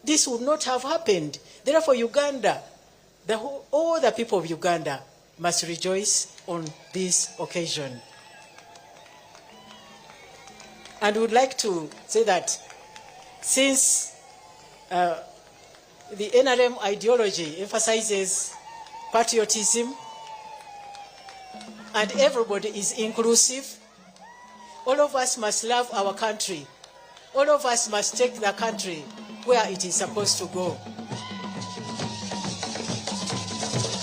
This would not have happened. Therefore, Uganda, all the people of Uganda must rejoice on this occasion. And we would like to say that since the NRM ideology emphasizes patriotism and everybody is inclusive, all of us must love our country. All of us must take the country where it is supposed to go.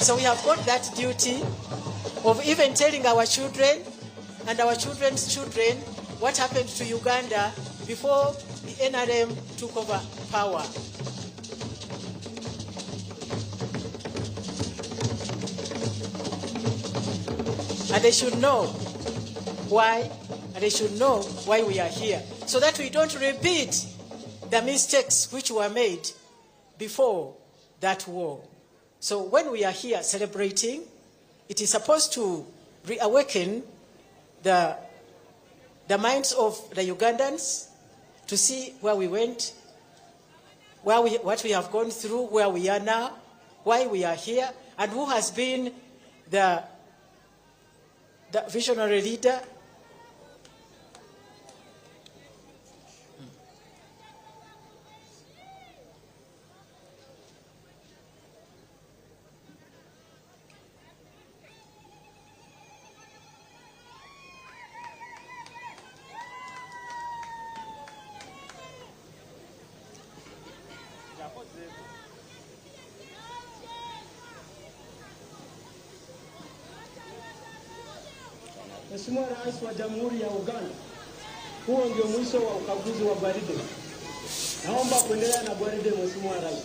So we have got that duty of even telling our children and our children's children what happened to Uganda before the NRM took over power. And they should know why, and they should know why we are here, so that we don't repeat the mistakes which were made before that war. So when we are here celebrating, it is supposed to reawaken the minds of the Ugandans to see where we went, what we have gone through, where we are now, why we are here, and who has been the visionary leader. Mheshimiwa Rais wa Jamhuri ya Uganda, huo ndio mwisho wa ukaguzi wa gwaride. Naomba kuendelea na gwaride, Mheshimiwa Rais.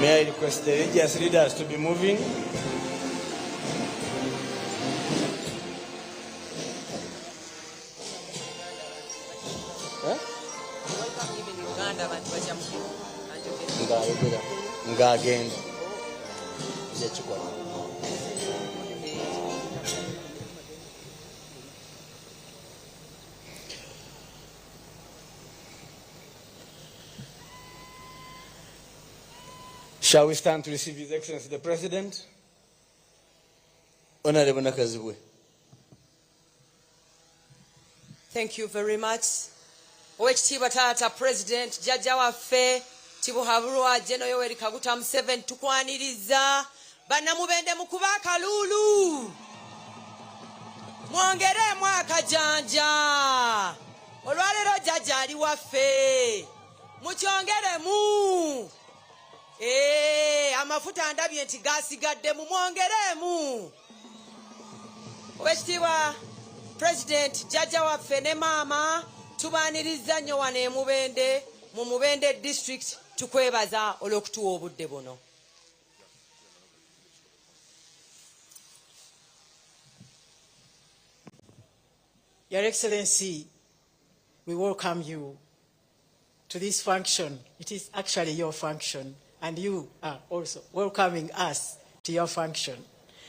May I request the religious leaders to be moving? Ngagenda. Shall we stand to receive His Excellency the President? Honorable Nakazibwe. Thank you very much. Owekitiibwa Taata President, Jjajja waffe Tibuhaburwa General Yoweri Kaguta Museveni, tukwaniriza. Bannamubende mukuba akaluulu, mwongeremu akajanja. Olwaleero jjajja ali waffe, mukyongeremu. Amafuta ndabye nti gasigaddemu, mwongeremu. Owekitiibwa President, jjajja waffe ne maama, tubaaniriza nnyo wano e Mubende, mu Mubende district. Tukwebaza olw'okutuwa obudde buno. Your Excellency, we welcome you to this function. It is actually your function, and you are also welcoming us to your function.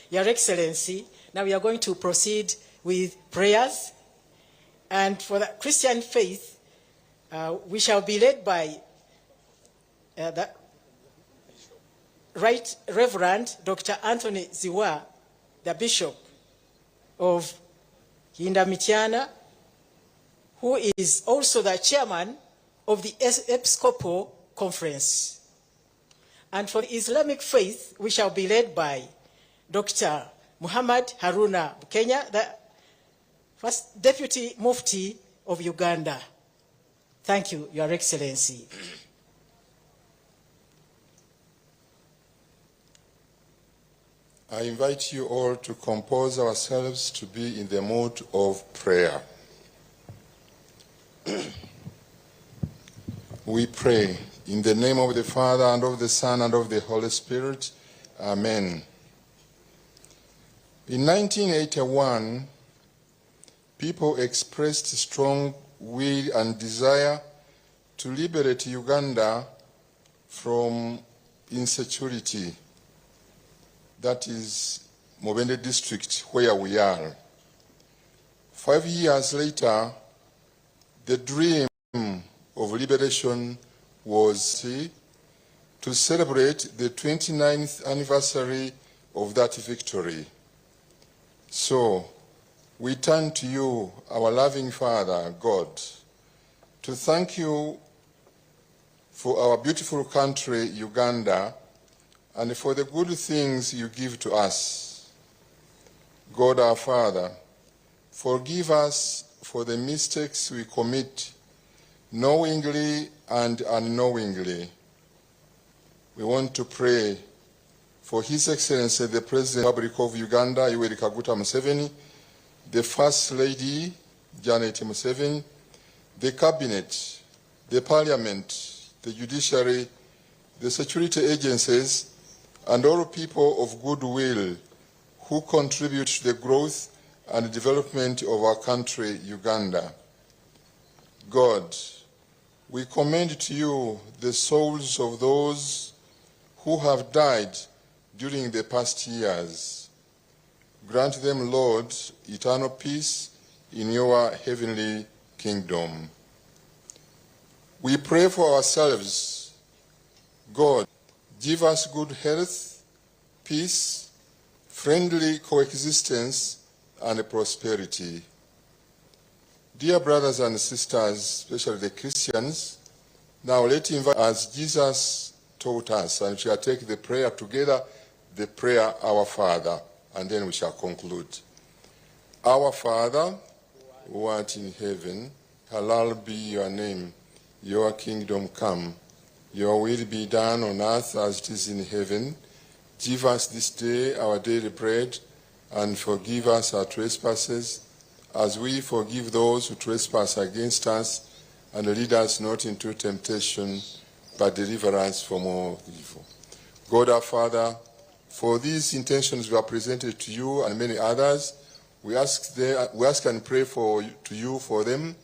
Your Excellency, now we are going to proceed with prayers. And for the Christian faith, we shall be led by the Right Reverend Dr. Anthony Ziwa, the Bishop of Kiyinda Mityana, who is also the chairman of the Episcopal Conference. And for the Islamic faith, we shall be led by Dr. Muhammad Haruna Bukenya, the first Deputy Mufti of Uganda. Thank you, Your Excellency. I invite you all to compose ourselves to be in the mood of prayer. We pray in the name of the Father, and of the Son, and of the Holy Spirit. Amen. In 1981, people expressed strong will and desire to liberate Uganda from insecurity. That is Mubende district where we are. 5 years later, the dream of liberation was to celebrate the 29th anniversary of that victory. So, we turn to you, our loving Father, God, to thank you for our beautiful country, Uganda, and for the good things you give to us. God our Father, forgive us for the mistakes we commit knowingly and unknowingly. We want to pray for His Excellency the President of the Republic of Uganda, Yoweri Kaguta Museveni, the First Lady, Janet Museveni, the Cabinet, the Parliament, the Judiciary, the security agencies, and all people of goodwill who contribute to the growth and development of our country, Uganda. God, we commend to you the souls of those who have died during the past years. Grant them, Lord, eternal peace in your heavenly kingdom. We pray for ourselves. God, give us good health, peace, friendly coexistence, and prosperity. Dear brothers and sisters, especially the Christians, now let's invite, as Jesus taught us, and we shall take the prayer together, the prayer Our Father, and then we shall conclude. Our Father, who art in heaven, hallowed be your name. Your kingdom come. Your will be done on earth as it is in heaven. Give us this day our daily bread, and forgive us our trespasses, as we forgive those who trespass against us, and lead us not into temptation, but deliver us from all evil. God our Father, for these intentions we are presented to you and many others, we ask and pray to you for them,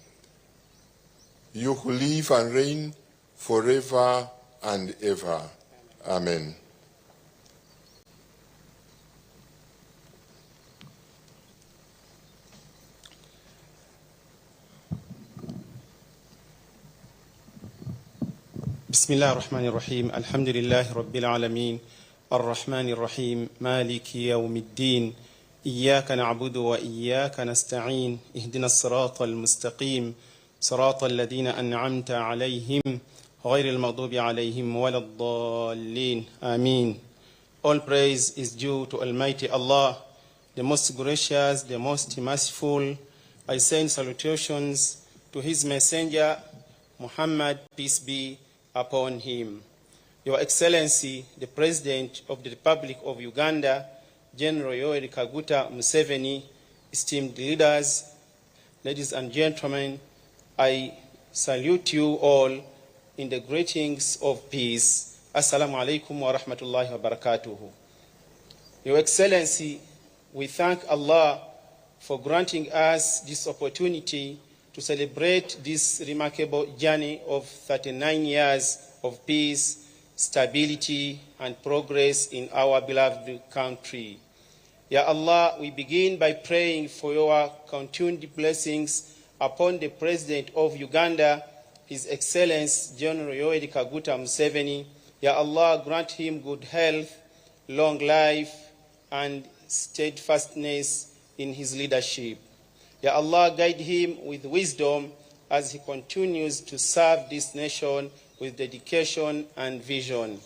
you who live and reign forever and ever. Amen. بسم الله الرحمن الرحيم. الحمد لله رب العالمين الرحمن الرحيم مالك يوم الدين إياك نعبد وإياك نستعين اهدنا الصراط المستقيم صراط الذين أنعمت عليهم غير المغضوب عليهم ولا الضالين آمين. All praise is due to Almighty Allah, the most gracious, the most merciful. I send salutations to His Messenger, Muhammad, peace be upon him. Your Excellency, the President of the Republic of Uganda, General Yoweri Kaguta Museveni, esteemed leaders, ladies and gentlemen, I salute you all in the greetings of peace. Assalamu alaikum wa rahmatullahi wa barakatuhu. Your Excellency, we thank Allah for granting us this opportunity to celebrate this remarkable journey of 39 years of peace, stability, and progress in our beloved country. Ya Allah, we begin by praying for your continued blessings upon the President of Uganda, His Excellency General Yoweri Kaguta Museveni. Ya Allah, grant him good health, long life, and steadfastness in his leadership. Ya Allah, guide him with wisdom as he continues to serve this nation with dedication and vision.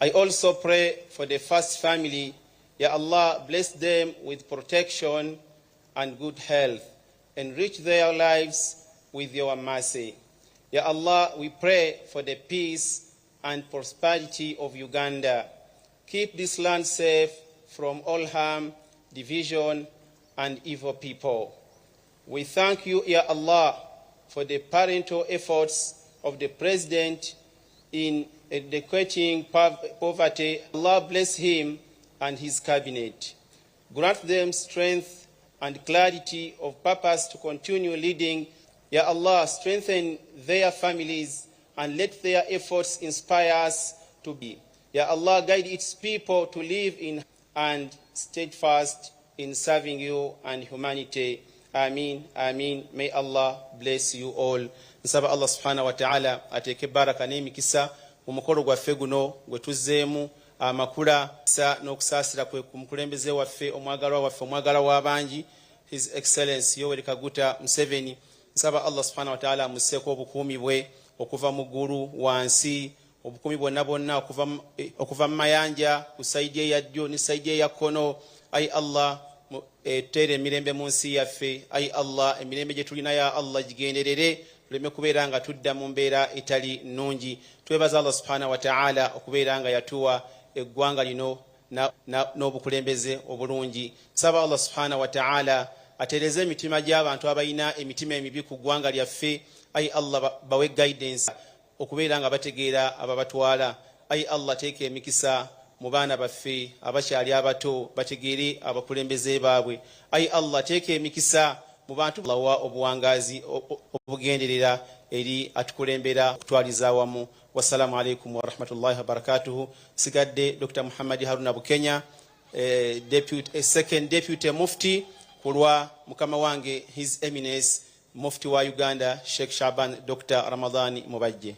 I also pray for the First Family. Ya Allah, bless them with protection and good health. Enrich their lives with your mercy. Ya Allah, we pray for the peace and prosperity of Uganda. Keep this land safe from all harm, division, and evil people. We thank you, Ya Allah, for the parental efforts of the President in eradicating poverty. Allah bless him and his cabinet. Grant them strength and clarity of purpose to continue leading. Ya Allah, strengthen their families and let their efforts inspire us to be. Ya Allah, guide its people to live in and steadfast in serving you and humanity. Amin, amin. May Allah bless you all. Nsaba Allah subhanahu wa ta'ala ateeke baraka n'emikisa mu mukolo gwaffe guno gwe tuzzeemu amakula sa n'okusaasira kwe ku mukulembeze waffe, omwagalwa waffe, omwagalwa w'abangi, His Excellency Yoweri Kaguta Museveni. Nsaba Allah subhanahu wa ta'ala amusseeko obukuumi bwe okuva mu ggulu wansi, obukuumi bwonna bwonna okuva mu mayanja ku sayidi eya ddyo ne sayidi eya kkono. Ayi Allah, tuteere emirembe mu nsi yaffe. Ayi Allah, emirembe gye tulina ya Allah gigenderere, tuleme kubeera nga tudda mu mbeera etali nnungi. Twebaza Allah subhanahu wa ta'ala okubeera nga yatuwa eggwanga lino n'obukulembeze obulungi. Nsaba Allah subhanahu wa ta'ala atereeze emitima gy'abantu abalina emitima emibi ku ggwanga lyaffe. Ayi Allah, bawe guidance okubeera nga bategeera ababatwala. Ayi Allah, teeka emikisa mu baana baffe abakyali abato bategeere abakulembeze baabwe. Ayi Allah, teeka emikisa mu bantu wa obuwangaazi obugenderera eri atukulembera okutwaliza awamu. Wassalamu alaikum warahmatullahi wabarakatuhu. Sigadde Dr. Muhammad Haruna Bukenya, second deputy mufti kulwa mukama wange His Eminence Mufti wa Uganda Sheikh Shaban Dr. Ramadhani Mubajje.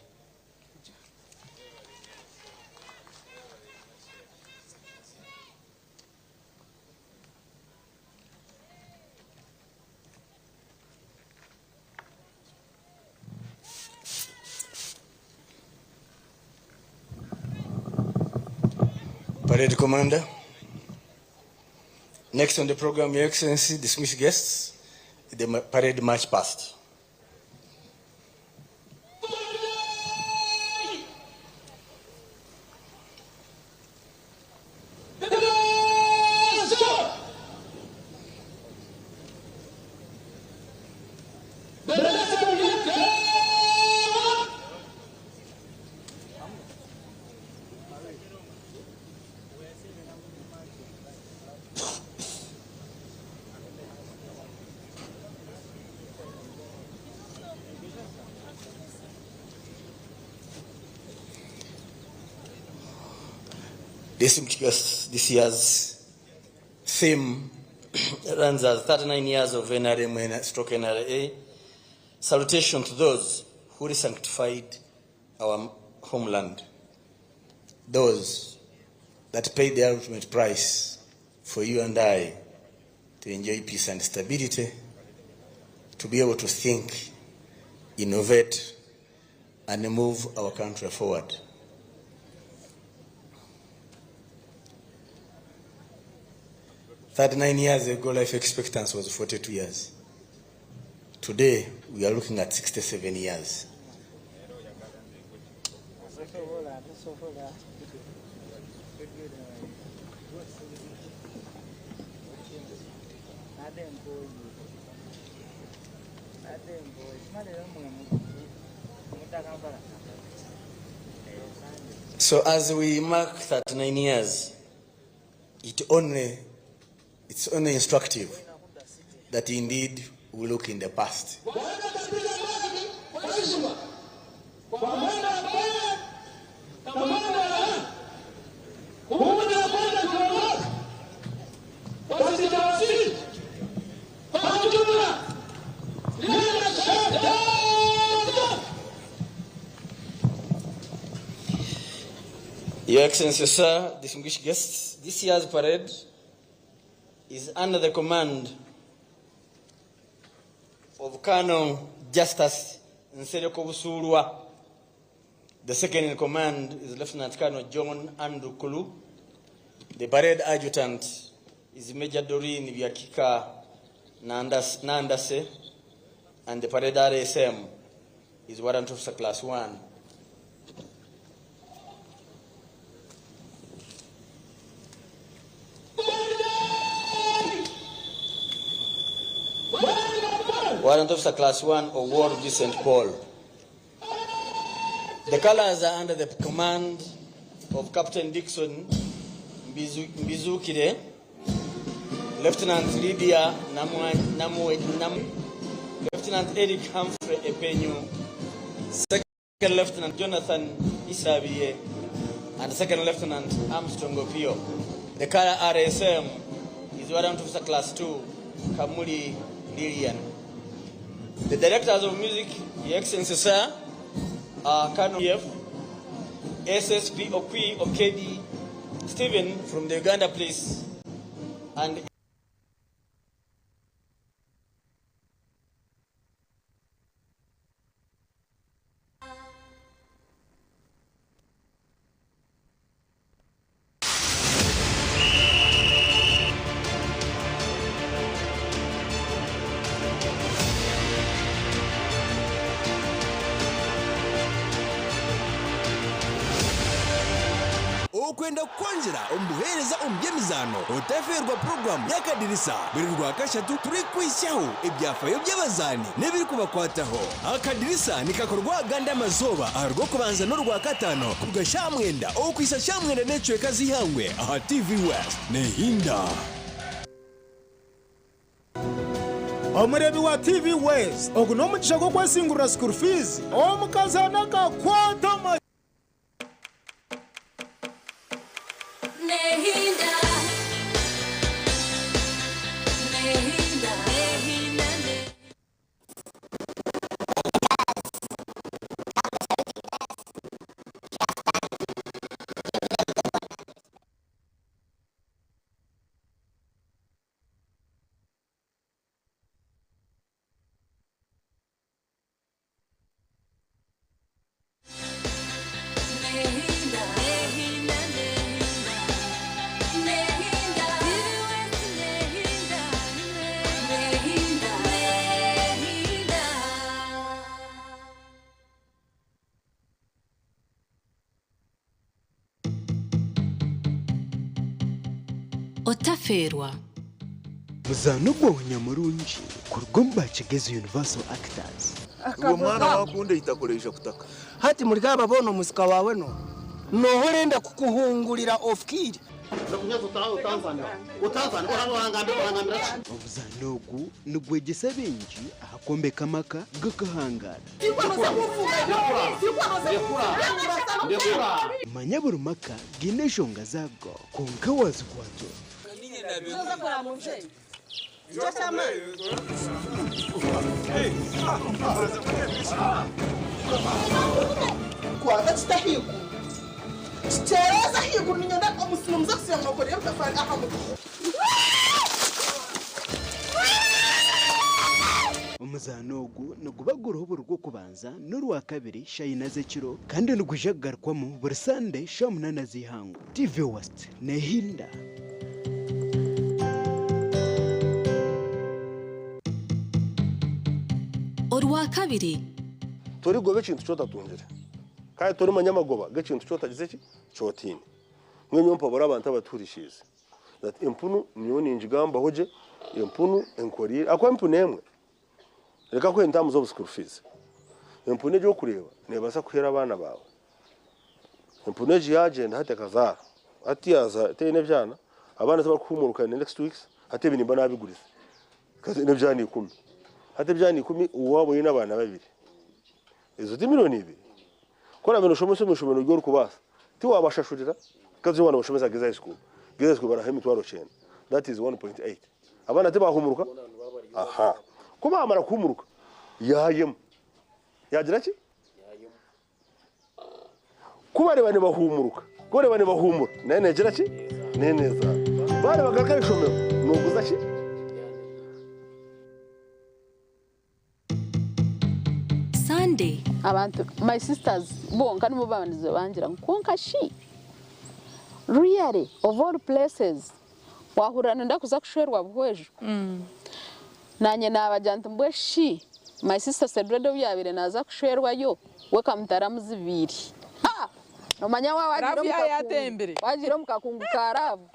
Parade Commander. Next on the program, Your Excellency, distinguished guests, the parade march past. This year's theme runs as 39 years of NRM stroke NRA. Salutation to those who sanctified our homeland, those that paid the ultimate price for you and I to enjoy peace and stability, to be able to think, innovate, and move our country forward. 39 years ago, life expectancy was 42 years. Today, we are looking at 67 years. So as we mark 39 years, it's only instructive that indeed we look in the past. Your Excellency, sir, distinguished guests, this year's parade is under the command of Colonel Justus Nsereko Busulwa. The second in command is Lieutenant Colonel John Andrew Kulu. The parade adjutant is Major Doreen Byakika Nandase, and the parade RSM is Warrant Officer Class 1. Warrant Officer Class 1 of War Vincent Paul. The colors are under the command of Captain Dixon Mbizukire. Lieutenant Lydia Namwe, Lieutenant Eric Humphrey Epenyu, Second Lieutenant Jonathan Isabie, and Second Lieutenant Armstrong Opio. The color RSM is Warrant Officer Class 2, Kamuli Lilian. The Directors of Music, Your Excellency Sir, are Colonel F, SSP Okwi Okedi, Stephen from the Uganda Police, and Okwenda kukonjera omubuheereza omu by'emizaano otaferwa puroguramu y'akadirisa buri rwa kashatu turi kwisyaho ebyafayo by'abazaani n'ebirikubakwataho. Akadirisa nikakorwa ganda amazooba aha rw'okubanza n'orwa katano kuruga shamwenda okwisa shamwenda n'ecweka z'ihangwe aha TV West nehinda. Omurebi wa TV West ogu n'omugisha gw'okwesingurira school fees omukazana kakwata. Nehinda, nehinda, nehinda, nehinda. Nehinda, nehinda, nehinda. Nehinda, nehinda, nehinda. Otaferwa muzano gwawe nyamurungi kurugomba Kigezi Universal Actors. Uwo mwana wakunde itakoresha kutaka hati muri gaba bono musika wawe no nohorenda kukuhungurira off kid. Obuzano ogu nigwegyesa bingi ahakombeka amaka gakahangara. Manya buri maka gaine enshonga zaago kwonka wazikwata. Kwata kitahiku kitereza higuru ninyenda omusimu muza kusiba ngokore mutafari aha. Omuzano ogu niguba guriho buri rw'okubanza n'orwa kabiri shayina z'ekiro kandi nigwija kugarukwamu buri Sande sha 8 z'ihangu. TV West nehinda. Orwa kabiri tori gobe ekintu kyotatungire kandi tori manyamagoba g'ekintu kyotagize ki kyotine mwe nyompabura abantu abaturishize that empunu niyo ninjigambaho gye empunu enkorire akwa empunu emwe reka ko entamu zo school fees empunu egyo kureba nebasa kuhera abana bawe empunu egi yagenda hati akazara ati yaza teine byana abana tabakuhumuruka in the next weeks hati ebinimba nabigurize kazi nebyana 10 hati byana 10 uwabo yina abana babiri ezo ti miliyoni 2 kora bino shomese mushomero ryo kubasa ti wabashashurira kazi wana bashomesa geza school baraha imitwaro 9 that is 1.8 abana ti bahumuruka aha kuba amara kuhumuruka yayemo yagira ki kuba bane bahumuruka kore bane bahumura nene yagira ki neneza bane bagaka ishomero nuguza ki. Sunday abantu my sisters bonka nibo babanize bangira nkonka shi really of all places wahurana ndakuza kushwerwa buhwejo. Nanye nabaja nti mbwe shi my sister said redo yabire naza kushwerwa yo weka mutaramuzibiri ha nomanya wa wagira mukakungu karavu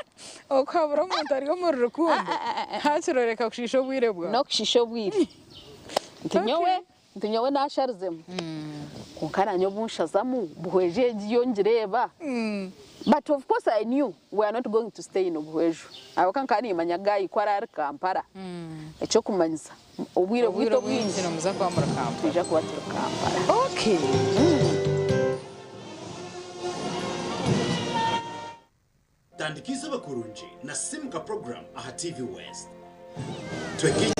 okabura omuntu ari mu rukundo hakiroreka kushisha obwire bwa no kushisha obwire nti nyowe nasharizemu konka nanyo bunshazamu buhweje yongireba. But of course I knew we are not going to stay in Obuhweju. Aho nimanya gayi ko ari Kampala. Ekyokumanyisa obwire bwito bwingi nomuza kuba muri Kampala. Tuja kuba turi Kampala. Okay. Tandikiza bakurungi na Simuka program aha TV West. Twegite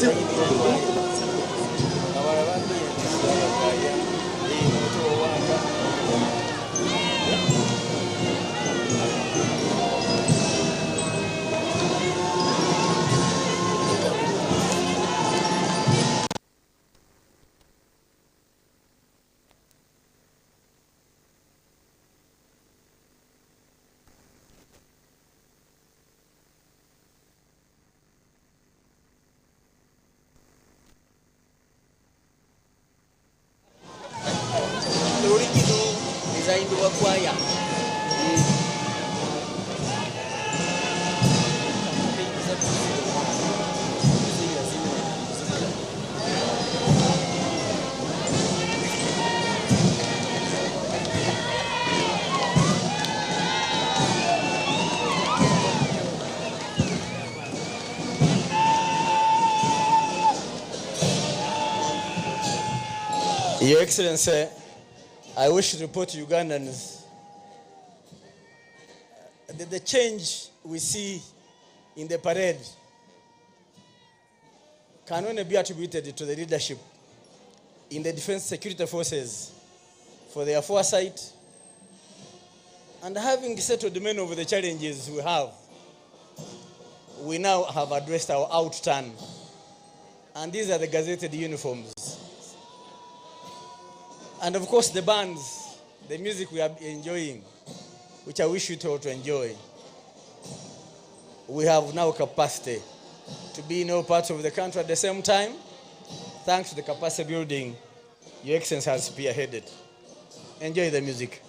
Your Excellency, I wish to report to Ugandans that the change we see in the parade can only be attributed to the leadership in the defense security forces for their foresight and having settled many of the challenges we have. We now have addressed our outturn, and these are the gazetted uniforms. And of course the bands, the music we are enjoying, which I wish you all to enjoy. We have now capacity to be in all parts of the country at the same time. Thanks to the capacity building, Your Excellency has spearheaded. Enjoy the music.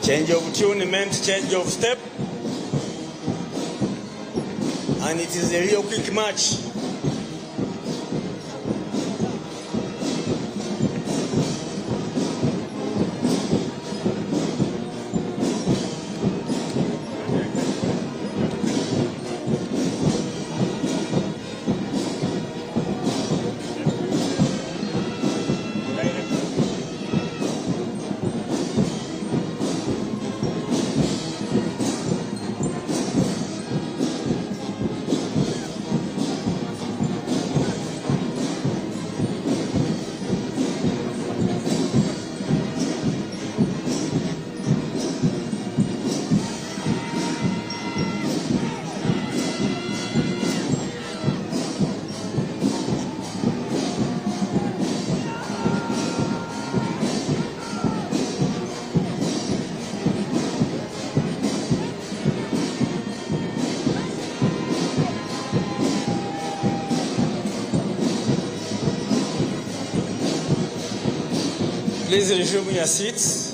Change of tune meant change of step. And it is a real quick match. Please resume your seats.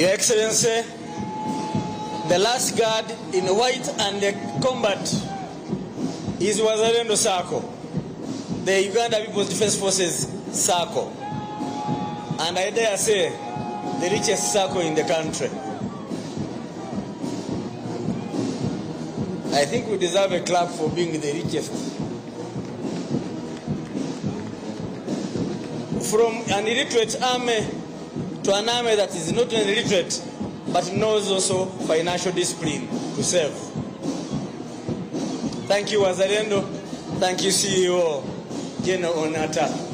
Your Excellency, the last guard in white and the combat is Wazalendo Sacco, the Uganda People's Defense Forces Sacco. And I dare say, the richest Sacco in the country. I think we deserve a clap for being the richest. From an illiterate army to an army that is not only literate, but knows also financial discipline to serve. Thank you, Wazalendo. Thank you, CEO General Onata.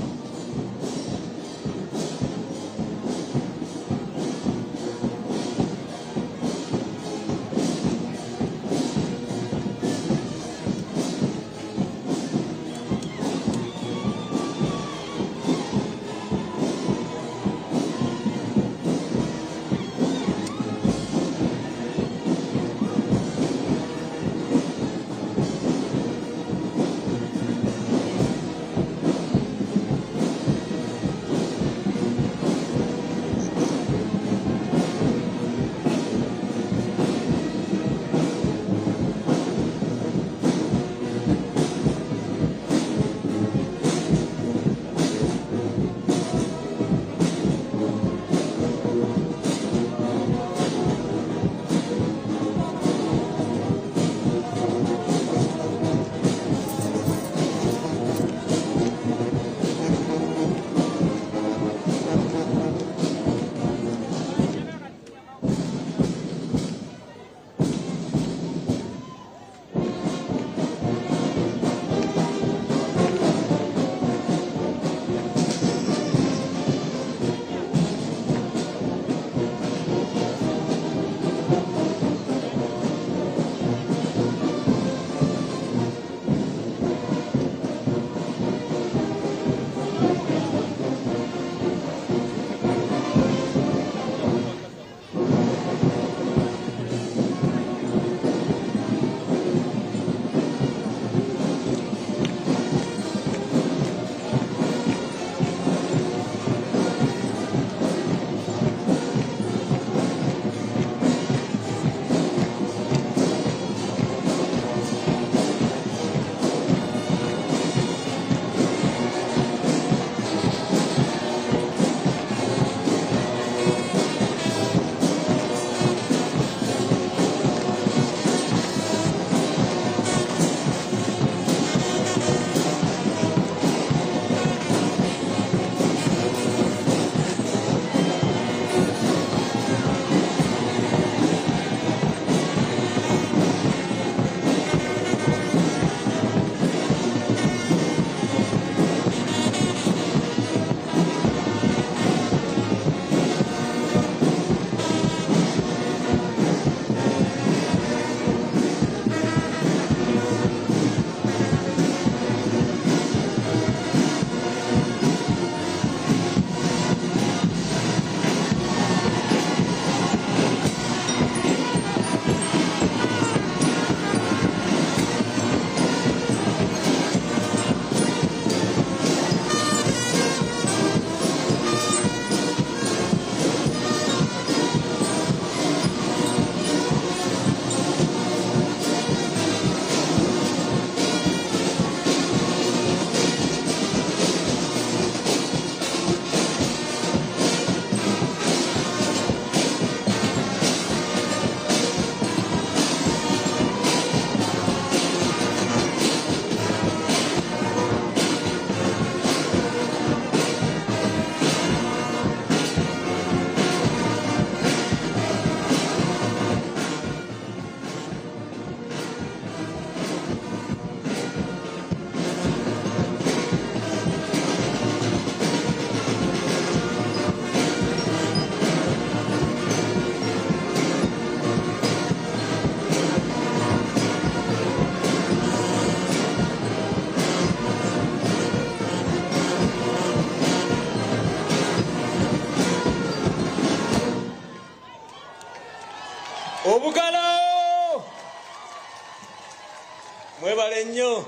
Obugalo! Mwebale nnyo.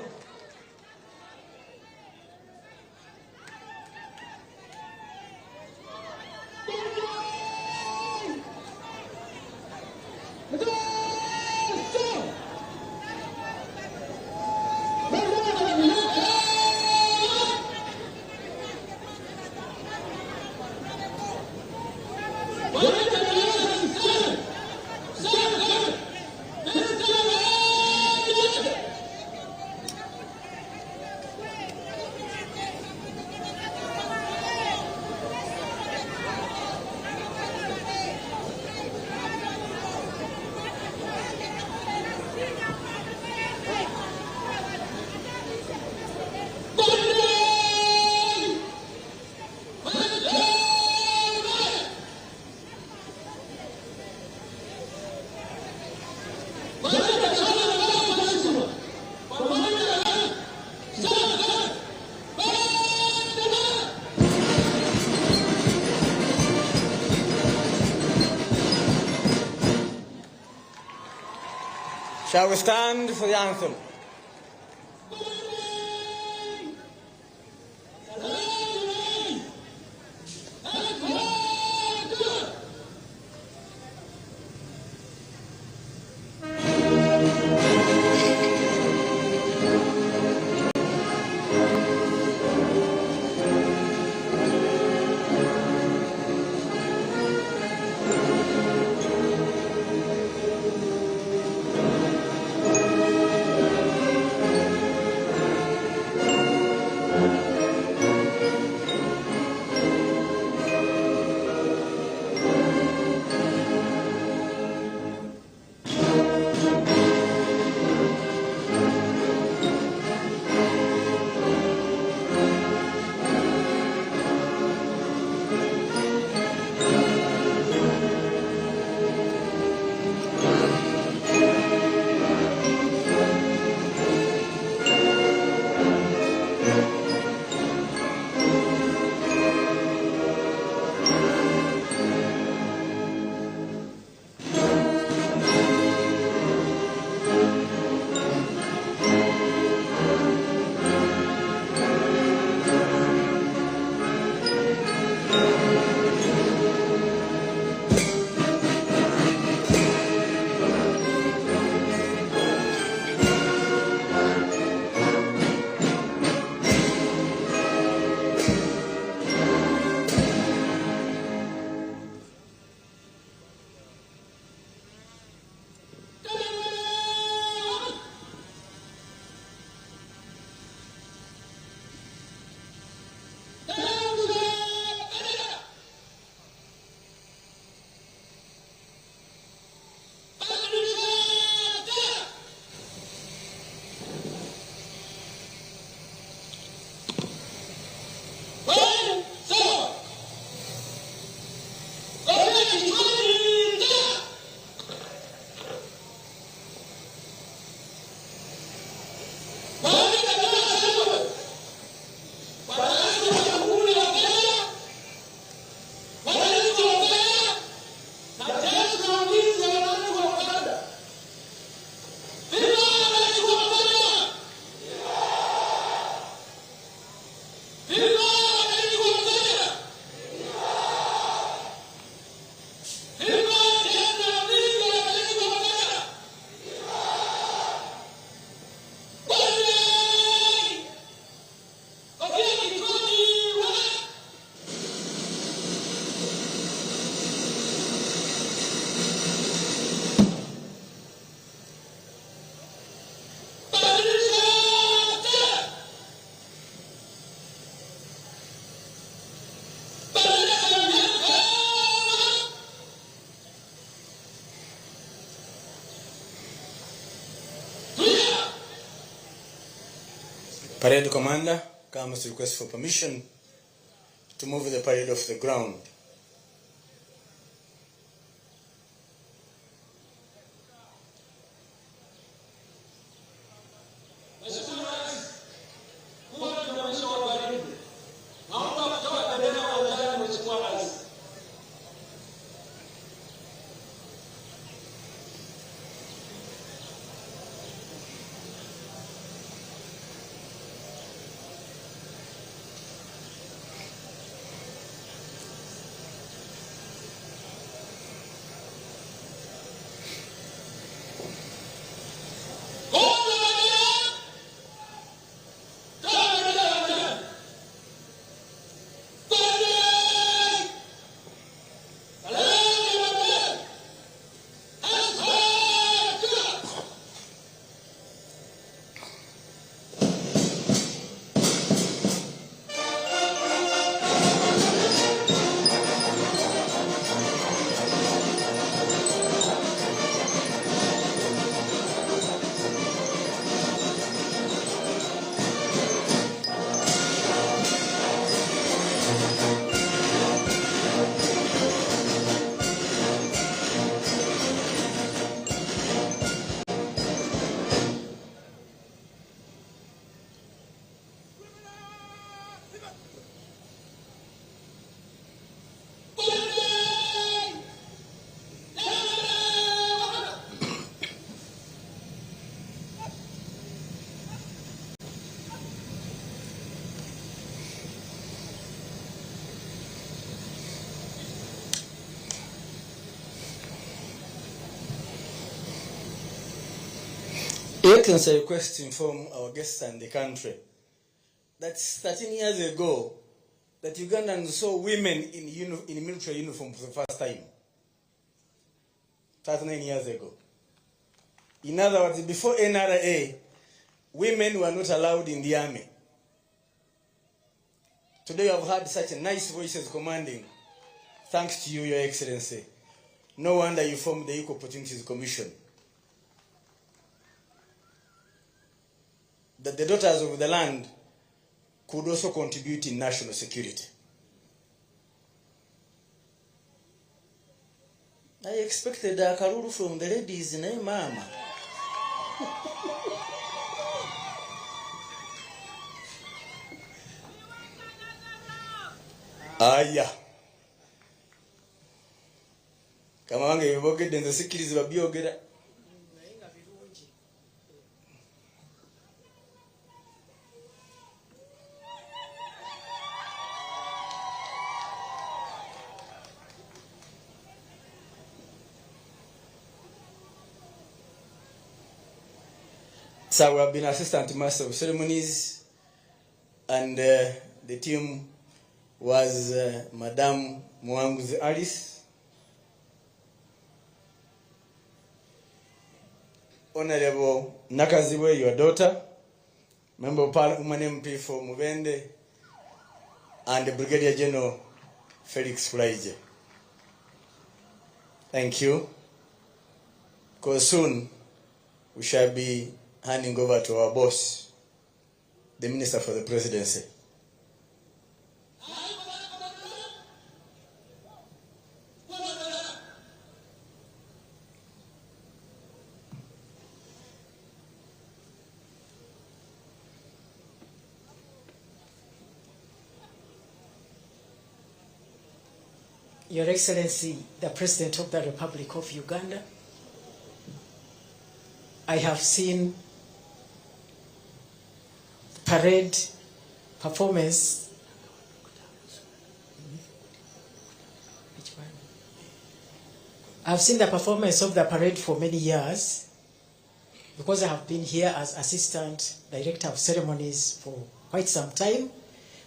Shall we stand for the anthem? Parade Commander comes to request for permission to move the parade off the ground. Your Excellency, I request to inform our guests and the country that 13 years ago, that Ugandans saw women in military uniform for the first time. 39 years ago. In other words, before NRA, women were not allowed in the army. Today I've heard such nice voices commanding. Thanks to you, Your Excellency. No wonder you formed the Equal Opportunities Commission. That the daughters of the land could also contribute in national security. I expected a karuru from the ladies, naye mama. Aya. Kama wange bibogedde nze sikkirizibwa byogera. So we have been assistant master of ceremonies, and the team was Madame Mwanguzi Alice, Honorable Nakaziwe, your daughter, Member of Parliament MP for Mubende, and Brigadier General Felix Kulayigye. Thank you. Because soon we shall be handing over to our boss, the Minister for the Presidency. Your Excellency, the President of the Republic of Uganda, I have seen parade performance. Which one? I've seen the performance of the parade for many years because I have been here as assistant director of ceremonies for quite some time.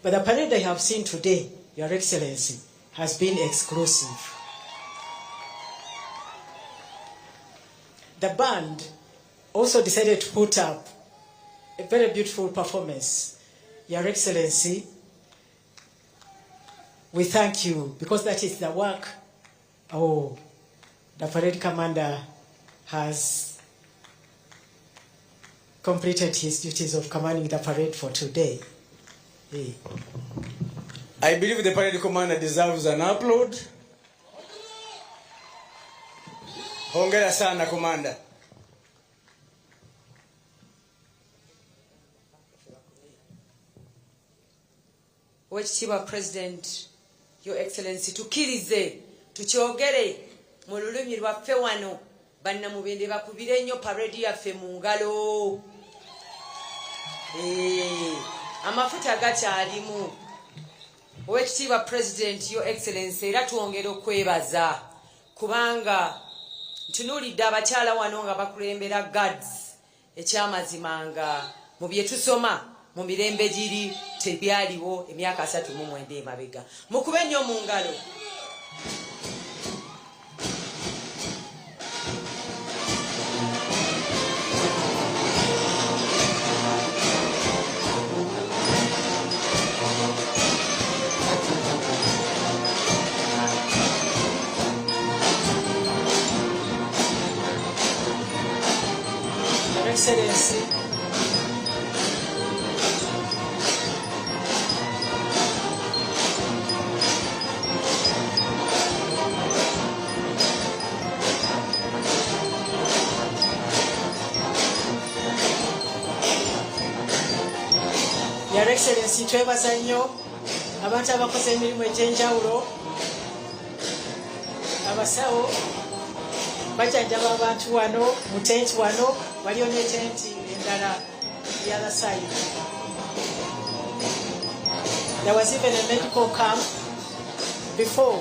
But the parade I have seen today, Your Excellency, has been exclusive. The band also decided to put up a very beautiful performance. Your Excellency, we thank you because that is the work. Oh, the parade commander has completed his duties of commanding the parade for today. Hey. I believe the parade commander deserves an applaud. Hongera sana, Commander. Oweekitiibwa President, Your Excellency, tukkirize tukyogere mu lulimi lwaffe wano, bannamubende bakubire nnyo parade yaffe mu ngalo. Amafuta gakyalimu. Oweekitiibwa President, Your Excellency, era twongera okwebaza kubanga ntunuulidde abakyala wano nga bakulembera guards, ekyamazima nga mu bye tusoma mu mirembe giri tebyaliwo emyaka 39 emabega. Mukube nnyo mu ngalo. Your Excellency, Your Excellency, twebaza nnyo abantu abakoze emirimu egy'enjawulo, abasawo bajjanjaba abantu wano mu tenti wano, waliyo ne tenti endala the other side. There was even a medical camp before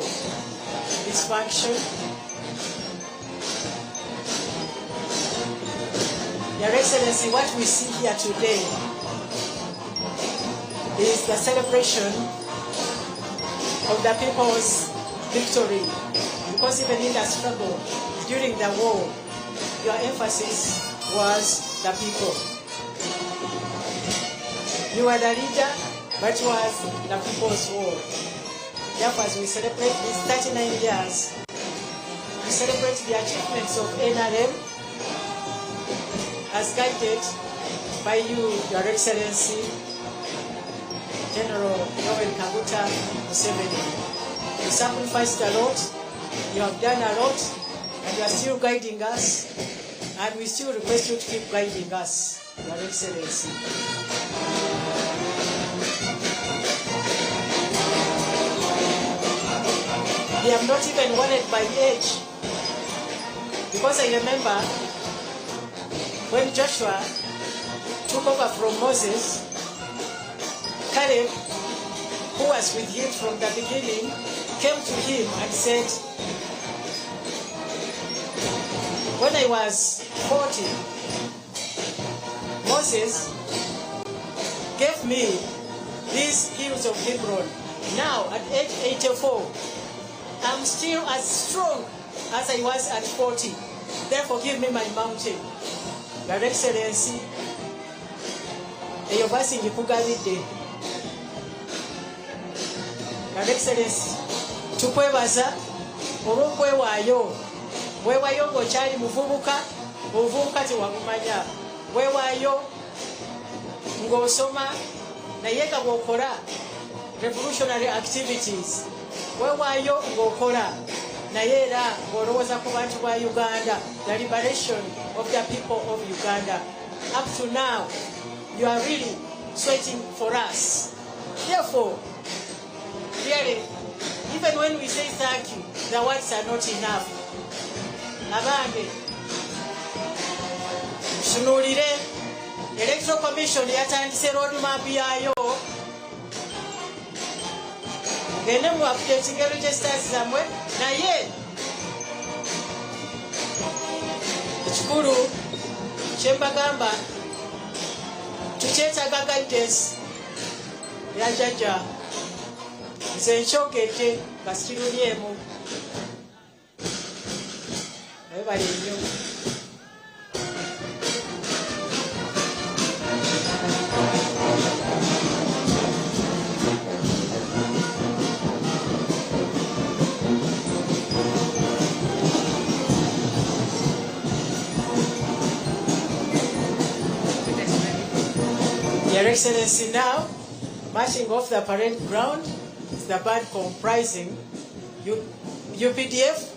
this function. Your Excellency, what we see here today is the celebration of the people's victory. Because even in the struggle during the war, your emphasis was the people. You were the leader, but it was the people's war. Therefore, as we celebrate these 39 years, we celebrate the achievements of NRM as guided by you, Your Excellency, General Yoweri Kaguta Museveni. You sacrificed a lot, you have done a lot, and you are still guiding us, and we still request you to keep guiding us, Your Excellency. They have not even worried by age. Because I remember when Joshua took over from Moses, Caleb, who was with him from the beginning, came to him and said, when I was 40, Moses gave me these hills of Hebron. Now, at age 84, I'm still as strong as I was at 40. Therefore, give me my mountain. Your Excellency, eyo verse ngikugabidde. Your Excellency, tukwebaza olw'okwewaayo. Weewaayo ng'okyali muvubuka, obuvubuka tewabumanya. Weewaayo ng'osoma naye nga bw'okola revolutionary activities. Weewaayo ng'okola naye era ng'olowooza ku bantu ba Uganda, the liberation of the people of Uganda. Up to now, you are really sweating for us. Therefore, really, even when we say thank you, the words are not enough. Abange, tunuulire Electoral Commission yatandise roadmap yaayo. Mugende mu updating registers zammwe, naye ekikulu kye mbagamba, tukyetaaga guidance ya jjajja. Nze nkyogedde nga sikirulyemu. Mwebale nnyo. Your Excellency, now, marching off the parade ground is the band comprising UPDF,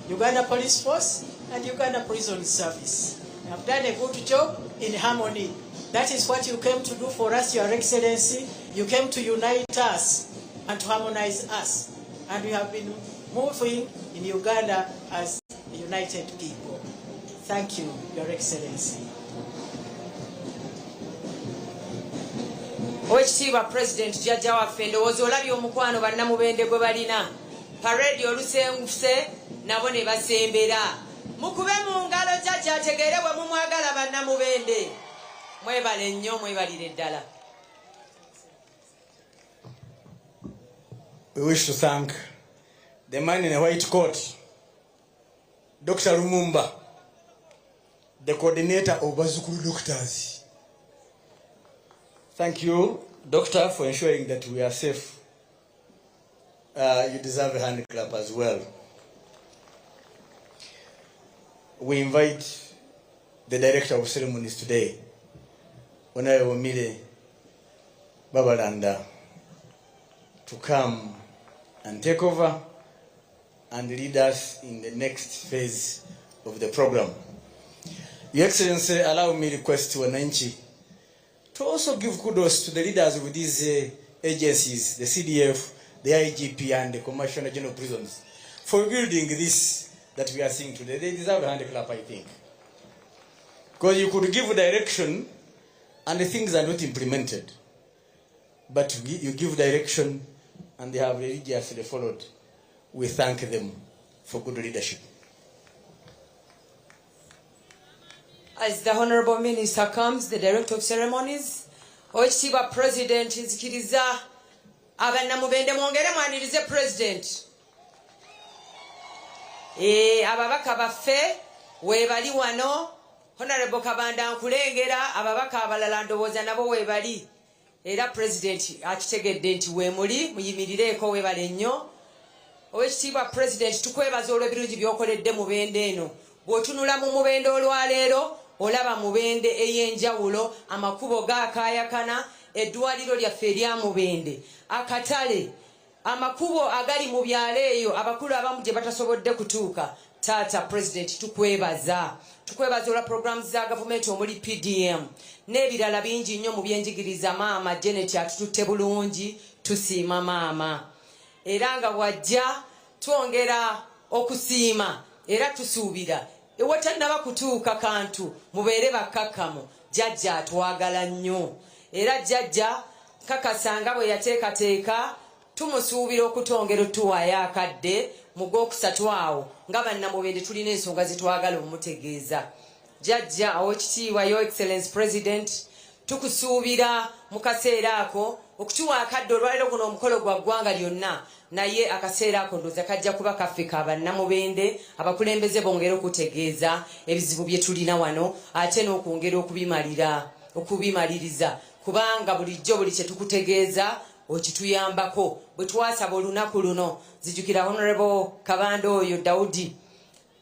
Uganda Police Force, and Uganda Prison Service. You have done a good job in harmony. That is what you came to do for us, Your Excellency. You came to unite us and to harmonize us. And we have been moving in Uganda as a united people. Thank you, Your Excellency. Oweekitiibwa Pulezidenti, jjajja waffe, ndowooza olabye omukwano bannamubende gwe balina. Parade olusenguse nabo ne basembera. Mukube mu ngalo jjajja ategeere bwe mumwagala. Bannamubende, mwebale nnyo, mwebalire ddala. We wish to thank the man in a white coat, Dr. Lumumba, the coordinator of Bazukulu Doctors. Thank you, Doctor, for ensuring that we are safe. You deserve a hand clap as well. We invite the director of ceremonies today, Honorable Mile Babalanda, to come and take over and lead us in the next phase of the program. Your Excellency, allow me request to wananchi to also give kudos to the leaders of these agencies, the CDF, the IGP, and the Commissioner General of Prisons, for building this that we are seeing today. They deserve a hand clap, I think. Because you could give direction and the things are not implemented. But you give direction and they have religiously followed. We thank them for good leadership. As the Honorable Minister comes, the Director of Ceremonies, Oweekitiibwa President, nzikiriza abannamubende mwongere mwanirize President. Ababaka baffe weebali wano, Honorable Kabanda nkulengera, ababaka abalala ndowooza nabo weebali. Era President akitegedde nti weemuli, muyimirireeko, weebale nnyo. Oweekitiibwa President, tukwebaza olw'ebirungi by'okoledde Mubende eno. Bw'otunula mu Mubende olwaleero, olaba Mubende ey'enjawulo, amakubo gaakaayakana, eddwaliro lyaffe erya Mubende, akatale, amakubo agali mu byalo eyo abakulu abamu gye batasobodde kutuuka. Taata President, tukwebaza. Tukwebaza olwa programs za gavumenti omuli PDM n'ebirala bingi nnyo mu byenjigiriza. Maama Janet atututte bulungi, tusiima maama. Era nga bw'ajja twongera okusiima, era tusuubira ewatannaba kutuuka kantu mubeere bakkakkamu. Jjajja atwagala nnyo, era jjajja kakasa nga bwe yateekateeka, tumusuubira okutwongera otuwaayo akadde mu gwokusatu awo nga bannamubende tulina ensonga zetwagala omutegeeza. Jjajja owekitiibwa, Your Excellence President, tukusuubira mu kaseera ako okutuwa akadde. Olwaleero guno omukolo gwa ggwanga lyonna, naye akaseera ako ndowooza kajja kuba kaffe ka bannamubende, abakulembeze bongere okutegeeza ebizibu bye tulina wano, ate n'okwongera okubimalira okubimaliriza, kubanga bulijjo buli kye tukutegeeza okituyambako. Bwe twasaba olunaku luno, zijjukira Honorable Kabanda oyo Daudi,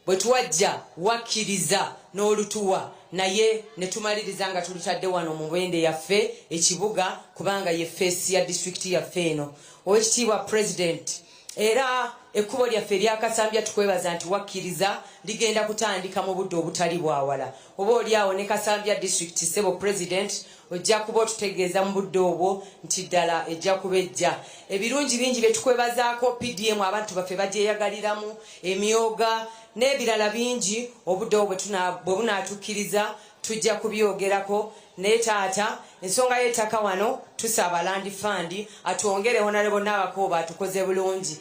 bwe twajja wakkiriza n'olutuwa, naye ne tumaliriza nga tulutadde wano mu Mubende yaffe ekibuga, kubanga ye face ya disitulikiti yaffe eno. Owekitiibwa President, era ekkubo lyaffe eryakasambya, tukwebaza nti wakkiriza ligenda kutandika mu budde obutali bwawala, oba oli awo ne Kasambya District. Ssebo President, ojja kuba otutegeeza mu budde obwo nti ddala ejja kuba ejja. Ebirungi bingi bye tukwebazaako. PDM abantu baffe bagyeyagaliramu, emyoga n'ebirala bingi. Obudde obwo bwe bunaatukkiriza tujja kubyogerako. Naye taata, ensonga y'ettaka wano, tusaba Land Fund atwongere. Honorable Nabakooba atukoze bulungi.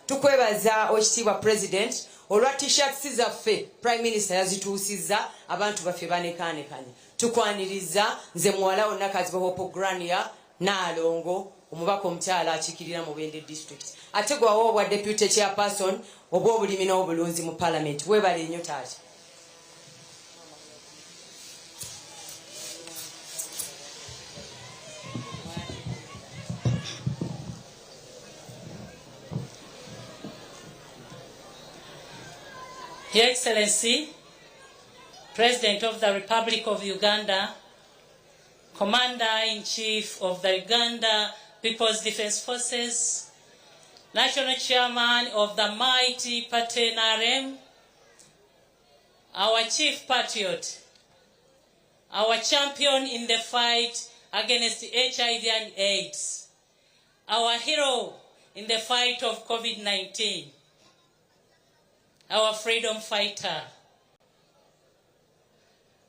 Tukwebaza, Oweekitiibwa President, olwa T-shirts zaffe. Prime Minister yazituusizza, abantu baffe banekaanekanye. Tukwaniriza. Nze muwala wo Nakazibwe Hope Grania Naalongo, omubaka omukyala akiikirira Mubende District, ate gwawo obwa deputy chairperson obw'obulimi n'obulunzi mu Parliament. Weebale nnyo taata. Your Excellency, President of the Republic of Uganda, Commander-in-Chief of the Uganda People's Defense Forces, National Chairman of the mighty party NRM, our Chief Patriot, our champion in the fight against HIV and AIDS, our hero in the fight of COVID-19, our freedom fighter,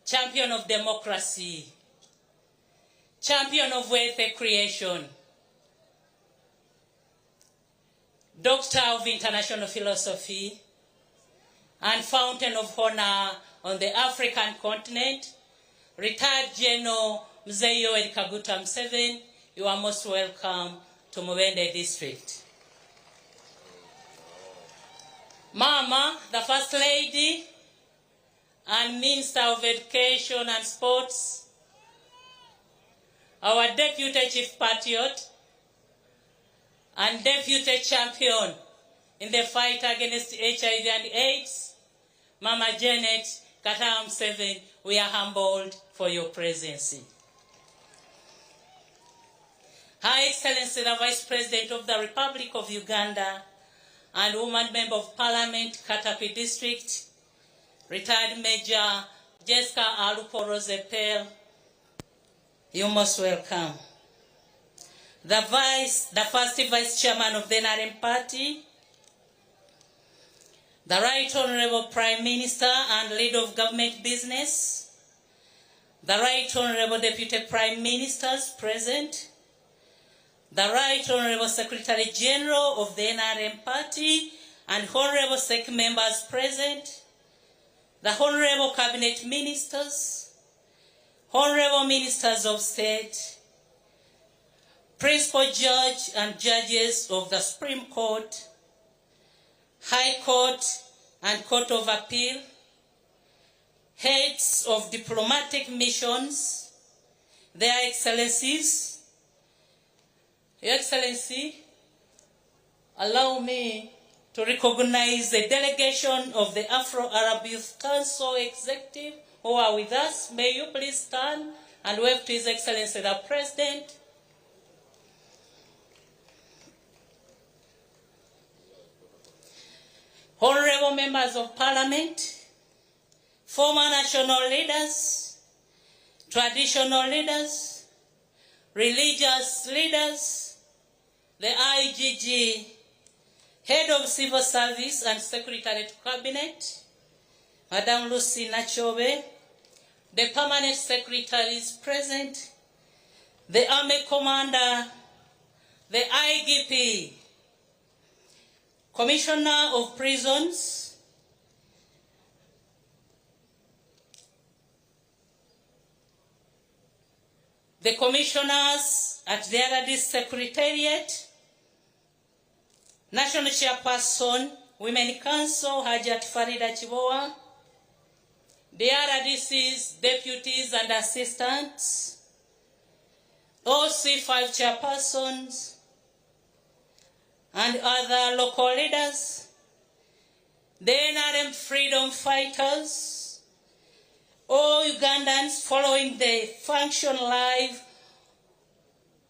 champion of democracy, champion of wealth creation, doctor of international philosophy, and fountain of honor on the African continent, retired General Mzee Yoweri Kaguta Museveni, you are most welcome to Mubende District. Mama, the First Lady and Minister of Education and Sports, our Deputy Chief Patriot and Deputy Champion in the fight against HIV and AIDS, Mama Janet Kataaha Museveni, we are humbled for your presence. Her Excellency the Vice President of the Republic of Uganda and Woman Member of Parliament, Katakwi District, retired Major Jessica Alupo Rosepel, you most welcome. The first Vice Chairman of the NRM Party, the Right Honorable Prime Minister and Leader of Government Business, the Right Honorable Deputy Prime Ministers present, the Right Honorable Secretary General of the NRM Party and Honorable SEC members present, the Honorable Cabinet Ministers, Honorable Ministers of State, Principal Judge and Judges of the Supreme Court, High Court and Court of Appeal, heads of diplomatic missions, their Excellencies. Your Excellency, allow me to recognize the delegation of the Afro-Arab Youth Council Executive who are with us. May you please stand and wave to His Excellency the President. Honorable Members of Parliament, former national leaders, traditional leaders, religious leaders, the IGG, Head of Civil Service and Secretary to Cabinet, Madam Lucy Nakyobe, the Permanent Secretaries present, the Army Commander, the IGP, Commissioner of Prisons, the Commissioners at the RD Secretariat, National Chairperson, Women Council, Hajat Farida Chibowa, the RDC's deputies and assistants, OC5 chairpersons, and other local leaders, the NRM freedom fighters, all Ugandans following the function live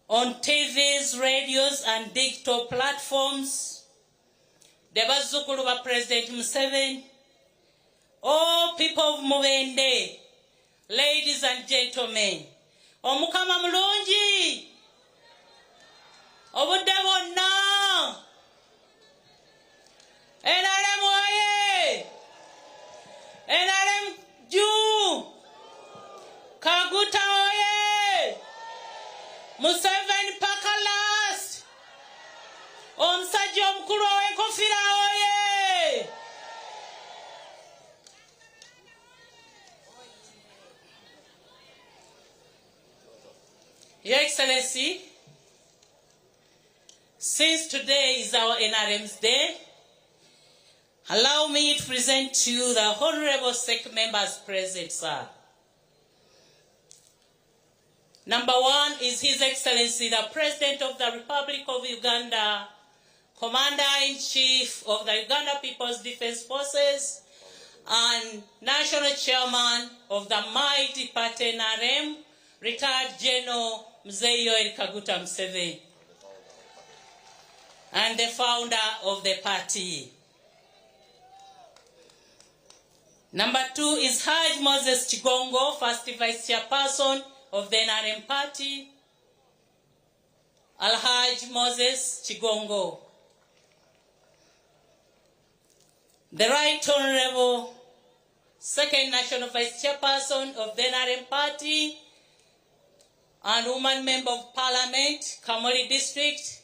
on TVs, radios, and digital platforms, the Bazzukulu ba President Museveni, all people of Mubende, ladies and gentlemen, Omukama mulungi, obudde bwonna, NRM oye, NRM juu, Kaguta oye, Museveni paka last, omusajja omukulu ow'enkofiira oye. Your Excellency, since today is our NRM's Day, allow me to present to you the Honorable SEC members present, sir. Number one is His Excellency, the President of the Republic of Uganda, Commander-in-Chief of the Uganda People's Defense Forces, and National Chairman of the mighty party NRM, retired General Mzee Yoweri Kaguta Museveni, and the founder of the party. Number two is Haj Moses Kigongo, First Vice Chairperson of the NRM Party, Alhaj Moses Kigongo. The Right Honorable Second National Vice Chairperson of the NRM Party and Woman Member of Parliament, Kamuli District,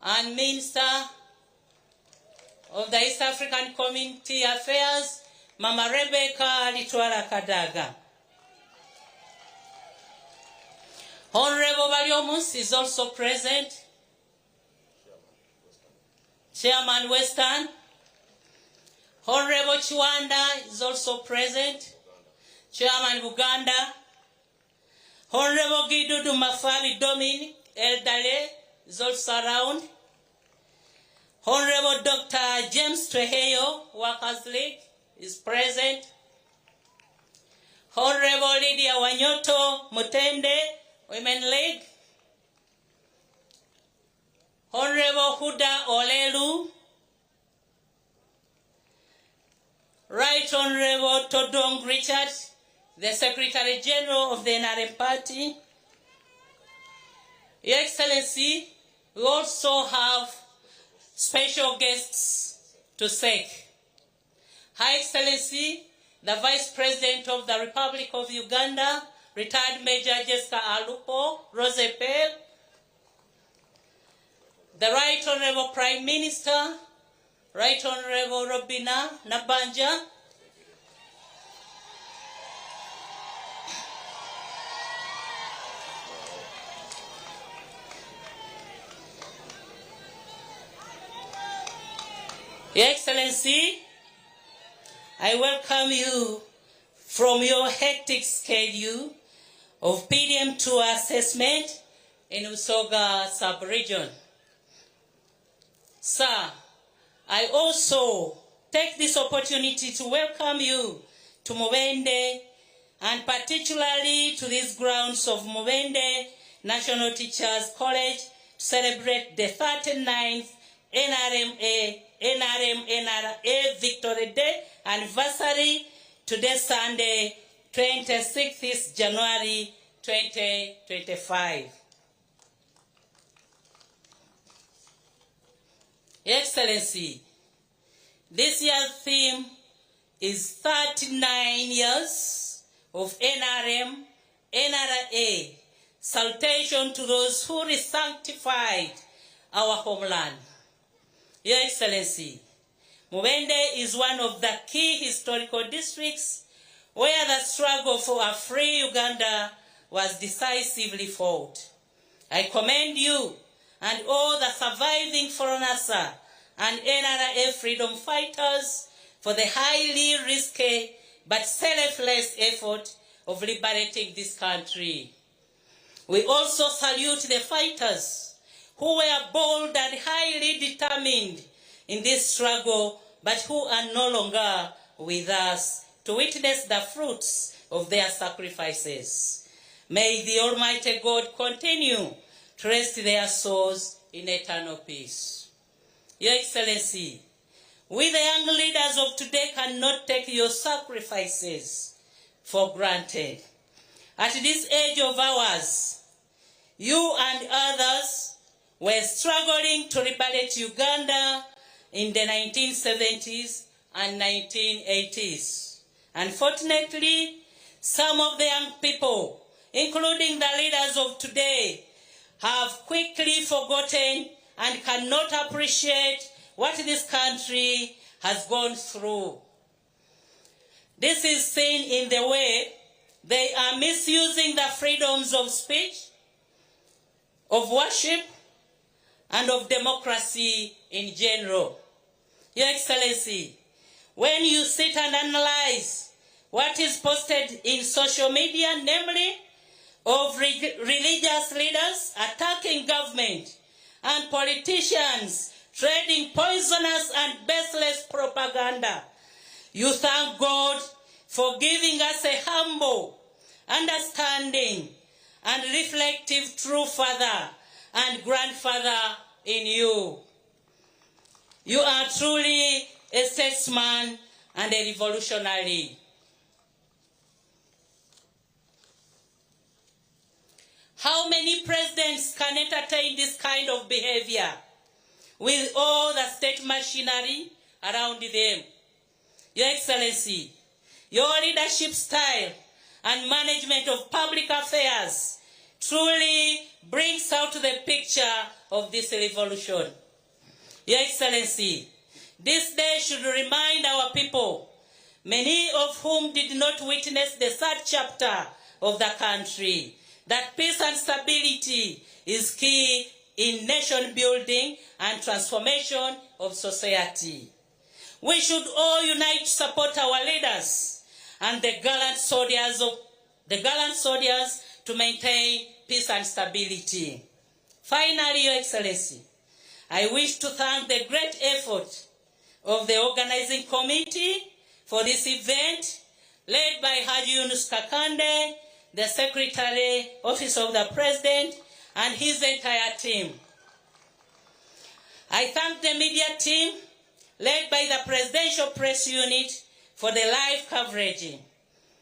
and Minister of the East African Community Affairs, Mama Rebecca Alitwala Kadaga. Honorable Baryomunsi is also present. Chairman Western. Honorable Chiwanda is also present. Chairman Uganda. Honorable Gidudu Mafabi Dominic Eldale is also around. Honorable Dr. James Tweheyo, Workers League, is present. Honorable Lydia Wanyoto Mutende, Women League. Honorable Huda Olelu. Right Honorable Todong Richard, the Secretary General of the NRM Party. Your Excellency, we also have special guests to SEC. Her Excellency, the Vice President of the Republic of Uganda, retired Major Jessica Alupo Rosepel, the Right Honorable Prime Minister, Right Honorable Robina Nabanja, Your Excellency, I welcome you from your hectic schedule of PDM2 assessment in Usoga sub-region. Sir, I also take this opportunity to welcome you to Mubende and particularly to these grounds of Mubende National Teachers College to celebrate the 39th NRMA NRM NRA Victory Day anniversary today, Sunday, 26th January 2025. Your Excellency, this year's theme is 39 years of NRM, NRA, salutation to those who resanctified our homeland. Your Excellency, Mubende is one of the key historical districts where the struggle for a free Uganda was decisively fought. I commend you and all the surviving FRONASA and NRA freedom fighters for the highly risky but selfless effort of liberating this country. We also salute the fighters who were bold and highly determined in this struggle, but who are no longer with us to witness the fruits of their sacrifices. May the Almighty God continue to rest their souls in eternal peace. Your Excellency, we the young leaders of today cannot take your sacrifices for granted. At this age of ours, you and others were struggling to liberate Uganda in the 1970s and 1980s. Unfortunately, some of the young people, including the leaders of today, have quickly forgotten and cannot appreciate what this country has gone through. This is seen in the way they are misusing the freedoms of speech, of worship, and of democracy in general. Your Excellency, when you sit and analyze what is posted in social media, namely of religious leaders attacking government and politicians trading poisonous and baseless propaganda, you thank God for giving us a humble, understanding, and reflective true father and grandfather in you. You are truly a statesman and a revolutionary. How many presidents can entertain this kind of behavior with all the state machinery around them? Your Excellency, your leadership style and management of public affairs truly brings out the picture of this revolution. Your Excellency, this day should remind our people, many of whom did not witness the third chapter of the country, that peace and stability is key in nation building and transformation of society. We should all unite to support our leaders and the gallant soldiers to maintain peace and stability. Finally, Your Excellency, I wish to thank the great effort of the organizing committee for this event, led by Haji Yunus Kakande, the Secretary, Office of the President, and his entire team. I thank the media team, led by the Presidential Press Unit, for the live coverage,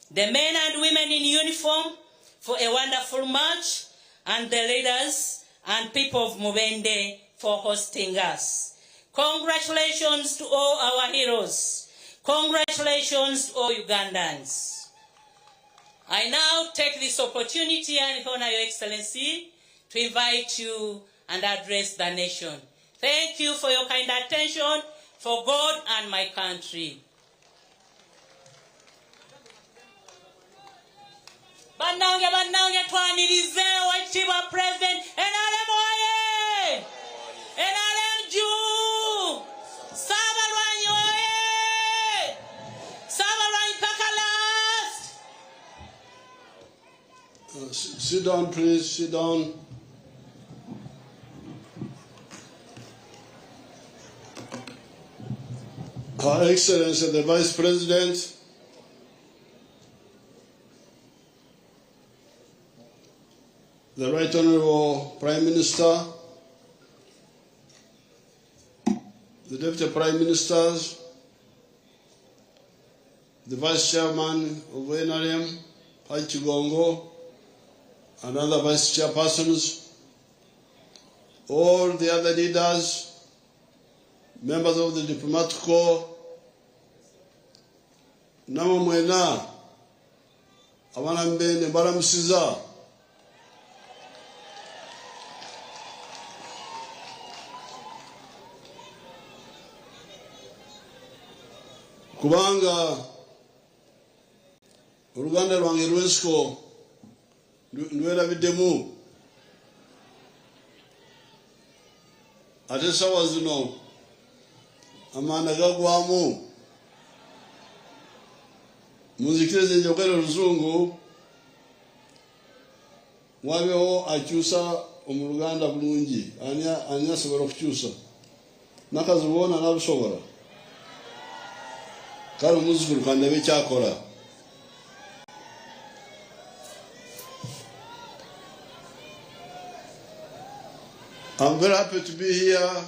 the men and women in uniform for a wonderful march, and the leaders and people of Mubende for hosting us. Congratulations to all our heroes. Congratulations to all Ugandans. I now take this opportunity and honor Your Excellency to invite you and address the nation. Thank you for your kind attention, for God and my country. Bannange, bannange, twanirize Oweekitiibwa President. NRM oye! NRM juu! Ssaabalwanyi Sit down, please, sit down. Her Excellency the Vice President, the Right Honorable Prime Minister, the Deputy Prime Ministers, the Vice Chairman of NRM, Pai Kigongo, and other Vice Chairpersons, all the other leaders, members of the diplomatic corps, namwe mwena abaana Mubende mbalamusiza. Kubanga oluganda lwange lw'ensiko ndwerabiddemu, ate essaawa zino amanda gagwamu. Munzikirize njogere oluzungu, wabeewo akyusa omu Luganda bulungi. Ani asobola okukyusa? Nakaziboona n'abisobola. Kale omuzzukulu kandabe kyakola. I'm very happy to be here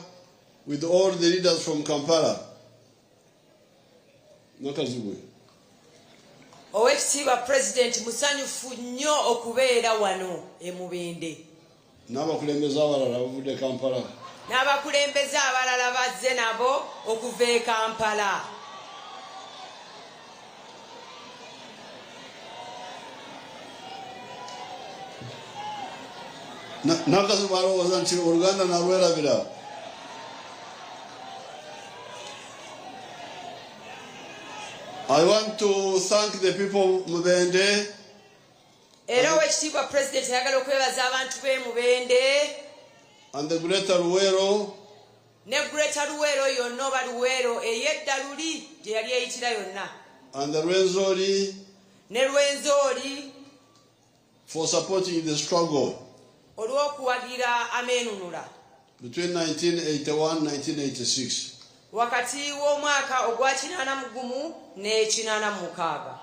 with all the leaders from Kampala. Nakazibwe. Oweekitiibwa Pulezidenti musanyufu nnyo okubeera wano e Mubende. N'abakulembeze abalala bavudde Kampala. N'abakulembeze abalala bazze nabo okuva e Kampala. Nakazibwe alowooza nti Oluganda nalwerabira. I want to thank the people of Mubende. Era oweekitiibwa Pulezidenti ayagala okwebaza abantu b'e Mubende. And the Greater Luwero. Ne Greater Luwero yonna oba Luwero ey'edda luli gye yali eyitira yonna. And the Rwenzori. Ne Rwenzori. For supporting the struggle. Olw'okuwagira ameenunula. Between 1981 and 1986. Wakati w'omwaka ogwa 81 ne 86.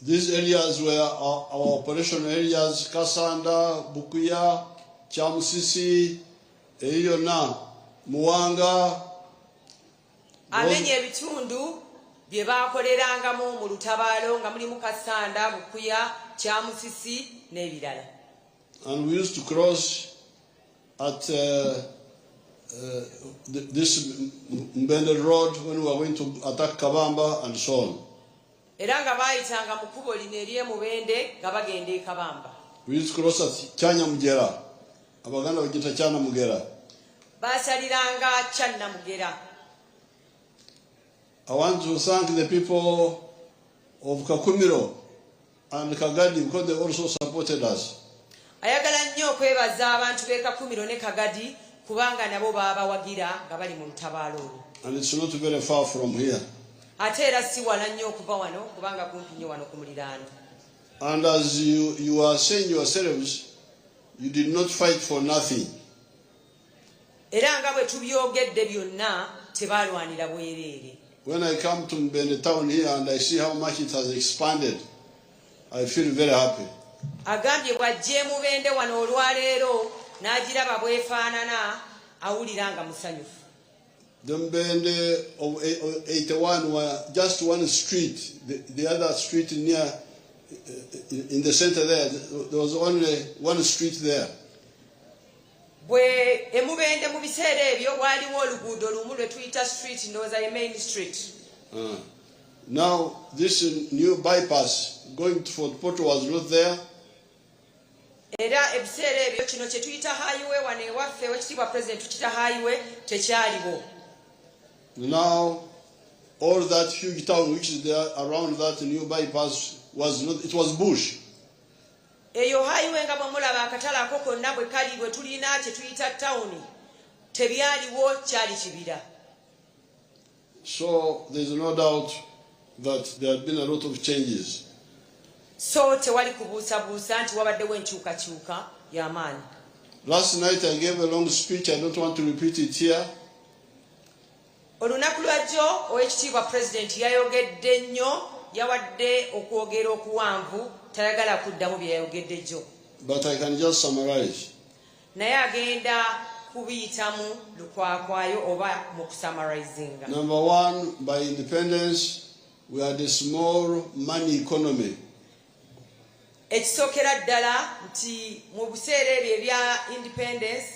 These areas were our operational areas: Kasanda, Bukuya, Kyamusisi, eyo yonna, Muwanga. Amenya ebitundu bye baakolerangamu mu lutabaalo nga mulimu Kasanda, Bukuya, Kyamusisi n'ebirala. And we used to cross at this Mubende Road when we were going to attack Kabamba and so on. Era nga baayitanga mu kkubo lino ery'e Mubende nga bagenda e Kabamba. We used to cross at Kyanyamugera. Abaganda bagiyita Kyanamugera. Baasaliranga Kyannamugera. I want to thank the people of Kakumiro and Kagadi because they also supported us. Ayagala nnyo okwebaza abantu b'e Kakumiro ne Kagadi kubanga nabo baabawagira nga bali mu lutabaalo olwo. And it's not very far from here. Ate era si wala nnyo okuva wano kubanga kumpi nnyo wano ku muliraano. And as you are saying yourselves, you did not fight for nothing. Era nga bwe tubyogedde byonna tebaalwanira bwereere. When I come to Mubende town here and I see how much it has expanded, I feel very happy. Agambye bw'ajja e Mubende wano olwaleero n'agiraba bw'efaanana awulira nga musanyufu. The Mubende of 81 were just one street. The other street near, in the center there, there was only one street there. Bwe e Mubende mu biseera ebyo waaliwo oluguudo lumu lwe tuyita street, ndowooza ye main street. Now this new bypass going to Fort Portal was not there. Era ebiseera ebyo kino kye tuyita highway wano ewaffe owekitiibwa President tukita highway tekyaliwo. Now all that huge town which is there around that new bypass was not, it was bush. Eyo highway nga bwe mulaba akatale ako konna bwe kali bwe tulina kye tuyita tawuni tebyaliwo, kyali kibira. So there's no doubt that there have been a lot of changes. So tewali kubuusabuusa nti wabaddewo enkyukakyuka y'amaanyi. Last night I gave a long speech. I don't want to repeat it here. Olunaku lwajjo Oweekitiibwa Pulezidenti yayogedde nnyo, yawadde okwogera okuwanvu, tayagala kuddamu bye yayogedde jjo. But I can just summarize. Naye agenda kubiyitamu lukwakwayo oba mu kusummarizinga. Number one, by independence, we had a small money economy. Ekisookera ddala nti mu biseera ebyo ebya independence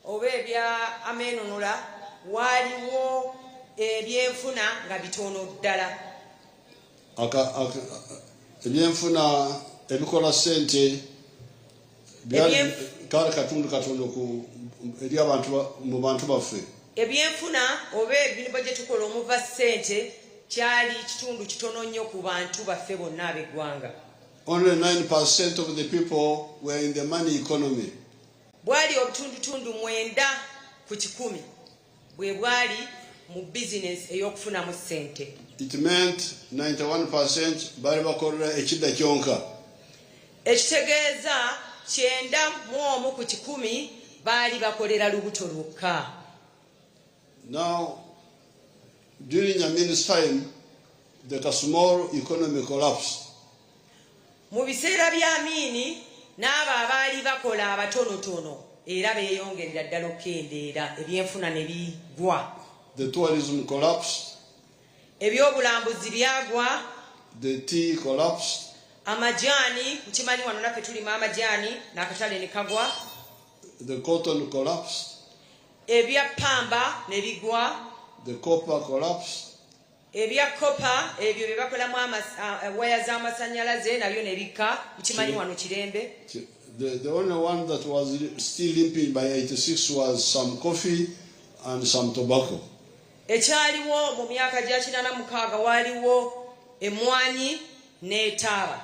oba ebya ameenunula waaliwo ebyenfuna nga bitono ddala. Ebyenfuna ebikola ssente byali katundu katono eri abantu mu bantu baffe. Ebyenfuna oba ebintu gye tukola omuva ssente kyali kitundu kitono nnyo ku bantu baffe bonna ab'eggwanga. Only 9% of the people were in the money economy. Bwali obutundutundu 9% bwe bwali mu bizinesi ey'okufunamu ssente. It meant 91% baali bakolera ekidda kyonka. Ekitegeeza 91% baali bakolera lubuto lwokka. Now, during Amin's time, the small economy collapsed. Mu biseera bya Amini n'abo abaali bakola abatonotono era beeyongerera ddala okukendeera, ebyenfuna ne bigwa. The tourism collapsed. Ebyobulambuzi byagwa. The tea collapsed. Amajaani, nkimanyi wano naffe tulima amajaani n'akatale ne kagwa. The cotton collapsed. Ebya pamba ne bigwa. The copper collapsed. Ebya copper ebyo bye bakolamu waya z'amasannyalaze nabyo ne bikka, nkimanyi wano Kirembe. The only one that was still limping by 86 was some coffee and some tobacco. Ekyaliwo mu myaka gya 86 waaliwo emmwanyi n'etaaba.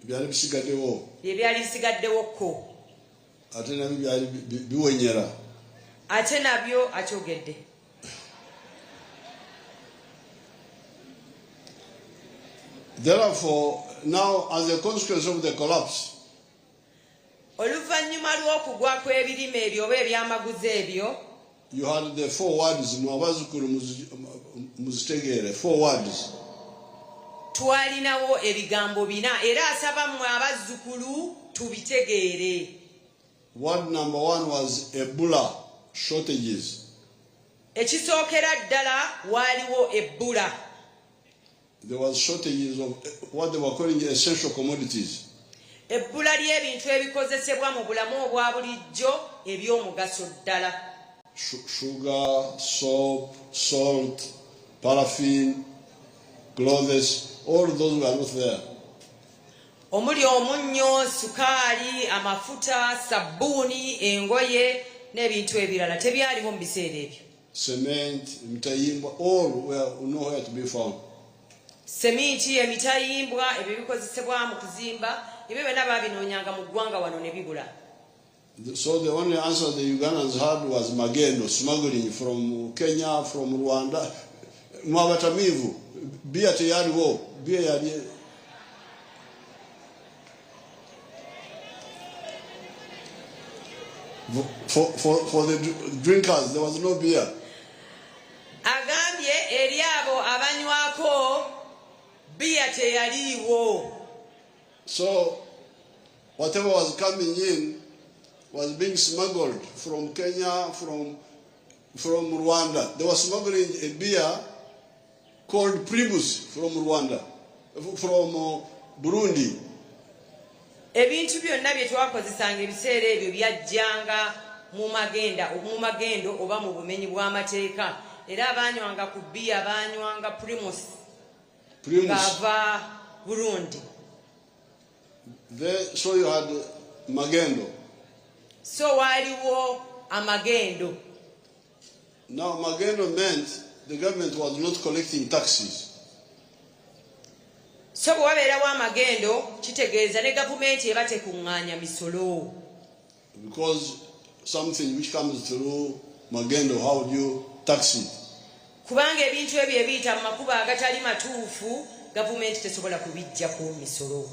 Byali bisigaddewo. Bye byali bisigaddewo ko. Ate nabyo byali biwenyera. Ate nabyo akyogedde. Therefore, now as a consequence of the collapse, oluvannyuma lw'okugwa kw'ebirime ebyo oba ebyamaguzi ebyo, you had the four words, mwabazukulu muzitegeere, four words. Twalinawo ebigambo bina era asaba mmwe abazzukulu tubitegeere. Word number one was Ebola shortages. Ekisookera ddala waaliwo Ebola. There was shortages of what they were calling essential commodities. Ebbula ly'ebintu ebikozesebwa mu bulamu obwa bulijjo eby'omugaso ddala. Sugar, soap, salt, paraffin, clothes, all those were not there. Omuli omunnyo, sukaali, amafuta, sabbuuni, engoye n'ebintu ebirala tebyaliwo mu biseera ebyo. Cement, emitayimbwa, all were nowhere to be found. Seminti, emitayimbwa, ebyo bikozesebwa mu kuzimba, ebyo byonna baabinoonyanga mu ggwanga wano ne bibula. So the only answer the Ugandans had was magendo, smuggling from Kenya, from Rwanda. Mwabatamivu, bia teyaliwo, bia yali. For the drinkers, there was no beer. Agambye eri abo abanywako bia teyaliwo. So whatever was coming in was being smuggled from Kenya, from Rwanda. They were smuggling a beer called Primus from Rwanda, from Burundi. Ebintu byonna bye twakozesanga ebiseera ebyo byajjanga mu magendo oba mu bumenyi bw'amateeka. Era abanywanga ku bbiya banywanga Primus ng'ava Burundi. So you had magendo. So waaliwo amagendo. Now magendo meant the government was not collecting taxes. So bwe wabeerawo amagendo kitegeeza ne gavumenti eba tekuŋŋaanya misolo. Because something which comes through magendo, how do you tax it? Kubanga ebintu ebyo ebiyita mu makubo agatali matuufu Gavumenti tesobola kubiggyako misolo.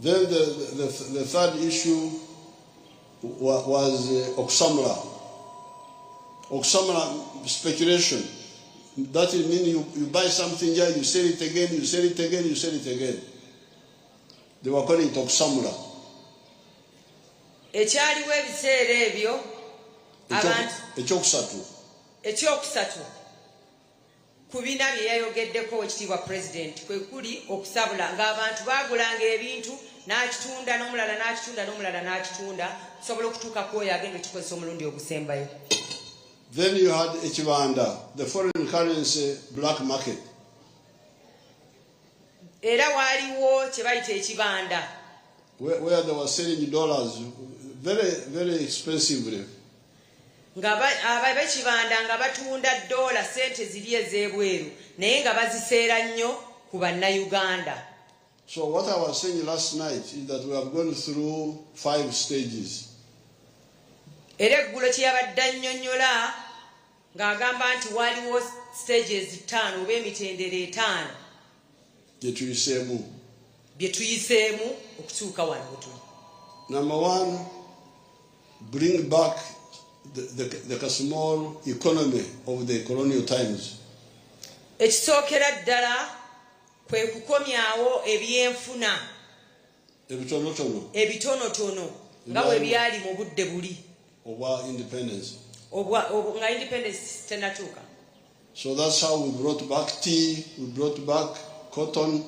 Then the third issue was okusamula. Okusamula, speculation. That means you buy something here, you sell it again, you sell it again, you sell it again. They were calling it okusamula. Ekyaliwo ebiseera ebyo abantu Ekyokusatu. Ekyokusatu ku bina bye yayogeddeko ekitiibwa pulezidenti kwe kuli okusabula, ng'abantu baagulanga ebintu n'akitunda n'omulala n'akitunda n'omulala n'akitunda kusobola okutuuka ku oyo agenda okukikozesa omulundi ogusembayo. Then you had ekibanda, the foreign currency black market. Era waaliwo kye bayita ekibanda, where they were selling dollars very, very expensively. Nga ab'ekibanda nga batunda ddoola, sente ziri ez'ebweru, naye nga baziseera nnyo ku bannayuganda. So what I was saying last night is that we have gone through five stages. Era eggulo kye yabadde annyonnyola ng'agamba nti waliwo stages ttaano oba emitendera etaano gye tuyiseemu. Bye tuyiseemu okutuuka wano we tuli. Number one, bring back the small economy of the colonial times. Ekisookera ddala kwe kukomyawo ebyenfuna ebitonotono ebitonotono nga bwe byali mu budde buli obwa independence. Nga independence tenatuuka. So that's how we brought back tea, we brought back cotton,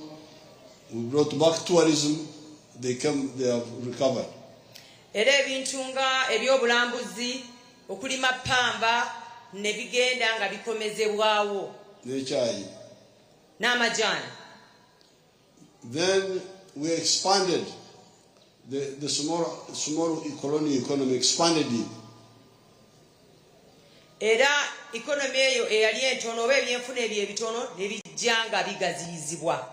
we brought back tourism. They came, they have recovered. Era ebintu nga ebyobulambuzi, okulima pamba ne bigenda nga bikomezebwawo. N'ekyayi. N'amajaani. Then we expanded the small colonial economy, expanded it. Era economy eyo eyali entono oba ebyenfuna ebyo ebitono ne bijja nga bigaziyizibwa.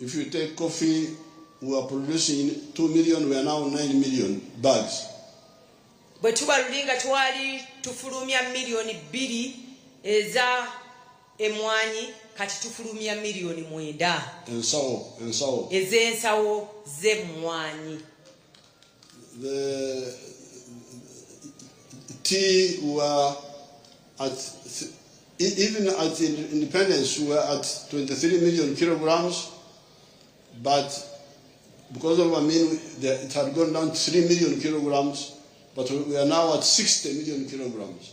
If you take coffee, we are producing 2 million, we are now 9 million bags. Bwe tuba luli nga twali tufulumya miliyoni 2 eza emwanyi, kati tufulumya miliyoni 9. Ensawo, ensawo. Ez'ensawo z'emmwanyi. The tea, we were at, even at independence, we were at 23 million kilograms, but because of Amin, it had gone down to 3 million kilograms, but we are now at 60 million kilograms.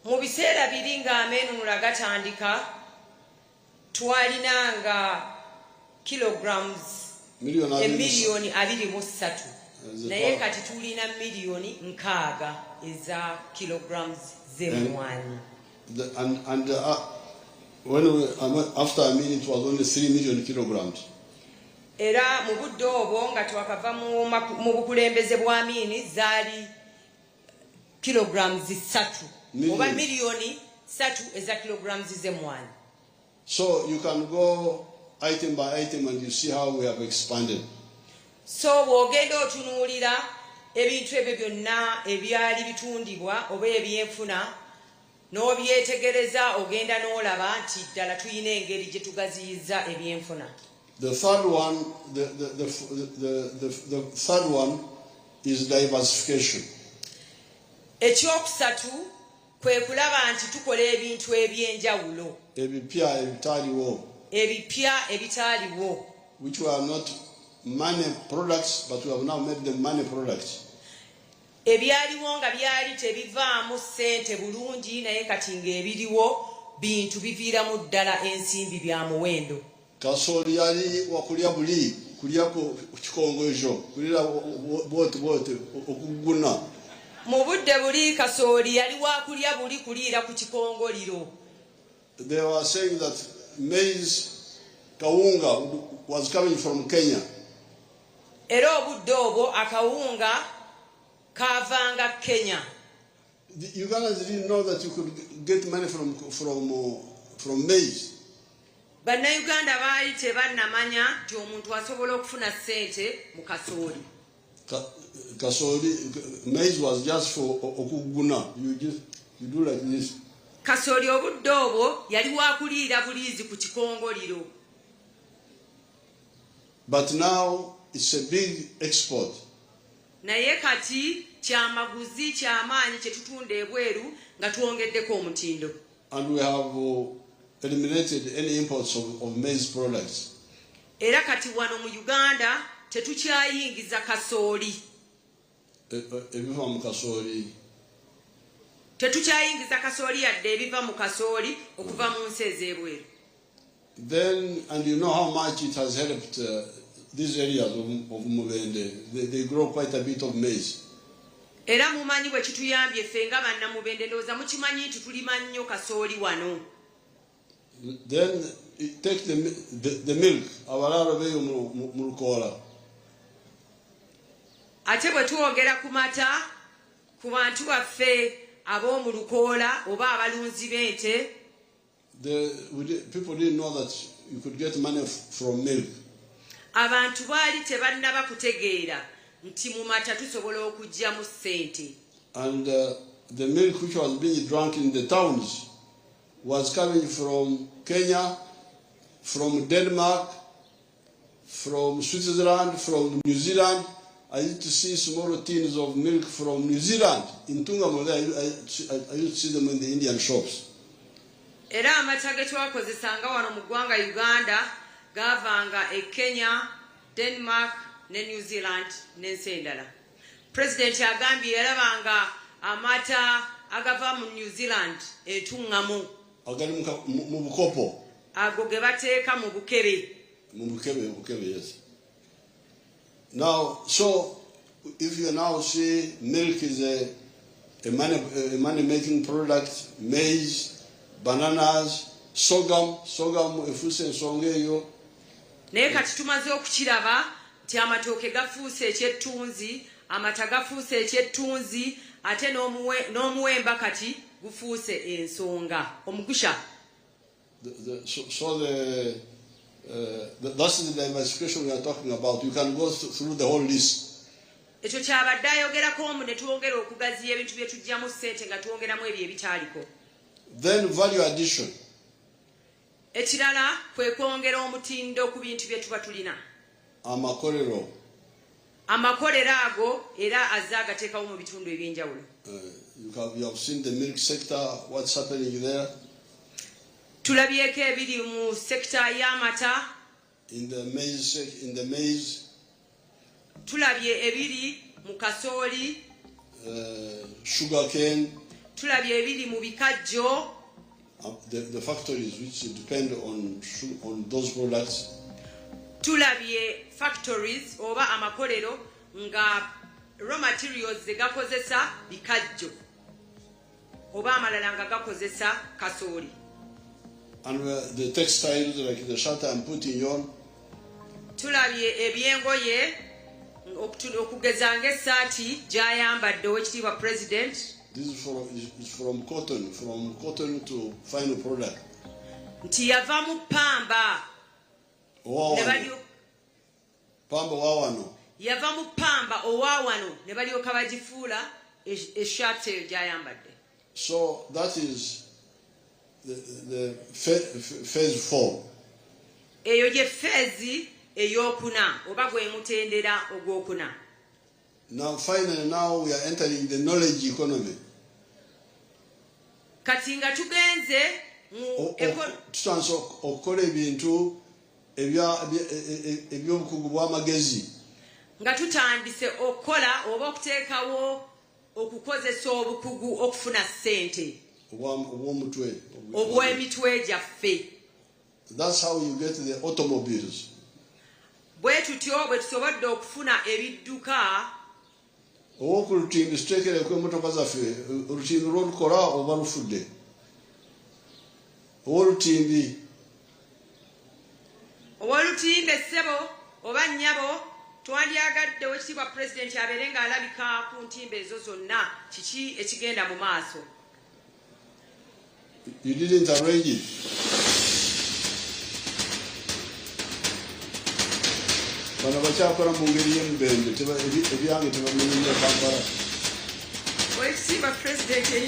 Mu biseera biri ng'ameenunula gatandika twalinanga kilograms Million emiliyoni 23, Eze naye kati tulina miliyoni 60 eza kilograms z'emmwanyi. And after Amin, it was only 3 million kilograms. Era mu budde obwo nga twakava mu bukulembeze bwa Amini zaali kilograms 3 oba Million. miliyoni 3 eza kilograms z'emmwanyi. So you can go item by item and you see how we have expanded. So bw'ogenda otunuulira ebintu ebyo byonna ebyali bitundibwa oba ebyenfuna n'obyetegereza, ogenda n'olaba nti ddala tulina engeri gye tugaziyiza ebyenfuna. The third one, the third one is diversification. Ekyokusatu kwe kulaba nti tukola ebintu ebyenjawulo. Ebipya ebitaliwo. Ebipya ebitaaliwo. Which were not money products, but we have now made them money products. Ebyaliwo nga byali tebivaamu ssente bulungi, naye kati ng'ebiriwo bintu biviiramu ddala ensimbi, bya muwendo. Kasooli yali wakulya buli kulya ku kikongojo kulira bwoti bwoti okuguna. Mu budde buli kasooli yali wakulya buli kuliira ku kikongoliro. They were saying that maize, kawunga, was coming from Kenya. Era obudde obwo akawunga kaavanga Kenya. The Ugandans didn't know that you could get money from maize. Bannayuganda baali tebannamanya nti omuntu asobola okufuna ssente mu kasooli. Kasooli, maize was just for okuguna. You do like this. Kasooli obudde obwo yali wakuliira buliizi ku kikongoliro. But now it's a big export. Naye kati kyamaguzi kyamaanyi kye tutunda ebweru nga twongeddeko omutindo. And we have eliminated any imports of maize products. Era kati wano mu Uganda tetukyayingiza kasooli. Ebiva mu kasooli. Tetukyayingiza kasooli yadde ebiva mu kasooli okuva mu nsi ez'ebweru. Then, and you know how much it has helped these areas of Mubende. They grow quite a bit of maize. Era mumanyi bwe kituyambye ffe nga bannamubende, ndowooza mukimanyi nti tulima nnyo kasooli wano. Then take the milk, abalalo beyo mu Lukoola. Ate bwe twogera ku mata ku bantu baffe ab'omu Lukoola oba abalunzi b'ente. People didn't know that you could get money from milk. Abantu baali tebannaba kutegeera nti mu mata tusobola okuggyamu ssente. And the milk which was being drunk in the towns was coming from Kenya, from Denmark, from Switzerland, from New Zealand. I used to see small tins of milk from New Zealand. In Ntungamo, I used to see them in the Indian shops. Era amata ge twakozesanga wano mu ggwanga Uganda gaavanga e Kenya, Denmark ne New Zealand n'ensi endala. Pulezidenti agambye yalabanga amata agava mu New Zealand etuŋŋamu. Agali mu bukopo. Ago ge bateeka mu bukebe. Mu bukebe, yes. Now, so if you now see milk is a money-making product, maize, bananas, sorghum efuuse ensonga eyo. Naye kati tumaze okukiraba nti amatooke gafuuse ekyettunzi, amata gafuuse ekyettunzi, ate n'omuwemba kati gufuuse ensonga. Omugusha. That's the diversification we are talking about. You can go through the whole list. Ekyo kyabadde ayogerako omu ne twongera okugaziya ebintu bye tuggyamu ssente nga twongeramu ebyo ebitaaliko. Then value addition. Ekirala kwe kwongera omutindo ku bintu bye tuba tulina. Amakolero. Amakolero ago era azze agateekawo mu bitundu eby'enjawulo. You have seen the milk sector, what's happening there. Tulabyeko ebiri mu sekita y'amata. In the maize. Tulabye ebiri mu kasooli. Sugar cane. Tulabye ebiri mu bikajjo. The factories which depend on those products. Tulabye factories oba amakolero nga raw materials ze gakozesa bikajjo oba amalala nga gakozesa kasooli. And the textiles, like the shirt I'm putting on. Tulabye ebyengoye okugeza ng'essaati gy'ayambadde Oweekitiibwa President. This is from cotton to final product. Nti yava mu ppamba. Pamba wa wano. Yava mu ppamba owa wano ne balyoka bagifuula essaati eyo gy'ayambadde. So that is the phase 4. Eyo ye phase ey'okuna oba gwe mutendera ogwokuna. Now finally now we are entering the knowledge economy. Kati nga tugenze mu tutandise okukola ebintu eby'obukugu bw'amagezi. Nga tutandise okukola oba okuteekawo okukozesa obukugu okufuna ssente. Obw'omutwe. Obw'emitwe gyaffe. That's how you get the automobiles. Bwe tutyo bwe tusobodde okufuna ebidduka. Ow'okulutimbi tuteekereko emmotoka zaffe, olutimbi lw'olukola oba lufudde. Ow'olutimbi. Ow'olutimbe ssebo oba nnyabo twandyagadde Oweekitiibwa Pulezidenti abeere ng'alabika ku ntimbe ezo zonna kiki ekigenda mu maaso. You didn't arrange it. Bano bakyakola mu ngeri y'emibende, ebyange tebamanyi nnyo Kampala. Oweekitiibwa Pulezidenti,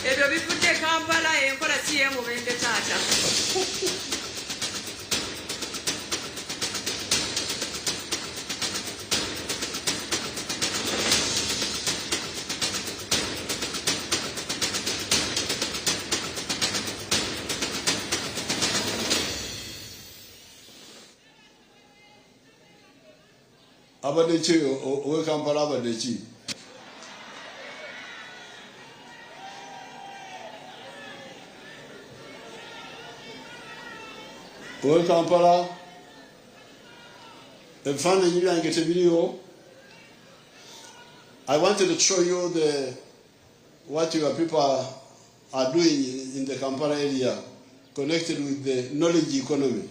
Ebyo bivudde Kampala, enkola si y'emubende taata. Abadde ki ow'e Kampala, abadde ki? Ow'e Kampala, ebifaananyi byange tebiriwo. I wanted to show you the what your people are doing in the Kampala area connected with the knowledge economy.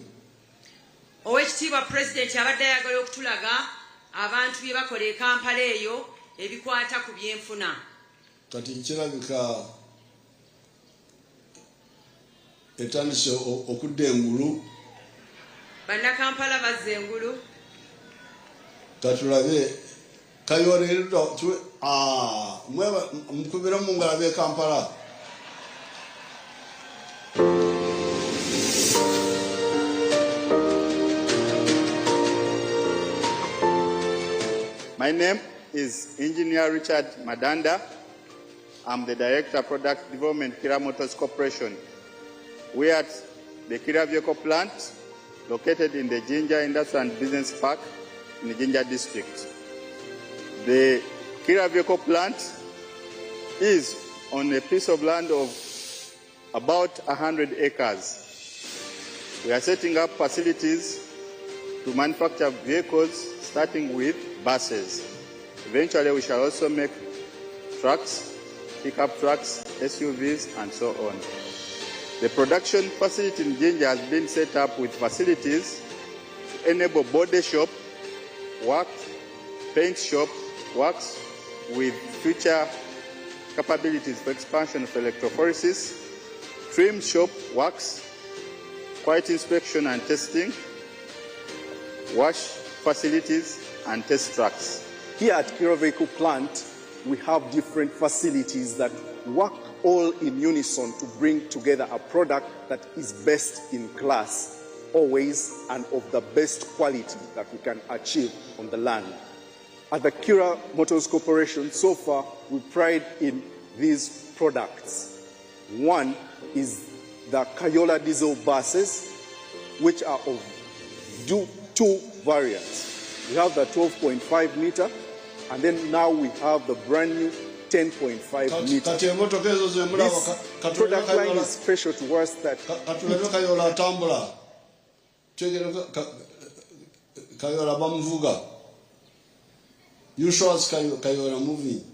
Oweekitiibwa Pulezidenti abadde ayagala okutulaga abantu bye bakola e Kampala eyo ebikwata ku byenfuna. Kati kirabika etandise okudda engulu. Bannakampala bazza engulu. Katulabe Kayoola erudda. Mukubire mu ngalo ab'e Kampala. My name is Engineer Richard Madanda. I'm the Director of Product Development, Kira Motors Corporation. We are at the Kira Vehicle Plant, located in the Jinja Industrial and Business Park in the Jinja District. The Kira Vehicle Plant is on a piece of land of about 100 acres. We are setting up facilities to manufacture vehicles, starting with buses. Eventually, we shall also make trucks, pickup trucks, SUVs, and so on. The production facility in Jinja has been set up with facilities to enable body shop work, paint shop works with future capabilities for expansion of electrophoresis, trim shop works, quality inspection and testing, wash facilities, and test trucks. Here at Kira Vehicle Plant, we have different facilities that work all in unison to bring together a product that is best in class, always, and of the best quality that we can achieve on the land. At the Kira Motors Corporation, so far, we pride in these products. One is the Kayoola diesel buses, which are of two variants. We have the 12.5 meter, and then now we have the brand new 10.5 meter. Kati emmotoka ezo ze mulaba This katulabe product line Kayoola is special to us that katulabe Kayoola atambula. Twegere Kayoola bamuvuga. You show us Kayoola moving.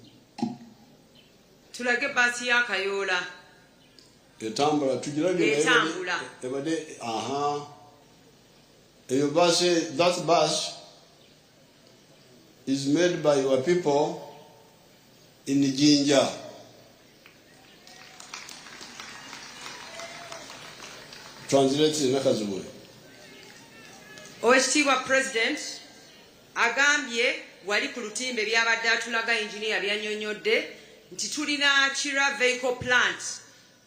Tulage baasi ya Kayoola. Etambula, tugirabye. Etambula. Ebadde aha, eyo basi, that bus is made by your people in Jinja. Translate, Nakazibwe. Oweekitiibwa President agambye wali ku lutimbe byabadde atulaga engineer byannyonnyodde nti tulina Kira Vehicle Plant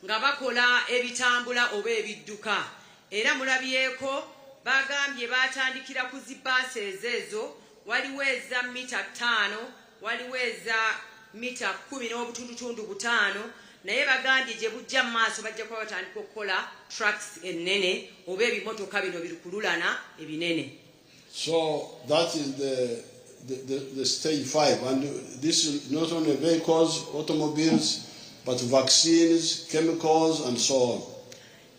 nga bakola ebitambula oba ebidduka, era mulabyeko bagambye batandikira ku zi buses ezo, waliwo eza mita 5, waliwo eza mita 10.5, naye bagambye gye bujja mu maaso bajja kuba batandika okukola trucks ennene oba ebimotoka bino birukululana ebinene. So that is the stage 5, and this is not only vehicles, automobiles, but vaccines, chemicals, and so on.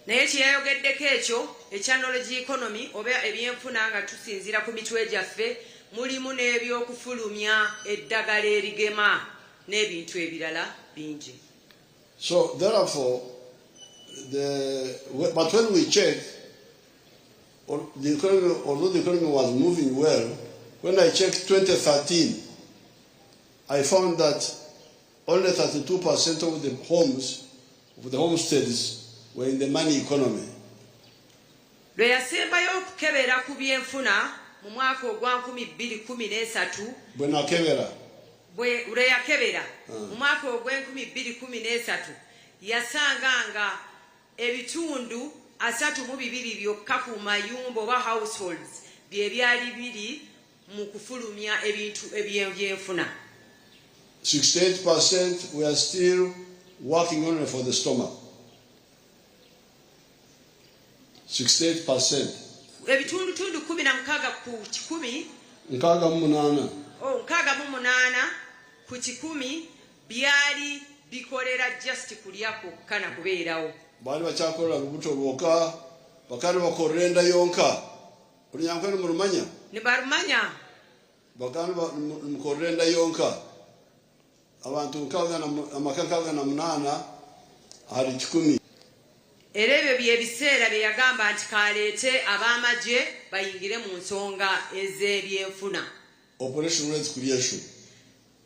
Naye kyeyayogeddeko ekyo ekya knowledge economy oba ebyenfuna nga tusinziira ku mitwe gyaffe, mulimu n'ebyokufulumya eddagala erigema n'ebintu ebirala bingi. So therefore, but when we check, or the economy, although the economy was moving well, when I checked 2013, I found that only 32% of the homes, of the homesteads, were in the money economy. Lwe yasembayo okukebera ku byenfuna mu mwaka ogwa 2013, Bwe nakebera. Bwe lwe yakebera mu mwaka ogw'enkumi bbiri kumi n'esatu, Yasanga nga ebitundu 32 byokka ku mayumba oba households bye byali biri mu kufulumya ebintu ebyenfuna. 68% were still working only for the stomach. 68%. Ebitundutundu 16 ku 100, 68. Oh, 68 ku 100 byali bikolera just kulya kwokka na kubeerawo. Baali bakyakolera lubuto lwokka, bakali bakolera enda yonka. Olunyankole mulumanya? Ne balumanya. Bakali mukolera enda yonka. Abantu amaka 68 ahali 100. Era ebyo byebiseera bye yagamba nti kaleete ab'amagye bayingire mu nsonga ez'ebyenfuna. Operation Wealth Creation.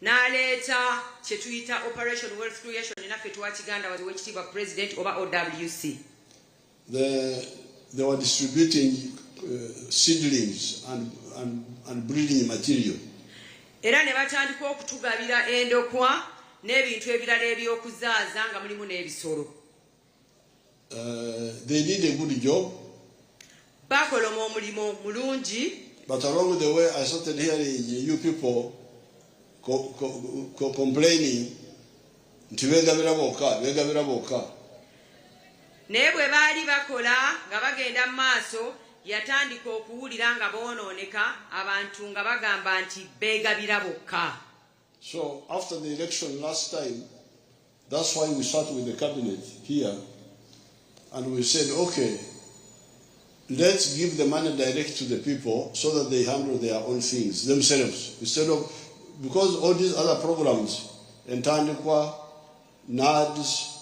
N'aleeta kye tuyita Operation Wealth Creation, naffe twakiganda wazi w'ekitiibwa President oba OWC. They were distributing seedlings and breeding material. Era ne batandika okutugabira endokwa n'ebintu ebirala eby'okuzaaza nga mulimu n'ebisolo. They did a good job. Bakola omulimu mulungi. But along the way I started hearing you people complaining nti beegabira bokka, beegabira bokka. Naye bwe baali bakola nga bagenda mu maaso, yatandika okuwulira nga boonooneka abantu nga bagamba nti beegabira bokka. So after the election last time, that's why we sat with the cabinet here and we said, okay, let's give the money direct to the people so that they handle their own things themselves. Instead of, because all these other programs, Entandikwa, NAADS,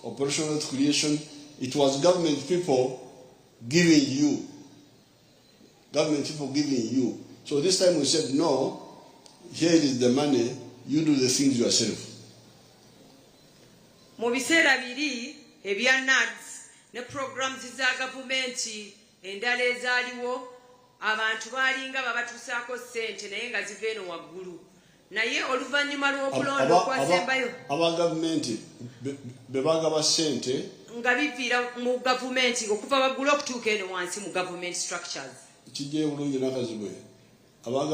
Operation Wealth Creation, it was government people giving you. Government people giving you. So this time we said, no, here is the money, you do the things yourself. Mu biseera biri ebya NAADS ne programs za gavumenti endala ezaaliwo, abantu baalinga babatuusaako ssente naye nga ziva eno waggulu. Naye oluvannyuma lw'okulonda okwasembayo, aba gavumenti be bagaba ssente nga biviira mu gavumenti okuva waggulu okutuuka eno wansi mu government structures. Kijjeyo bulungi Nakazibwe. Aba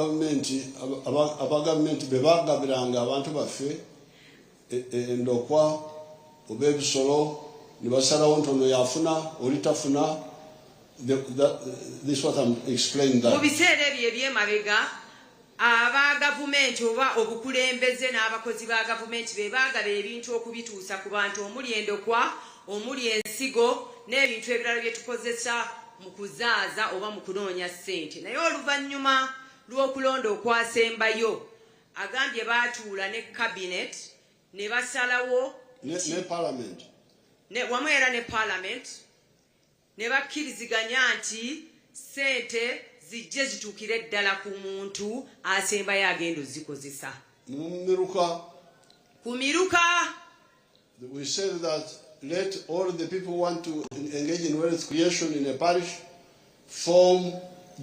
gavumenti be bagabiranga abantu baffe endokwa oba ebisolo ne basalawo nti ono yafuna oli tafuna. This what I'm explaining that. Mu biseera ebyo eby'emabega, aba gavumenti oba obukulembeze n'abakozi ba gavumenti be baagaba ebintu okubituusa ku bantu omuli endokwa, omuli ensigo n'ebintu ebirala bye tukozesa mu kuzaaza oba mu kunoonya ssente. Naye oluvannyuma lw'okulonda okwasembayo, agambye baatuula ne cabinet ne basalawo ne parliament. Wamu era ne parliament ne bakkiriziganya nti ssente zijje zituukire ddala ku muntu asembayo agenda ozikozesa. Mu miruka. Ku miruka. We said that let all the people want to engage in wealth creation in a parish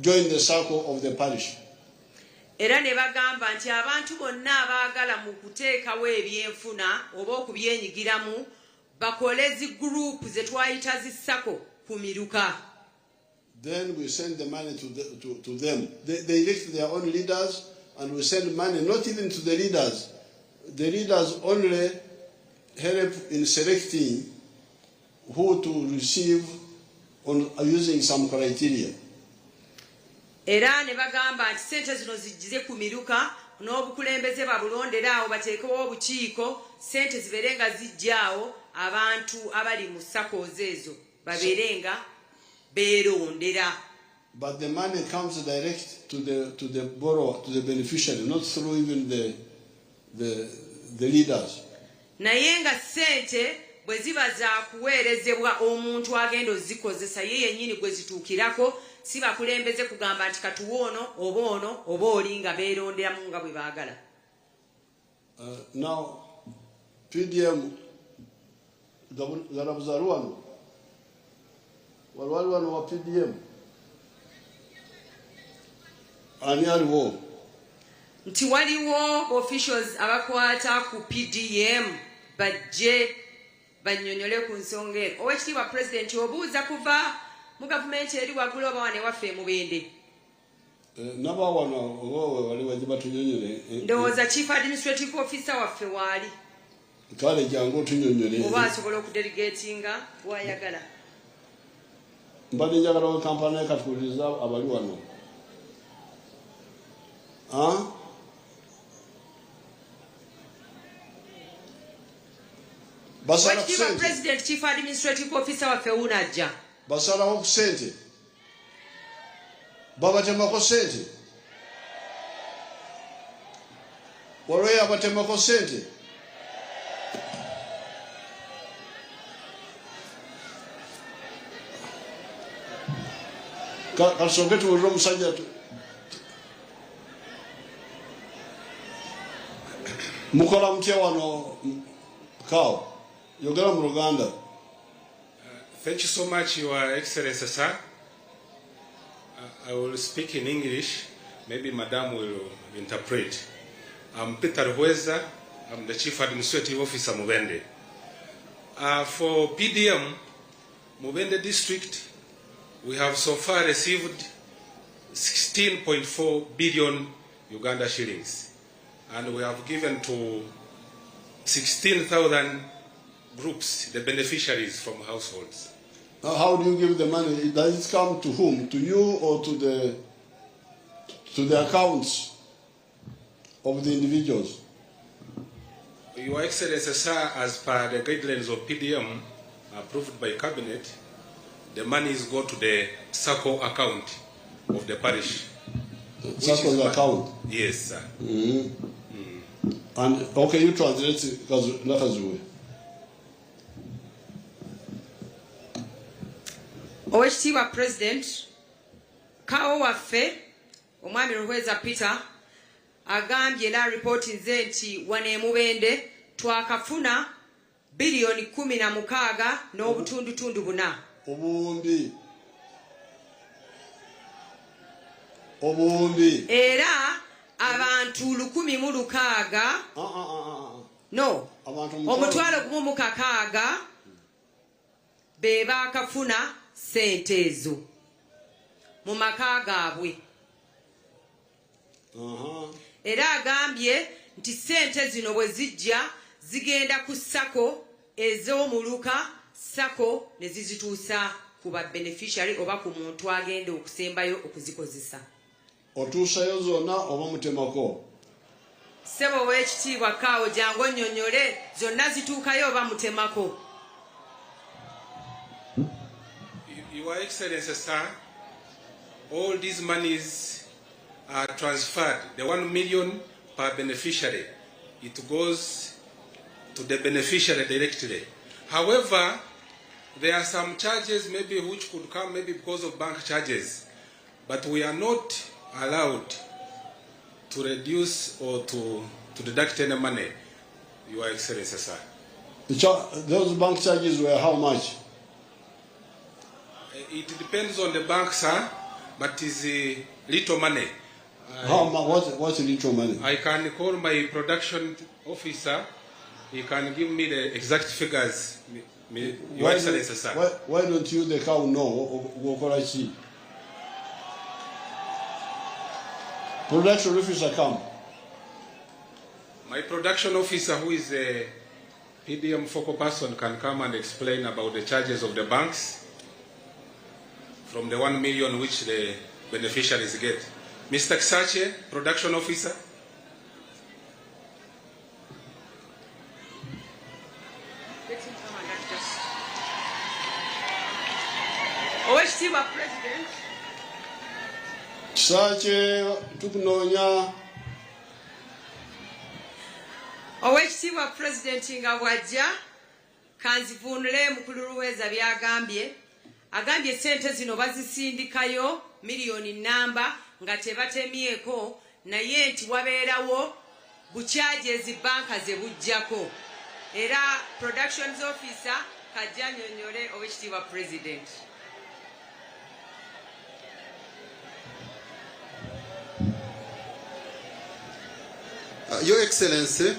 join the circle of the parish. Era ne bagamba nti abantu bonna abaagala mu kuteekawo ebyenfuna oba okubyenyigiramu bakole zi group ze twayita zi SACCO ku miruka. Then we send the money to them. They elect their own leaders, and we send money not even to the leaders. The leaders only help in selecting who to receive on using some criteria. Era ne bagamba nti ssente zino zijjize ku miruka n'obukulembeze babulondera awo bateekewo obukiiko, ssente zibeere nga zijja awo abantu abali mu SACCOs ezo babeere nga beerondera. But the money comes direct to the borrower, to the beneficiary, not through even the leaders. Naye nga ssente bwe ziba za kuweerezebwa omuntu agenda ozikozesa ye yennyini gwe zituukirako, si bakulembeze kugamba nti katuwe ono oba ono oba oli nga beeronderamu nga bwe baagala. Now, PDM Garabuzaali wano, waliwo wano wa PDM ani aliwo? Nti waliwo officials abakwata ku PDM bajje. Bannyonnyole ku nsonga eno. Oweekitiibwa Pulezidenti, obuuza kuva mu gavumenti eri waggulu oba wano ewaffe e Mubende? Naba wano oba wali bajje batunyonyole. Ndowooza Chief Administrative Officer waffe waali. Kale jangu otunyonyole. Oba asobola okudelegatinga wayagala. Mbadde njagala we Kampala, naye katukuliriza abali wano. Ah? Basala ku Oweekitiibwa ssente. President, Chief Administrative Officer waffe wuuno ajja. Basalawo ku ssente. Babatemako ssente. Waliwo abatemako ssente. Katusooke tuwulire omusajja mukola mutya wano kawo yogera mu Luganda. Thank you so much, Your Excellency, sir. I will speak in English. Maybe Madam will interpret. I'm Peter Hueza. I'm the Chief Administrative Officer, Mubende. For PDM, Mubende District, we have so far received 16.4 billion Uganda shillings. And we have given to 16,000 groups, the beneficiaries from households. Now, how do you give the money? Does it come to whom? To you or to the accounts of the individuals? Your Excellency, sir, as per the guidelines of PDM approved by Cabinet, the monies go to the SACCO account of the parish. Which is SACCO's account? Yes, sir. And okay, you translate Nakazuwe. Oweekitiibwa President, kawo waffe omwami Ruhweza Peter agambye era ripooti nze nti wano e Mubende twakafuna biliyoni 16.4. Obuwumbi. Obuwumbi. Era abantu 1,060. No. Abantu 1,060 be baakafuna ssente ezo mu maka gaabwe. Era agambye nti ssente zino bwe zijja zigenda ku SACCO ez'omuluka, SACCO ne zizituusa ku ba beneficiary oba ku muntu agenda okusembayo okuzikozesa. Otuusayo zonna oba mutemako? Ssebo ow'ekitiibwa Kaawo, jangu onnyonnyole, zonna zituukayo oba mutemako? Your Excellency, sir, all these monies are transferred. The 1 million per beneficiary, it goes to the beneficiary directly. However, there are some charges maybe which could come maybe because of bank charges, but we are not allowed to reduce or to deduct any money, Your Excellency, sir. Those bank charges were how much? It depends on the bank, sir, but it's little money. How much? What's little money? I can call my production officer. He can give me the exact figures, Your Excellency, sir. Why don't you, the cow, know? Wokola Production officer, come. My production officer, who is a PDM focal person, can come and explain about the charges of the banks from the 1 million which the beneficiaries get. Mr. Kisache, production officer. Oweekitiibwa President. Kisache, tukunoonya. Oweekitiibwa President nga bw'ajja, kanzivuunule mukulu Ruhweza by'agambye. Agambye ssente zino bazisindikayo miliyoni namba nga tebatemyeko, naye nti wabeerawo bucharges banka ze bujjako. Era productions officer kajja annyonnyole Oweekitiibwa President. Your Excellency,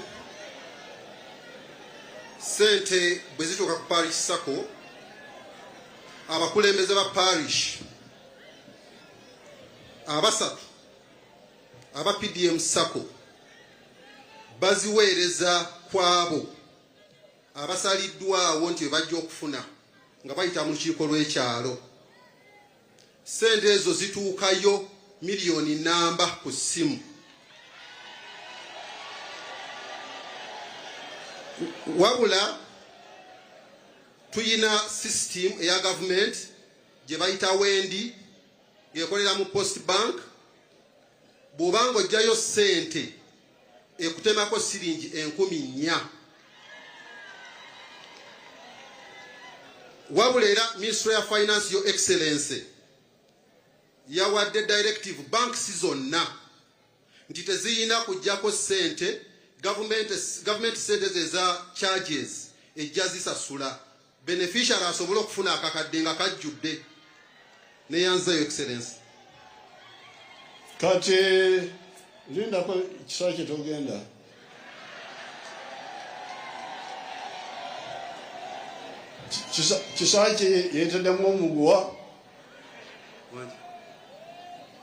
Sente bwe zituuka ku parish SACCO, abakulembeze ba parish abasatu aba PDM SACCO baziweereza ku abo abasaliddwawo nti bajja okufuna nga bayita mu lukiiko lw'ekyalo. Sente ezo zituukayo miliyoni namba ku ssimu. Wabula tuyina system eya government gye bayita Wendi, ng'ekolera mu Post Bank. Bw'obanga ojjayo ssente ekutemako siringi 4000. Wabula era Ministry ya Finance, Your Excellency, yawadde directive banks zonna nti teziyina kujjako ssente. Gavumenti sente ze eza charges ejja zisasula, beneficiary asobole okufuna akakadde nga kajjudde. Neyanza, Your Excellence. Kati lindako, kisa kye togenda. Kisakye yeeteddemu omuguwa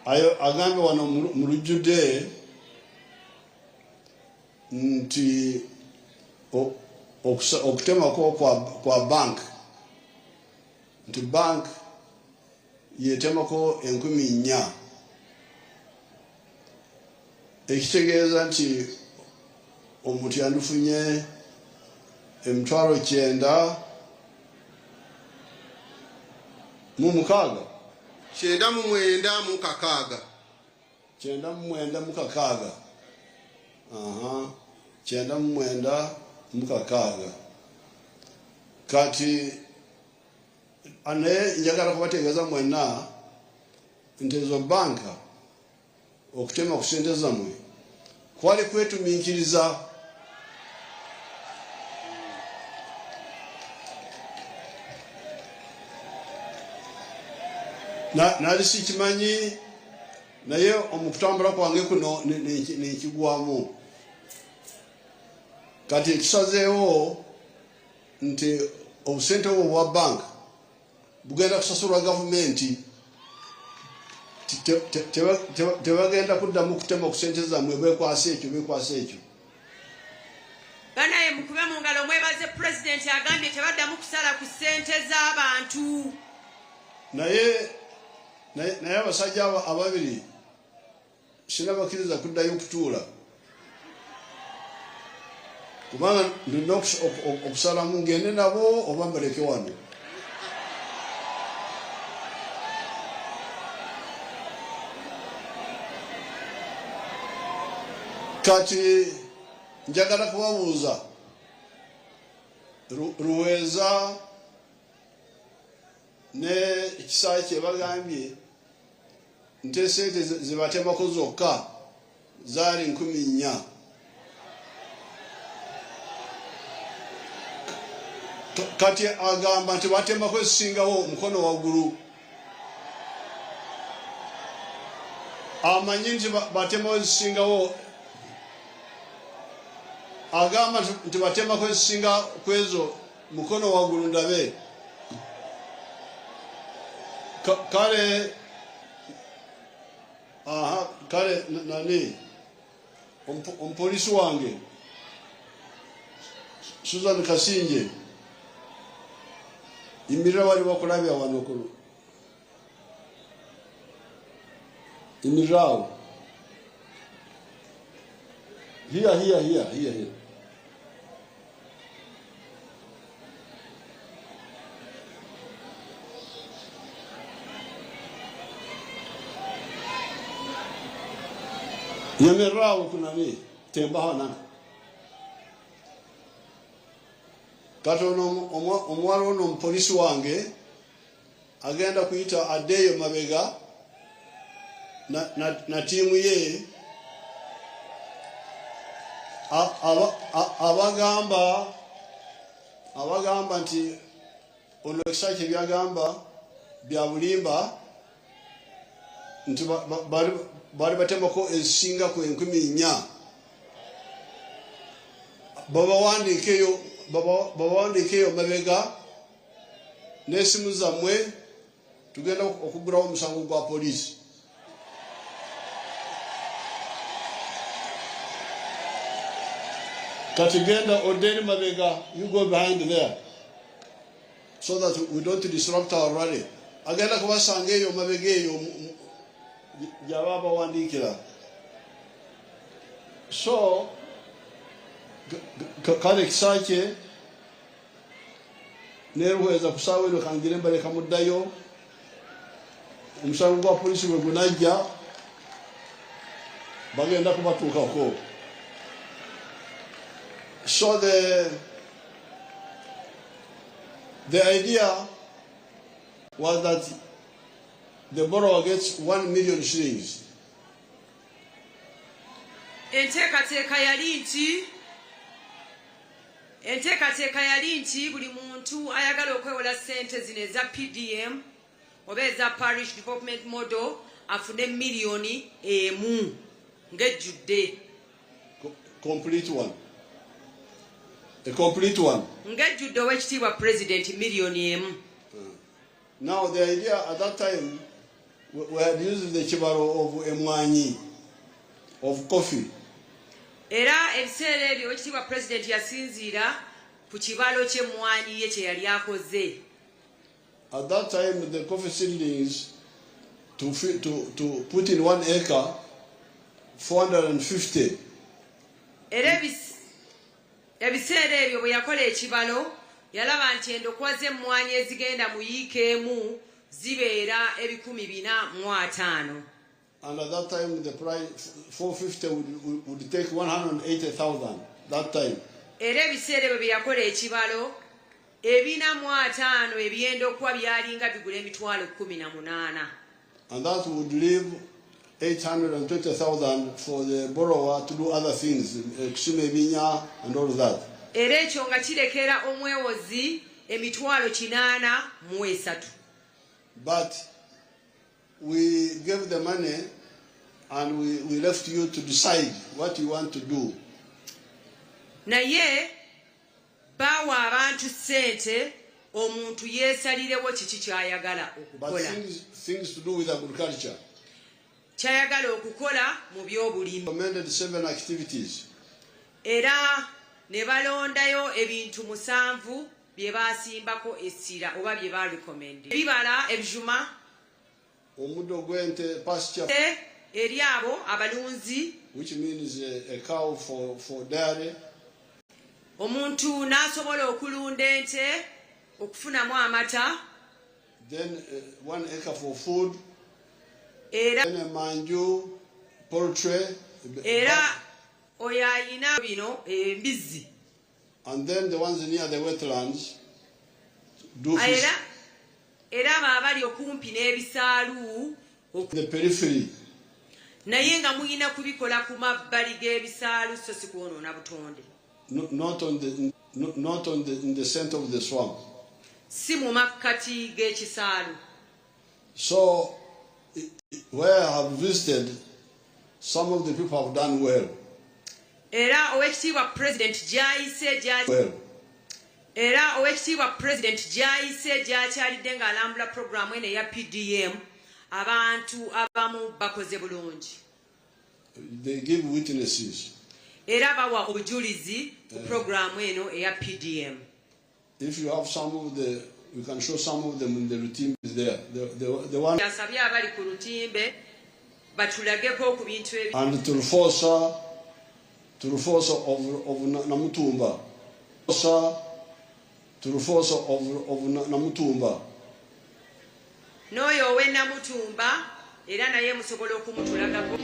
ayo, agambye wano mu lujjudde nti okutemako kwa bank, nti bank yetemako 4000, ekitegeeza nti omuntu yandifunye 96,000. 96. 96, aha, 96. Kati naye njagala kubategeeza mwenna nti ezo banka okutema ku sente zammwe kwali kwetumiikiriza. Nali sikimanyi, naye omukutambula kwange kuno nekigwamu. Kati ekisazeewo nti obusente obwo bwa banka bugenda kusasulwa gavumenti. Tebagenda kuddamu kutema ku sente zammwe, bekwasa ekyo, bekwasa ekyo. Banaye, mukube mu ngalo mwebaze pulezidenti, agambye tebaddamu kusala ku ssente z'abantu. Naye abasajja abo ababiri sinabakkiriza kuddayo okutuula, kubanga ndina okusalamu ngende nabo oba mbaleke wano. Kati njagala kubabuuza, Ruweeza ne Kisakye bagambye nti esente zebatemako zokka zaali 4000. Kati agamba nti batemako ezisingawo, omukono waggulu amanyi nti batemako ezisingawo. Agamba nti batemako ezisinga ku ezo, mukono waggulu ndabe. Kale aha, kale nani, omupoliisi wange Susan Kasinje, yimirira wali wakulabya wano kulu, yimirirawo. Here, here, here, here, here. Yemererawo kunani tembaho nana. Kati ono omuwala ono omupoliisi wange agenda kuyita addeeyo mabega na ttiimu ye abagamba nti ono Kisakye byagamba bya bulimba, nti bali batemako ezisinga ku 4000. Babawandiikeyo. Babawandiike eyo mabega n'essimu zammwe, tugenda okugulawo omusango gwa poliisi. Kati genda odde eri mabega, you go behind there so that we don't disrupt our rally. Agenda kubasanga eyo mabega eyo gyaba bawandiikira. So kale Kisakye neruhweza ku ssaawa eno kangire mbaleka muddayo. Omusango gwa poliisi bwe gunajja bagenda kubatuukako. So the idea was that the borrower gets 1 million shillings. Enteekateeka yali nti buli muntu ayagala okwewola ssente zino eza PDM oba eza Parish Development Model afune 1 million ng'ejjudde. Complete one. A complete one. Ng'ejjudde, ow'ekitiibwa Pulezidenti, 1 million. Now the idea at that time, we had used the kibalo of emwanyi, of coffee. Era ebiseera ebyo, ow'ekitiibwa Pulezidenti, yasinziira ku kibalo ky'emmwanyi ye kye yali akoze. At that time, the coffee seedlings to put in 1 acre, 450. Era ebiseera ebyo bwe yakola ekibalo, yalaba nti endokwa z'emmwanyi ezigenda mu yiika emu zibeera 450. And at that time, the price, 450 would take 180,000 that time. Era ebiseera ebyo bye yakola ekibalo, 450 ebyendokwa byalinga bigula 180,000. And that would leave 820,000 for the borrower to do other things, kusima ebinnya and all that. Era ekyo nga kirekera omwewozi 803,000. But we gave the money and we left you to decide what you want to do. Naye baawa abantu ssente, omuntu yeesalirewo kiki ky'ayagala But okukola. things to do with agriculture. Ky'ayagala okukola mu by'obulimi. Recommended seven activities. Era ne balondayo ebintu musanvu bye baasimbako essira oba bye barecommend: ebibala, ebijuma, Omuddo gw'ente, pasture, eri abo abalunzi, which means a cow for dairy, omuntu n'asobola okulunda ente okufunamu amata, then 1 acre for food, era then a manju, poultry, era oyo ayina bino embizzi, and then the ones near the wetlands do fish. Era abo abali okumpi n'ebisaalu, The periphery. Naye nga muyina kubikola ku mabbali g'ebisaalu so si kwonoona butonde. No, not on the no, not on the in the center of the swamp. Si mu makkati g'ekisaalu. So where I have visited, some of the people have done well. Era owekitiibwa Pulezidenti gy'ayise Well, era owekitiibwa Pulezidenti gy'ayise, gy'akyalidde ng'alambula puroguramu eno eya PDM, abantu abamu bakoze bulungi. They give witnesses. Era bawa obujulizi ku puroguramu eno eya PDM. If you have some of the, you can show some of them in the routine is there. The one Asabye abali ku lutimbe batulageko ku bintu ebi and Turfosa of Namutumba. Turfosa of Namutumba. N'oyo ow'enamutumba era naye musobola okumutulagako.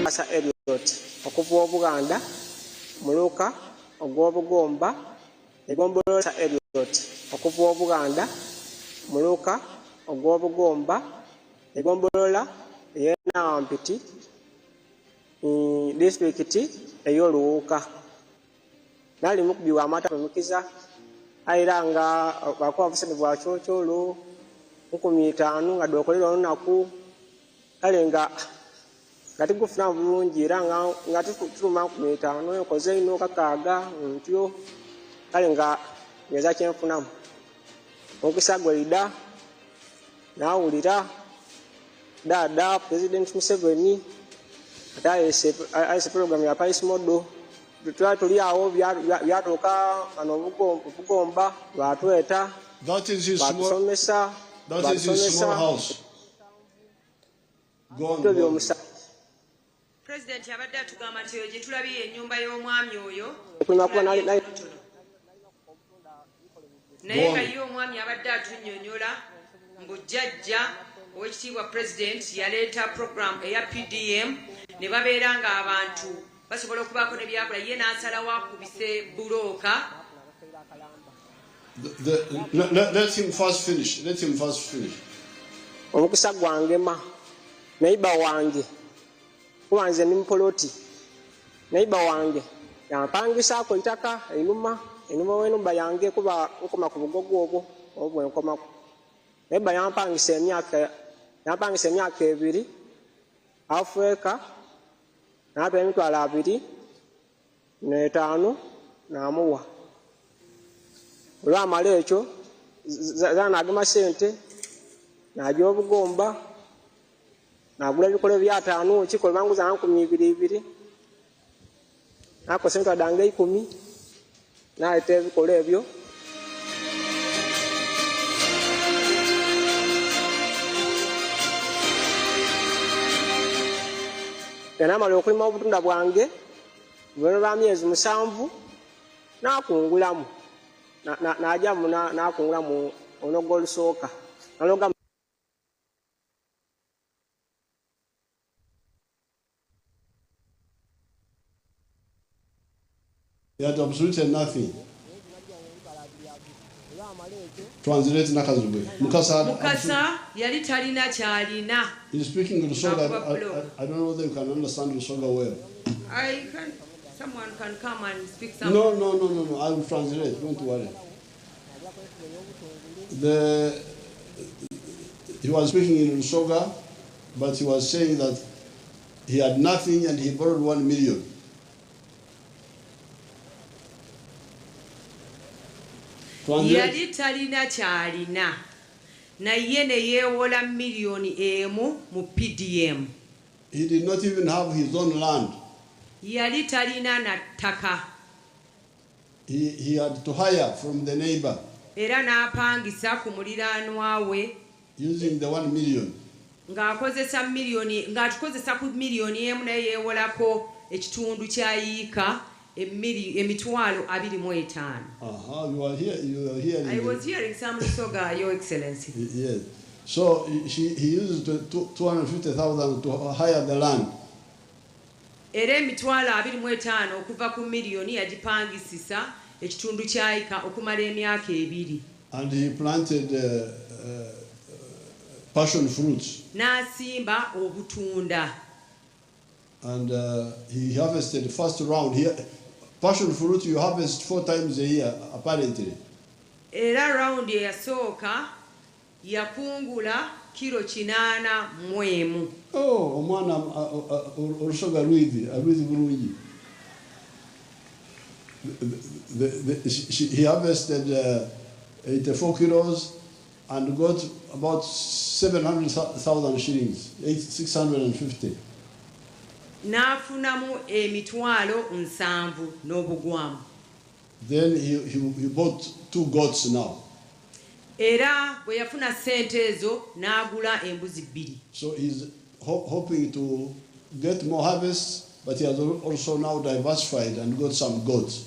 Asa Eliot okuva Obuganda, muluka ogw'Obugomba, egombolola Eliot okuva Obuganda, muluka ogw'Obugomba, egombolola ey'Enawampiti, disitulikiti ey'Oluwuuka. Nali mukubi wa mata omukiza era nga bakuba busente bwa kyokyolo 5,000 nga dwokolera olunaku, kale nga Nga tigufuna bulungi era nga tuluma 50 nkoze ino 6 ntyo kale nga ngeza kyenfunamu. Omukisa gwe nawulira dada President Museveni ate ayise program ya Paris Model. Twali tuli awo byatuuka ano obugomba batweta batusomesa. That is his small house. Go on, go on. President abadde atugamba nti eyo gye tulabye ennyumba y'omwami oyo, naye nga ye omwami abadde atunnyonnyola mbu jjajja owekitiibwa President yaleeta program eya PDM ne babeera ng'abantu basobola okubaako ne byakola, ye n'asalawo akubise bulooka. Let him first finish. Let him first finish. Omukisa gwangema neighbor wange kuba nze ndi mupoloti, neighbor wange yampangisaako itaka einuma w'enumba yange kuba nkoma ku bugogo obwo obwo nkomako. Neighbor yampangisa emyaka 2 Afrika n'apa emitwalo 25 n'amuwa. Olwamala ekyo zanagema sente najja obugomba nagula ebikolo bya 5 kikolo banguza 2,000 nakosa emitwalo dange 10 naleeta ebikolo ebyo. Namala okulima obutunda bwange bweno lwa myezi 7 nakungulamu najamu nakungulamu onogo olusooka naloga. He had absolutely nothing. Translate Nakazubwe. Mukasa yali talina kyalina. He's speaking Lusoga. I don't know whether you can understand Lusoga well. I can. Someone can come and speak something. No. I will translate. Don't worry. He was speaking in Lusoga, but he was saying that he had nothing and he borrowed 1 million. Yali talina kyalina naye ne yeewola 1 million mu PDM. He did not even have his own land. Yali talina na ttaka. He had to hire from the neighbor. Era n'apangisa ku muliraanwa we. Using the 1 million. Ng'akozesa millioni, ng'atukozesa ku 1 million naye yeewolako ekitundu kya yiika emitwalo 25. You are here. You are hearing. I was hearing some Lusoga, Your Excellency. Yes. So he used 250,000 to hire the land. Era emitwalo 25 okuva ku miliyoni yagipangisisa ekitundu kya yiika okumala emyaka 2. And he planted passion fruits. N'asimba obutunda. And he harvested the first round. Passion fruit you harvest 4 times a year, apparently. Era round eyasooka yakungula kilo 81. Oh, omwana olusoga lwidhi, alwidhi bulungi. He harvested 84 kilos and got about 700,000 shillings, 650. N'afunamu emitwalo 7 n'obugwamu. Then he bought 2 goats now. Era bwe yafuna ssente ezo n'agula embuzi 2. So he's hoping to get more harvests, but he has also now diversified and got some goats.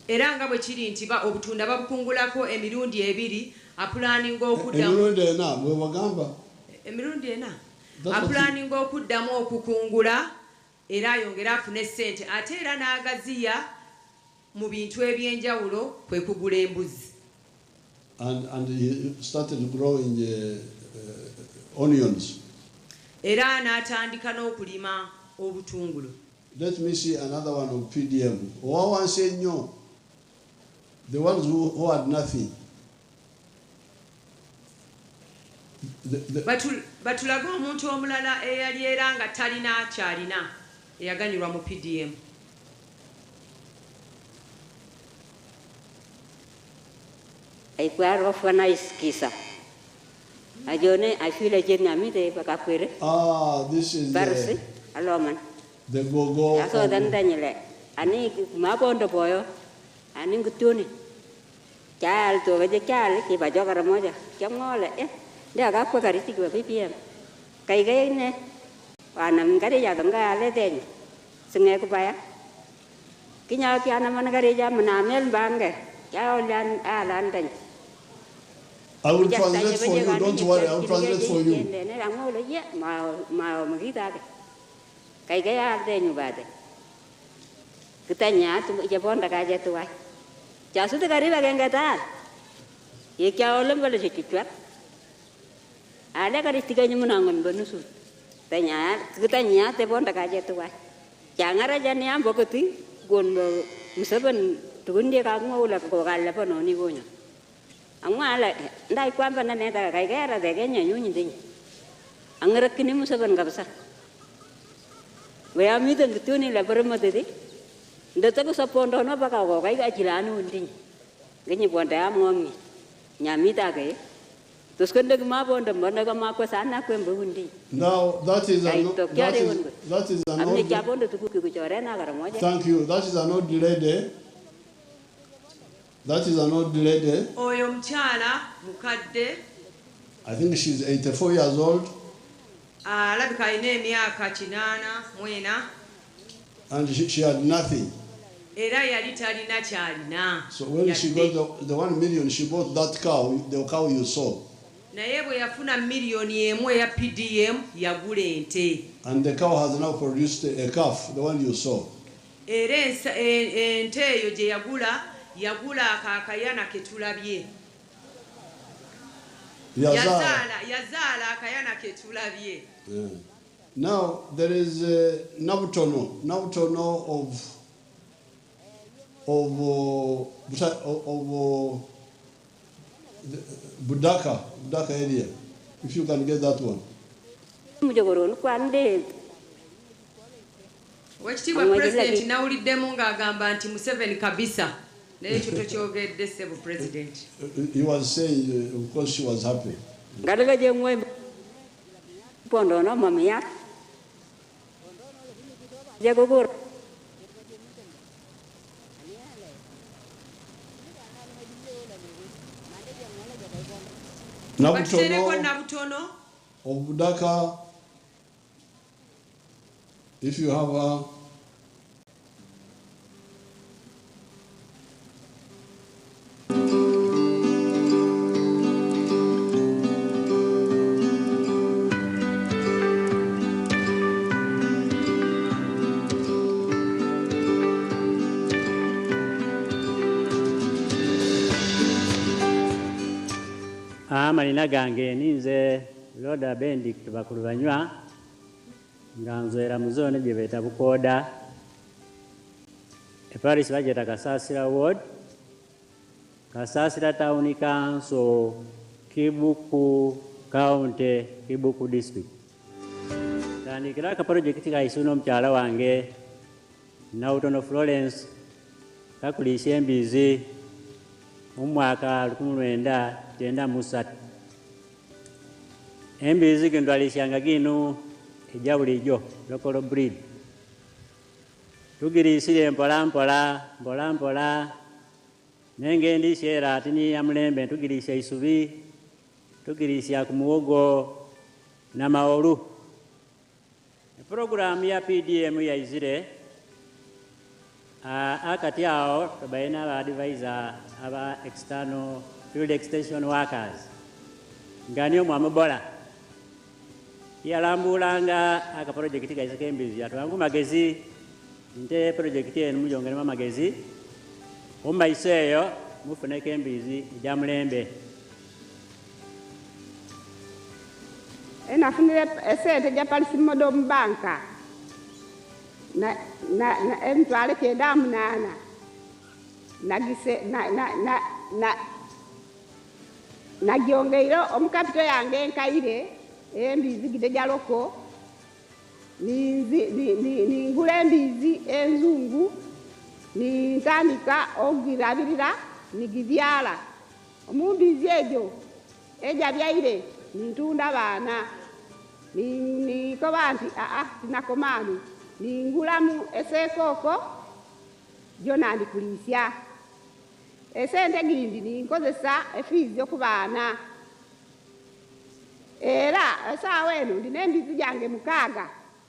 Era nga bwe kiri nti obutunda babukungulako emirundi 2, apulaninga okuddamu. Emirundi 4 bwe bagamba. Emirundi 4. Apulaninga okuddamu okukungula era ayongere afune ssente ate era n'agaziya mu bintu ebyenjawulo kwe kugula embuzi. And he started growing onions. Era n'atandika n'okulima obutungulu. Let me see another one of PDM. Owa nnyo, the ones who had nothing. Batulage omuntu omulala eyali era nga talina kyalina eyaganyulwa mu PDM. Ah, this is the gogo. I will translate for you, don't worry, I will translate for you. Now that is an old, thank you. That is an old lady. That is an old lady. Oyo mchala mukadde. I think she's 84 years old. Alabika alina emyaka 84. And she had nothing. Era yali talina kyalina. So when she got the 1 million, she bought that cow, the cow you saw. Naye bwe yafuna miliyoni emu eya PDM yagula ente. And the cow has now produced a calf, the one you saw. Era ente eyo gye yagula akayana ke tulabye. Yazaala akayana ke tulabye. Yeah. Now there is Nabutono of Budaka area, if you can get that one. Wekitiibwa President nawuliddemu ng'agamba nti Museveni kabisa naye ekyo tokyogedde ssebo President. He was saying, of course she was happy. Nabutono of Budaka, if you have a Amalina gange ninze Loda Benedict Bakulubanywa nga nzwera mu zone gye beeta Bukoda e Paris bagyeta Kasasira Ward, Kasasira Town Council, Kibuku County, Kibuku District. Tandikira aka project kaisuna omukyala wange Nautono Florence kakuliisa embizi mu mwaka 1993. Embizi gindwalisyanga gino ejja bulijjo local breed. Tugiriisire mpola mpola mpola mpola nengendiisya era ati ya mulembe tugiriisya isubi, tugiriisya ku muwogo n'amawolu. Programu ya PDM yaizire akati awo tubaina aba advisor aba external field extension workers nga niyo mwamubola yalambulanga aka project kaisa kembizi atwangu magezi nte project eno mujongeremu amagezi omaiseeyo mufune kembizi ejja mulembe. Enafunire esente ja Paris Model mu banka na na na emitwalo 98 nagise na na na na Nagyongeire omu kapito yange enkaire embizi gidejaloko ningula embizi enzungu nintandika okugirabirira nigibyala. Omu mbizi egyo ejabyaire nintunda baana nikoba nti aa tinakomaani ningulamu esekooko gyona ndikuliisya. Esente gindi ninkozesa efiizi okubaana. Era esaawa eno ndina embizi gyange 6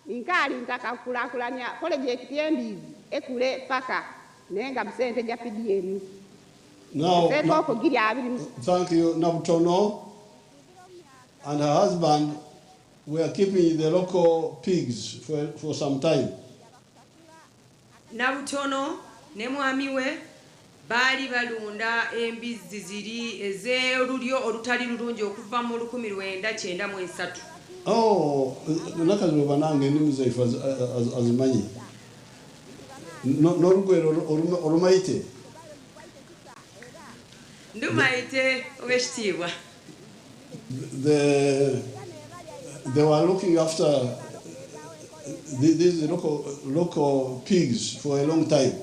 nkaali ntaka kukulaakulanya polojekiti y'embizi ekule paka naye nga musente gya PDM. Now, Esekooko giri 20. Thank you. Nabutono and her husband were keeping the local pigs for some time. Nabutono ne mwami we baali balunda embizzi ziri ez'olulyo olutali lulungi okuva mu 1993. Oh, nakaziba nange ennimi zaife azimanyi. N'olugwero olumayite. Ndumayite ow'ekitiibwa. They were looking after these local pigs for a long time.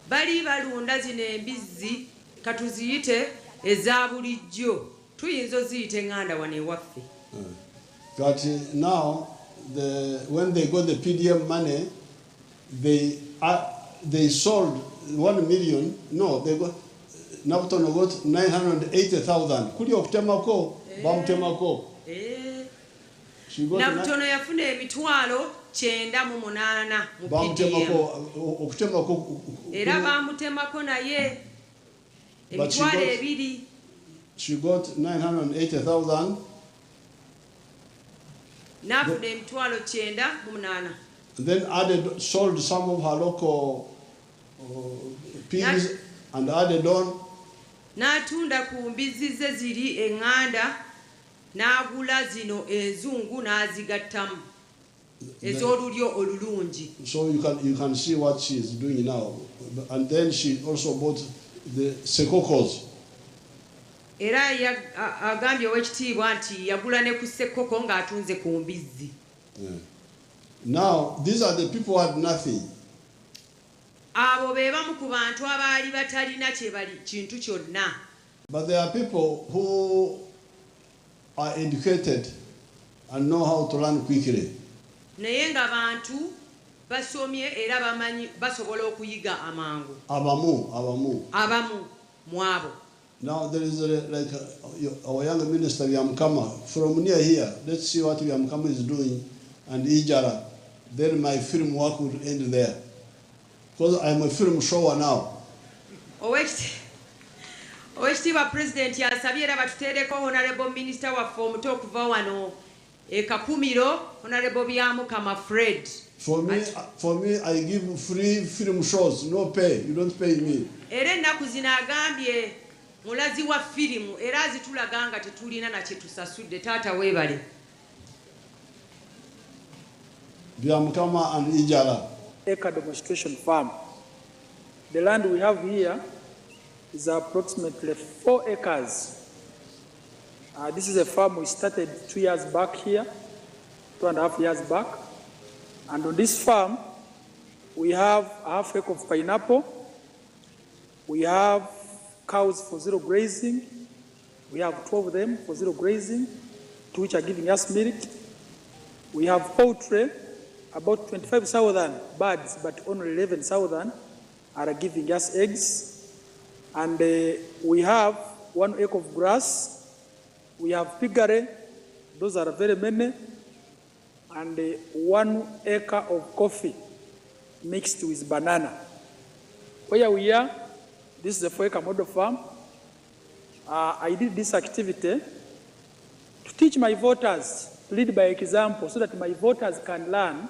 Bali balunda zino embizzi katuziyite eza bulijjo tuyinza oziyita eŋŋanda wano ewaffe. But now, when they got the PDM money, they sold 1 million. No, they got Nabutono got 980,000. Kuli okutemako bamutemako. Nabutono yafuna emitwalo 98 mu bamutemako okutemako. Era bamutemako naye emitwalo 2. She got 980,000. Nafuna emitwalo 98. Then sold some of her local pigs and added on. N'atunda ku mbizzi ze ziri eŋŋanda n'agula zino enzungu n'azigattamu ez'olulyo olulungi. So you can see what she is doing now. And then she also bought the sekokos. Era agambye ow'ekitiibwa nti yagula ne ku sekoko ng'atunze ku mbizzi. Yeah. Now these are the people who had nothing. Abo be bamu ku bantu abaali batalina kye bali kintu kyonna. But there are people who are educated and know how to learn quickly. Naye nga bantu basomye era bamanyi basobola okuyiga amangu. Abamu. Abamu mu abo. Now there is our young minister Byamukama from near here. Let's see what Byamukama is doing and Ijara. Then my film work will end there. Because I'm a film shower now. Owekitiibwa President yasabye era batuteereko Honorable Minister waffe omuto okuva wano e Kakumiro, Honorable Byamukama Fred. For me, I give free film shows, no pay. You don't pay me. Era ennaku zino agambye mulazi wa firimu era azitulaga nga tetulina na kye tusasudde. Taata weebale. Byamukama and Ijara. Acre demonstration farm. The land we have here is approximately 4 acres. This is a farm we started 2 years back here, 2.5 years back. And on this farm, we have a half acre of pineapple. We have cows for zero grazing. We have 12 of them for zero grazing, 2 which are giving us milk. We have poultry, about 25,000 birds, but only 11,000 are giving us eggs. And we have 1 acre of grass. We have piggery, those are very many, and 1 acre of coffee mixed with banana. Where we are, this is a 4-acre model farm. I did this activity to teach my voters, to lead by example, so that my voters can learn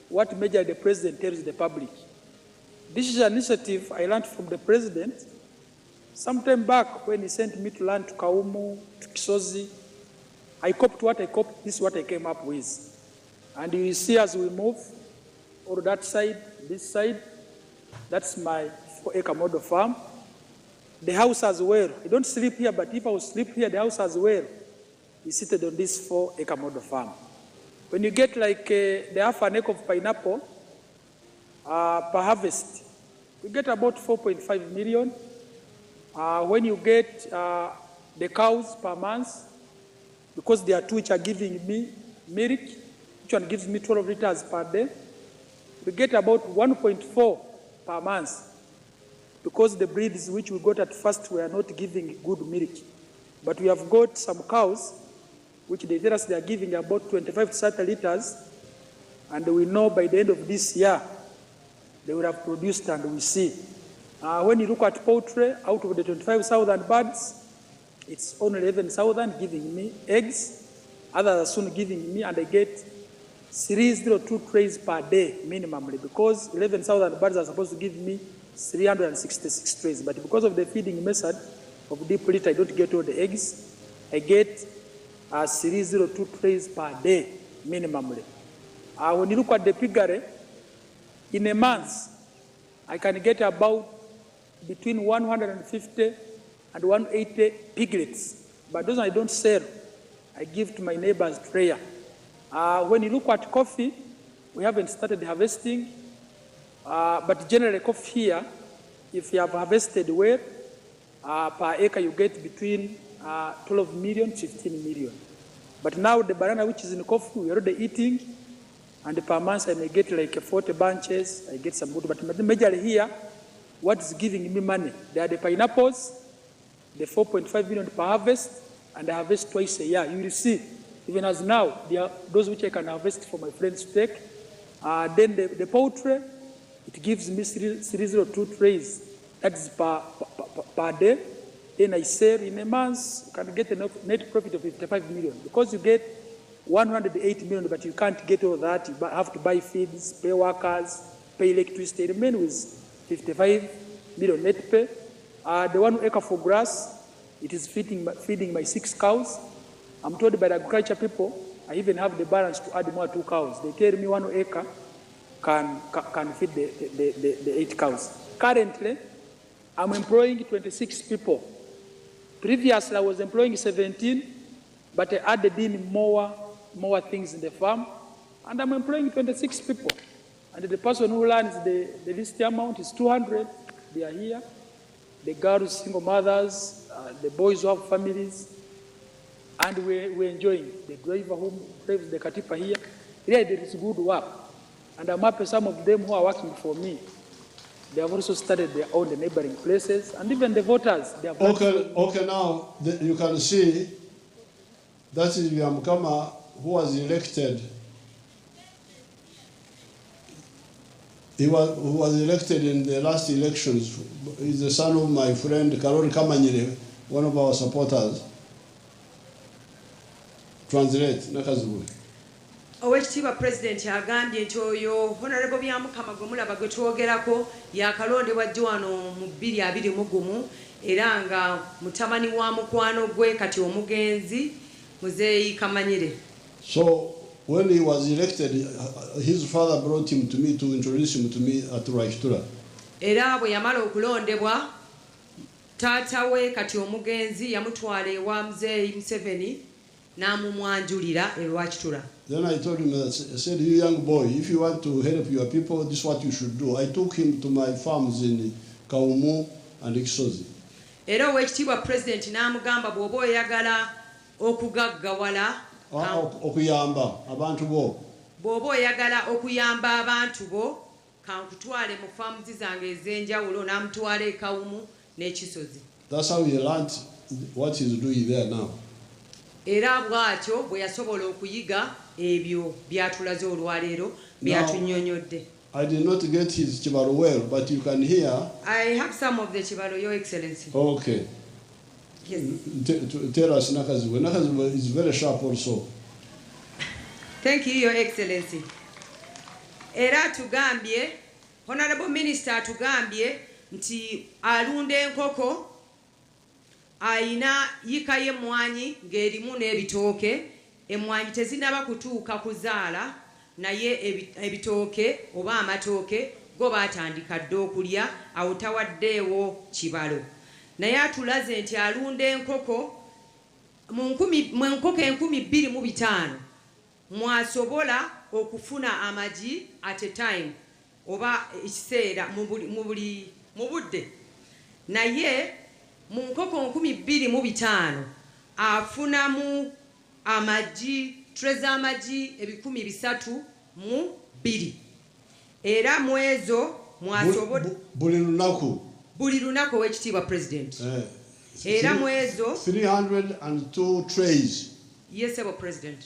what major the president tells the public. This is an initiative I learned from the president some time back when he sent me to learn to Kaumu, to Kisozi. I copied what I copied, this is what I came up with. And you see as we move, or that side, this side, that's my 4-acre model farm. The house as well. I don't sleep here, but if I would sleep here, the house as well is seated on this 4-acre model farm. When you get like the half an acre of pineapple per harvest, you get about 4.5 million. When you get the cows per month, because there are two which are giving me milk, each one gives me 12 liters per day, we get about 1.4 per month, because the breeds which we got at first were not giving good milk. But we have got some cows which they tell us they are giving about 25 to 30 liters, and we know by the end of this year they will have produced, and we see. When you look at poultry, out of the 25,000 birds, it's only 11,000 giving me eggs. Others are soon giving me, and I get 302 trays per day minimally, because 11,000 birds are supposed to give me 366 trays. But because of the feeding method of deep litter, I don't get all the eggs. I get 302 trays per day minimally. When you look at the piggery, in a month, I can get about between 150 and 180 piglets. But those I don't sell. I give to my neighbors prayer. When you look at coffee, we haven't started harvesting. But generally coffee here, if you have harvested well, per acre you get between 12 million, 15 million. But now the banana which is in coffee, we are already eating. And per month I may get like 40 bunches, I get some good. But majorly here, what is giving me money? They are the pineapples, the 4.5 million per harvest, and I harvest twice a year. You will see, even as now, there are those which I can harvest for my friends to take. Then the poultry, it gives me 302 trays. That is per day. Then I sell in a month, you can get a net profit of 55 million. Because you get 108 million, but you can't get all that. You have to buy feeds, pay workers, pay electricity. Remain with 55 million net pay. The 1 acre for grass, it is feeding my 6 cows. I'm told by the agriculture people, I even have the balance to add more 2 cows. They tell me 1 acre can feed the 8 cows. Currently, I'm employing 26 people. Previously, I was employing 17, but I added in more things in the farm, and I'm employing 26 people. And the person who learns the least amount is 200. They are here. The girls, single mothers, the boys who have families, and we're enjoying. The driver who drives the katipa here, here there is good work. And I'm happy some of them who are working for me, they have also started their own neighboring places, and even the voters. They have okay, now you can see that is Byamukama who was elected. He was elected in the last elections. He's the son of my friend Karol Kamanyire, one of our supporters. Translate, Nakazibwe. Owekitiibwa President agambye nti oyo Honorable Byamukama gwe mulaba gwe twogerako yakalondebwa jjo wano mu 2021 era nga mutabani wa mukwano gwe kati omugenzi Muzeeyi Kamanyire. So when he was elected, his father brought him to me to introduce him to me at Rwakitura. Era bwe yamala okulondebwa taata we kati omugenzi yamutwala ewa Muzeeyi Museveni n'amumwanjulira e Rwakitura. Then I told him, I said, you young boy, if you want to help your people, this is what you should do. I took him to my farms in Kaumu and Ikisozi. Era owekitiibwa President n'amugamba bw'oba oyagala okugaggawala okuyamba abantu bo. Bw'oba oyagala okuyamba abantu bo, kankutwale mu farms zange ez'enjawulo, n'amutwala e Kawumu n'Ekisozi. That's how he learned what he's doing there now. Era bw'atyo bwe yasobola okuyiga ebyo by'atulaze olwaleero by'atunnyonnyodde. I did not get his chibalo well, but you can hear. I have some of the chibalo, Your Excellency. Okay. Yes. Tell us, Nakazibwe. Nakazibwe is very sharp also. Thank you, Your Excellency. Era atugambye, Honorable Minister atugambye nti alunda enkoko, ayina yika y'emmwanyi ng'erimu n'ebitooke. Emmwanyi tezinnaba kutuuka kuzaala, naye ebitooke oba amatooke go baatandika dda okulya, awo tawaddeewo kibalo. Naye atulaze nti alunda enkoko mu nkoko 2500 mwasobola okufuna amagi at a time oba ekiseera mu budde. Naye mu nkoko 2500 afunamu amagi, tray z'amagi 302. Era mwezo mwasobola buli lunaku, buli lunaku owekitiibwa President. Era mwezo 302 trays. Yes, sir, President.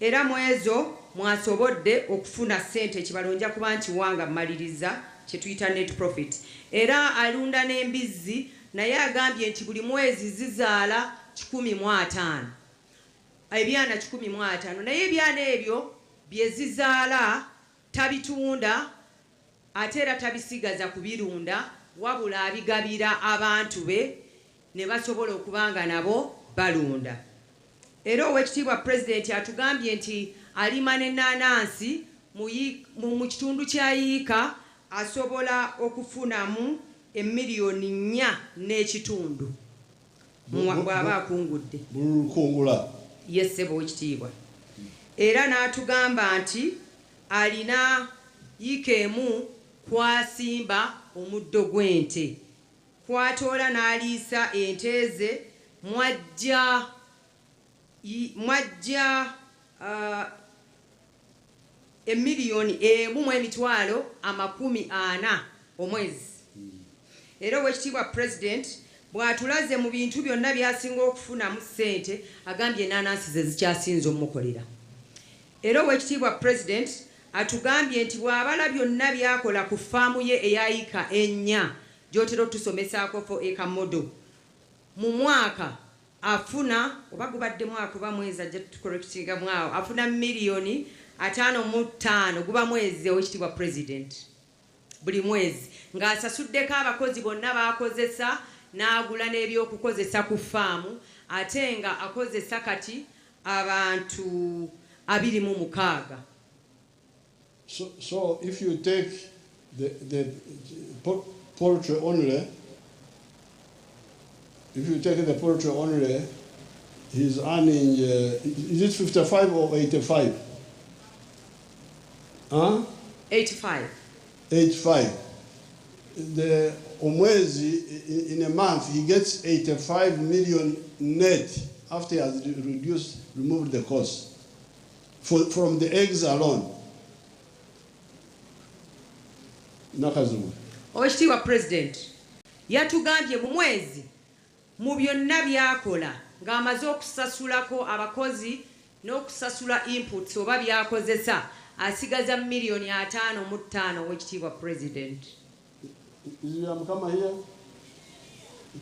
Era mwezo mwasobodde okufuna ssente ekibalo nja kuba nkiwanga mmaliriza kye tuyita net profit. Era alunda n'embizzi naye agambye nti buli mwezi zizaala 150, ebyana 150, naye ebyana ebyo bye zizaala tabitunda ate era tabisigaza kubirunda, wabula abigabira abantu be ne basobola okubanga nabo balunda. Era owekitiibwa President atugambye nti alima n'ennaanansi mu kitundu kya yiika asobola okufunamu emiliyoni 4.5 bw'aba akungudde. Bulukungula. Yes, ssebo owekitiibwa. Era n'atugamba nti alina yiika emu kwasimba omuddo gw'ente, kwatoola n'aliisa ente ze mwajja emiliyoni 1,400,000 omwezi. Era owekitiibwa President bw'atulaze mu bintu byonna by'asinga okufunamu ssente agambye ennaanansi ze zikyasinze omukolera. Era owekitiibwa President atugambye nti bw'abala byonna by'akola ku faamu ye eya yiika 4 gy'otera otusomesaako 4 acre model, mu mwaka afuna oba gubadde mwaka oba mwezi ajja tucorrectinga mwawo, afuna miliyoni 55 guba mwezi owekitiibwa President buli mwezi, ng'asasuddeko abakozi bonna baakozesa n'agula n'ebyokukozesa ku faamu, ate nga akozesa kati abantu 26. So if you take the poultry only, if you take the poultry only, he's earning, is it 55 or 85? Huh? 85. 85. The omwezi, in a month, he gets 85 million net after he has removed the cost from the eggs alone. Nakazumu. Owekitiibwa President yatugambye mu mwezi mu byonna by'akola ng'amaze okusasulako abakozi n'okusasula inputs oba by'akozesa asigaza miliyoni 55 owekitiibwa President. Is Mukama here?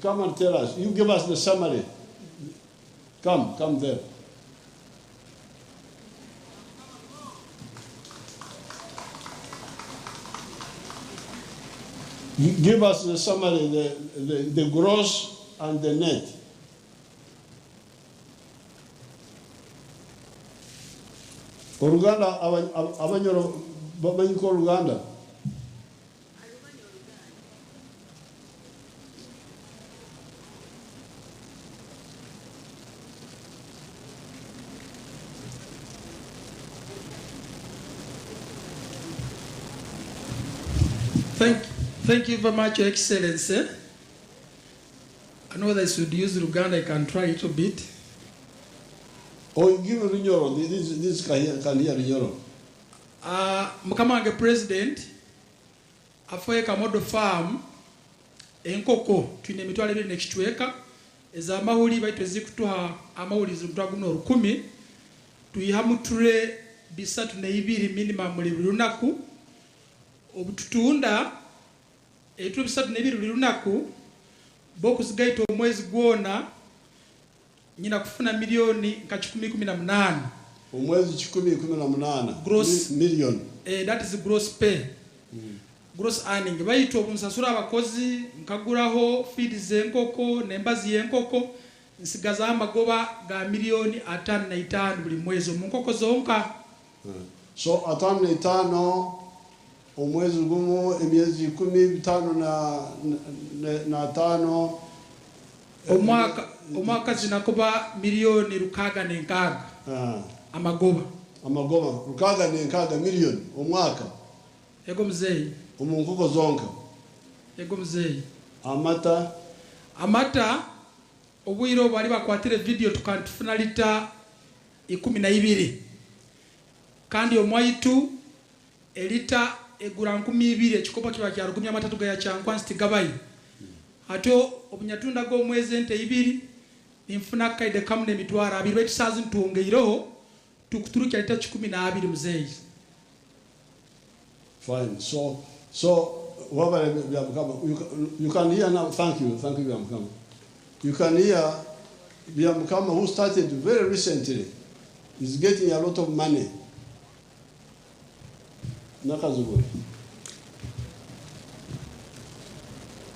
Come and tell us. You give us the summary. Come there. Give us the summary, the gross and the net. Oluganda, abanyoro bamanyiko Oluganda. Thank you very much, Your Excellency. I know that I should use Luganda, I can try a little bit. Oh, you give Runyoro, this can hear Runyoro. Mukama wange President, afoeka model farm, enkoko, twine emitwalo ebiri n'ekicweka, ez'amahuri baitu ezikutuha amahuri z'omutwalo gumu n'orukumi, tuyihamu ture 302 minimum buli lunaku, obututunda, ebituro 302 buli lunaku, bokuzigaita omwezi gwona, nyina kufuna milioni nka 118. Omwezi 118. Gross million. That is gross pay. Gross earning. Baitu obunsasura abakozi nkaguraho feed z'enkoko n'embazi y'enkoko nsigaza amagoba ga milioni 55 buli mwezi mu nkoko zonka. So 55 Omwezi gumu, emyezi 15. Omwaka zinakuba 666,000,000. Amagoba. Amagoba 606 million omwaka. Ego mzee. Omu nkoko zonka. Ego mzee. Amata. Amata obwire bali bakwatire video tukantufuna lita 12. Kandi omwaitu elita egura 2000 ekikopo kiba kya 13 gaya kyankwansi tigabayi. Ato obunyatunda go mwezi ente ibiri ninfuna kaide kamne mitwara abiri baitu sazi ntuongeireho tukuturukya lita 12 mzee. Fine. So you can hear now. Thank you Byamukama. You can hear Byamukama, who started very recently, is getting a lot of money. Nakazugwe.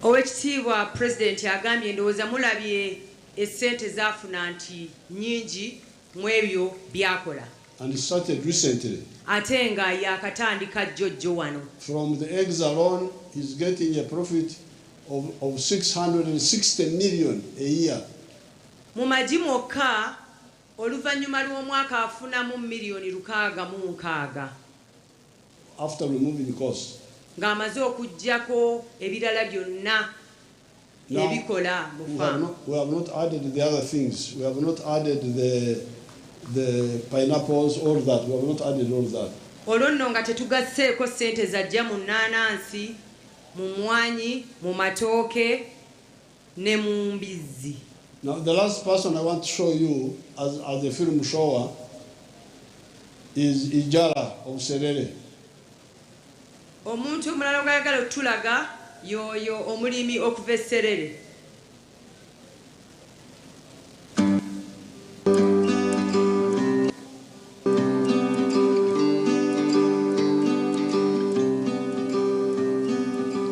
Owekitiibwa President agambye ndowooza mulabye essente zaafuna nti nnyingi mu ebyo by'akola. And it started recently. Ate nga yakatandika jjojjo wano. From the eggs alone, he's getting a profit of 660 million a year. Mu magi mwokka oluvannyuma lw'omwaka afunamu miliyoni 660. After removing costs. Ng'amaze okuggyako ebirala byonna ebikola mu faamu. We have not added the other things. We have not added the pineapples, all that. We have not added all that. Olwo nno nga tetugasseeko ssente zajja mu nnanansi, mu mmwanyi, mu matooke ne mu mbizzi. Now the last person I want to show you as a film shower is Ijala of Serere. Omuntu omulala gw'ayagala otulaga y'oyo omulimi okuva e Serere.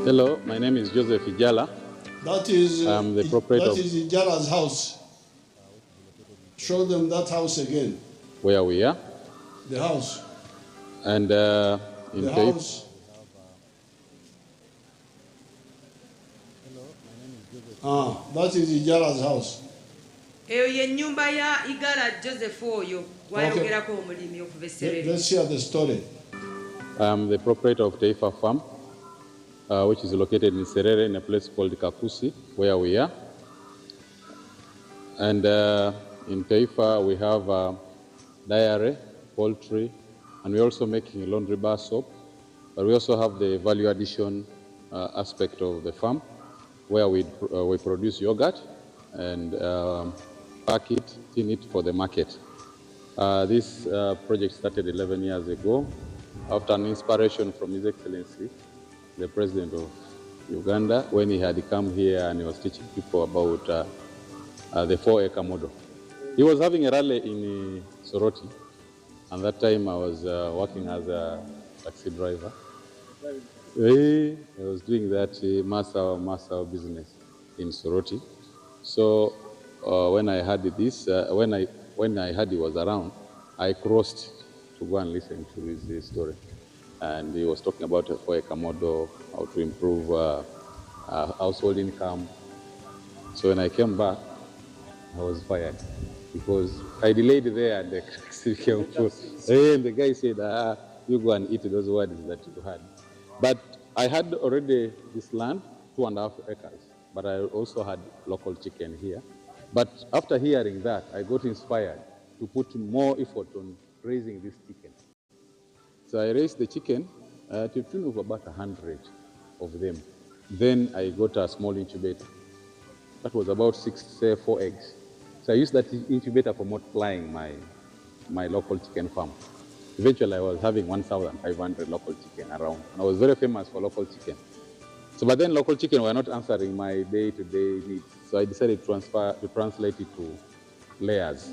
Hello, my name is Joseph Ijala. That is, I'm the proprietor. That is Ijala's house. Show them that house again. Where we are. The house. And in the house. Ah, that is Ijala's house. Eyo ye nnyumba ya Igala Joseph oyo gwayogerako omulimi okuva e Serere. Let's hear the story. I'm the proprietor of Taifa Farm, which is located in Serere in a place called Kakusi, where we are. And in Taifa we have dairy, poultry, and we're also making laundry bar soap. But we also have the value addition aspect of the farm, where we produce yogurt and pack it, tin it for the market. This project started 11 years ago after an inspiration from His Excellency, the President of Uganda, when he had come here and he was teaching people about the 4-acre model. He was having a rally in Soroti, and that time I was working as a taxi driver. I was doing that massa business in Soroti. So when I heard this, when I heard he was around, I crossed to go and listen to his story. And he was talking about a 4-acre model, how to improve household income. So when I came back, I was fired because I delayed there and the taxi came through. And the guy said, you go and eat those words that you had. But I had already this land, 2.5 acres, but I also had local chicken here. But after hearing that, I got inspired to put more effort on raising this chicken. So I raised the chicken to a tune of about 100 of them. Then I got a small incubator. That was about 4 eggs. So I used that incubator for multiplying my local chicken farm. Eventually, I was having 1,500 local chicken around. And I was very famous for local chicken. So, but then local chicken were not answering my day-to-day needs. So I decided to translate it to layers.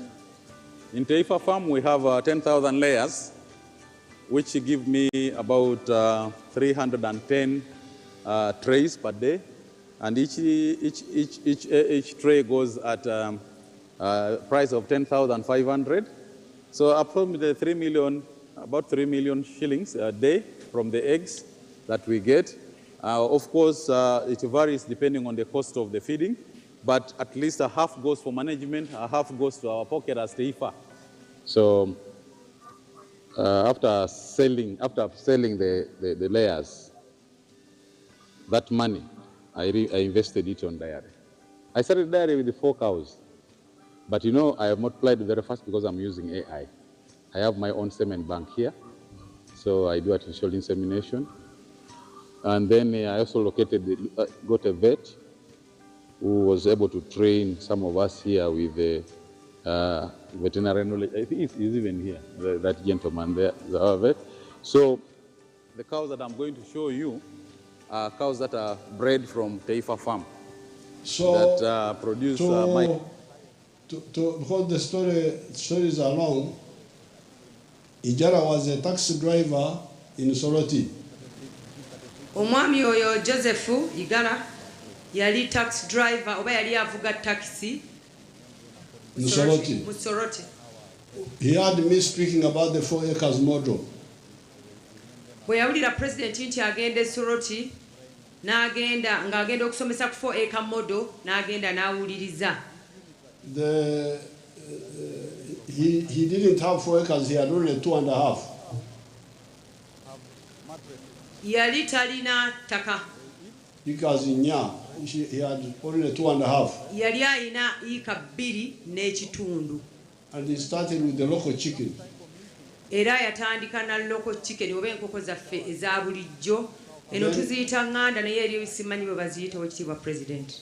In Taifa Farm, we have 10,000 layers, which give me about 310 trays per day. And each tray goes at a price of 10,500. So approximately 3 million, about 3 million shillings a day from the eggs. that we get. Of course, it varies depending on the cost of the feeding, but at least a half goes for management, a half goes to our pocket as Taifa. So after selling the layers, that money, I invested it on dairy. I started dairy with the 4 cows, but you know, I have multiplied very fast because I'm using AI. I have my own semen bank here, so I do artificial insemination. And then I also got a vet who was able to train some of us here with the veterinary knowledge. I think he's even here, that gentleman there, our vet. So the cows that I'm going to show you are cows that are bred from Taifa Farm. So that produce because the stories are long, Ijara was a taxi driver in Soroti. Omwami oyo Joseph Igara yali taxi driver oba yali avuga taxi in Soroti. Soroti. He had me speaking about the 4 acres model. Bwe yawulira president nti agenda e Soroti n'agenda ng'agenda okusomesa ku 4 acre model n'agenda n'awuliriza. He didn't have 4 acres, he had only 2.5. Yali talina ttaka. Because in Nya, he had only 2.5. Yali alina yiika 2.5. And he started with the local chicken. Era yatandika na local chicken oba enkoko zaffe eza bulijjo. Eno tuziyita nganda naye eri simanyi bwe baziyita Oweekitiibwa President.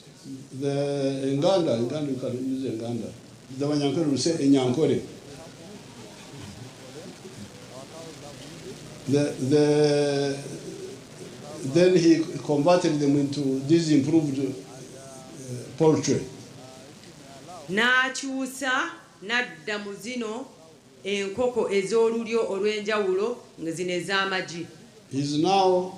The Nganda, you can use Nganda. The Banyankore will say Enyankore. Then he converted them into this improved poultry. N'akyusa n'adda mu zino enkoko ez'olulyo olw'enjawulo nga zino ez'amagi. He's now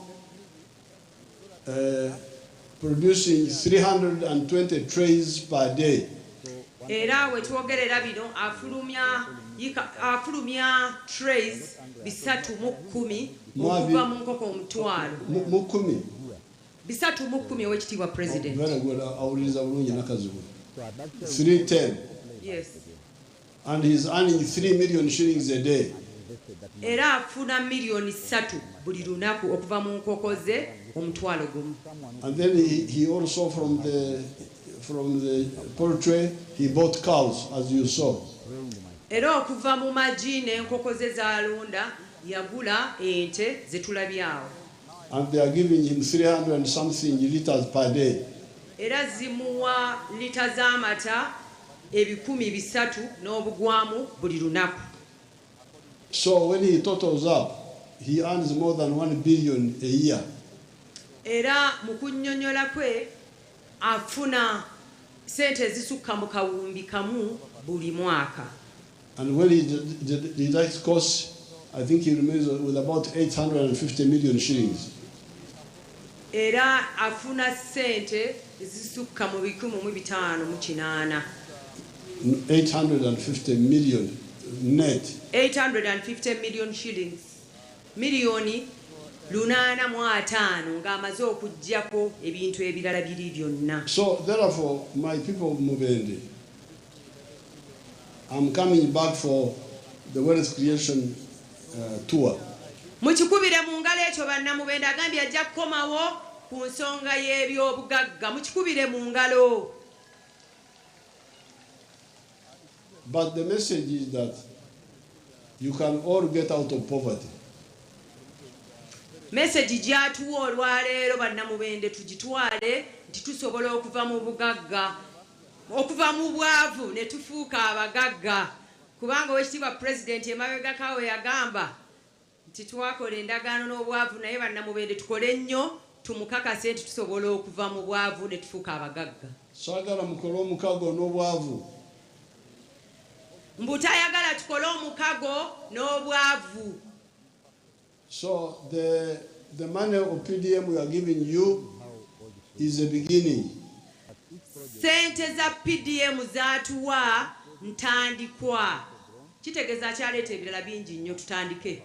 producing 320 trays per day. Era we twogerera bino afulumya trays 310 okuva mu nkoko 5,000. Mukumi. 310 Oweekitiibwa President. Very good. Awuliriza bulungi nakazibu. 310. Yes. And he's earning 3 million shillings a day. Era afuna miliyoni 3 buli lunaku okuva mu nkoko ze 1,000. And then he also from the poultry he bought cows, as you saw. Era okuva mu magi n'enkoko ze z'alunda yagula ente ze tulabye awo. And they are giving him 300 and something liters per day. Era zimuwa lita z'amata 300 n'obugwamu buli lunaku. So when he totals up, he earns more than 1 billion a year. Era mu kunnyonnyola kwe afuna sente ezisukka mu 1,000 buli mwaka. And when he deducts costs, I think he remains with about 850 million shillings. Era afuna sente ezisukka mu 558. 850 million net. 850 million shillings. Milioni 805 ng'amaze okuggyako ebintu ebirala biri byonna. So therefore, my people of Mubende, I'm coming back for the wealth creation tour. Mukikubire mu ngalo ekyo bannamubende agambye ajja kukomawo ku nsonga y'ebyobugagga. Mukikubire mu ngalo. But the message is that you can all get out of poverty. Message gy'atuwa olwaleero bannamubende tugitwale nti tusobola okuva mu bugagga, okuva mu bwavu ne tufuuka abagagga. Kubanga Oweekitiibwa Pulezidenti emabegako we yagamba nti twakola endagaano n'obwavu, naye bannamubende tukole nnyo tumukakase nti tusobola okuva mu bwavu ne tufuuka abagagga. Saagala mukole omukago n'obwavu. Mbu tayagala tukole omukago n'obwavu. So the money of PDM we are giving you is a beginning. Sente za PDM zaatuwa ntandikwa. Kitegeeza kyaleeta ebirala bingi nnyo tutandike.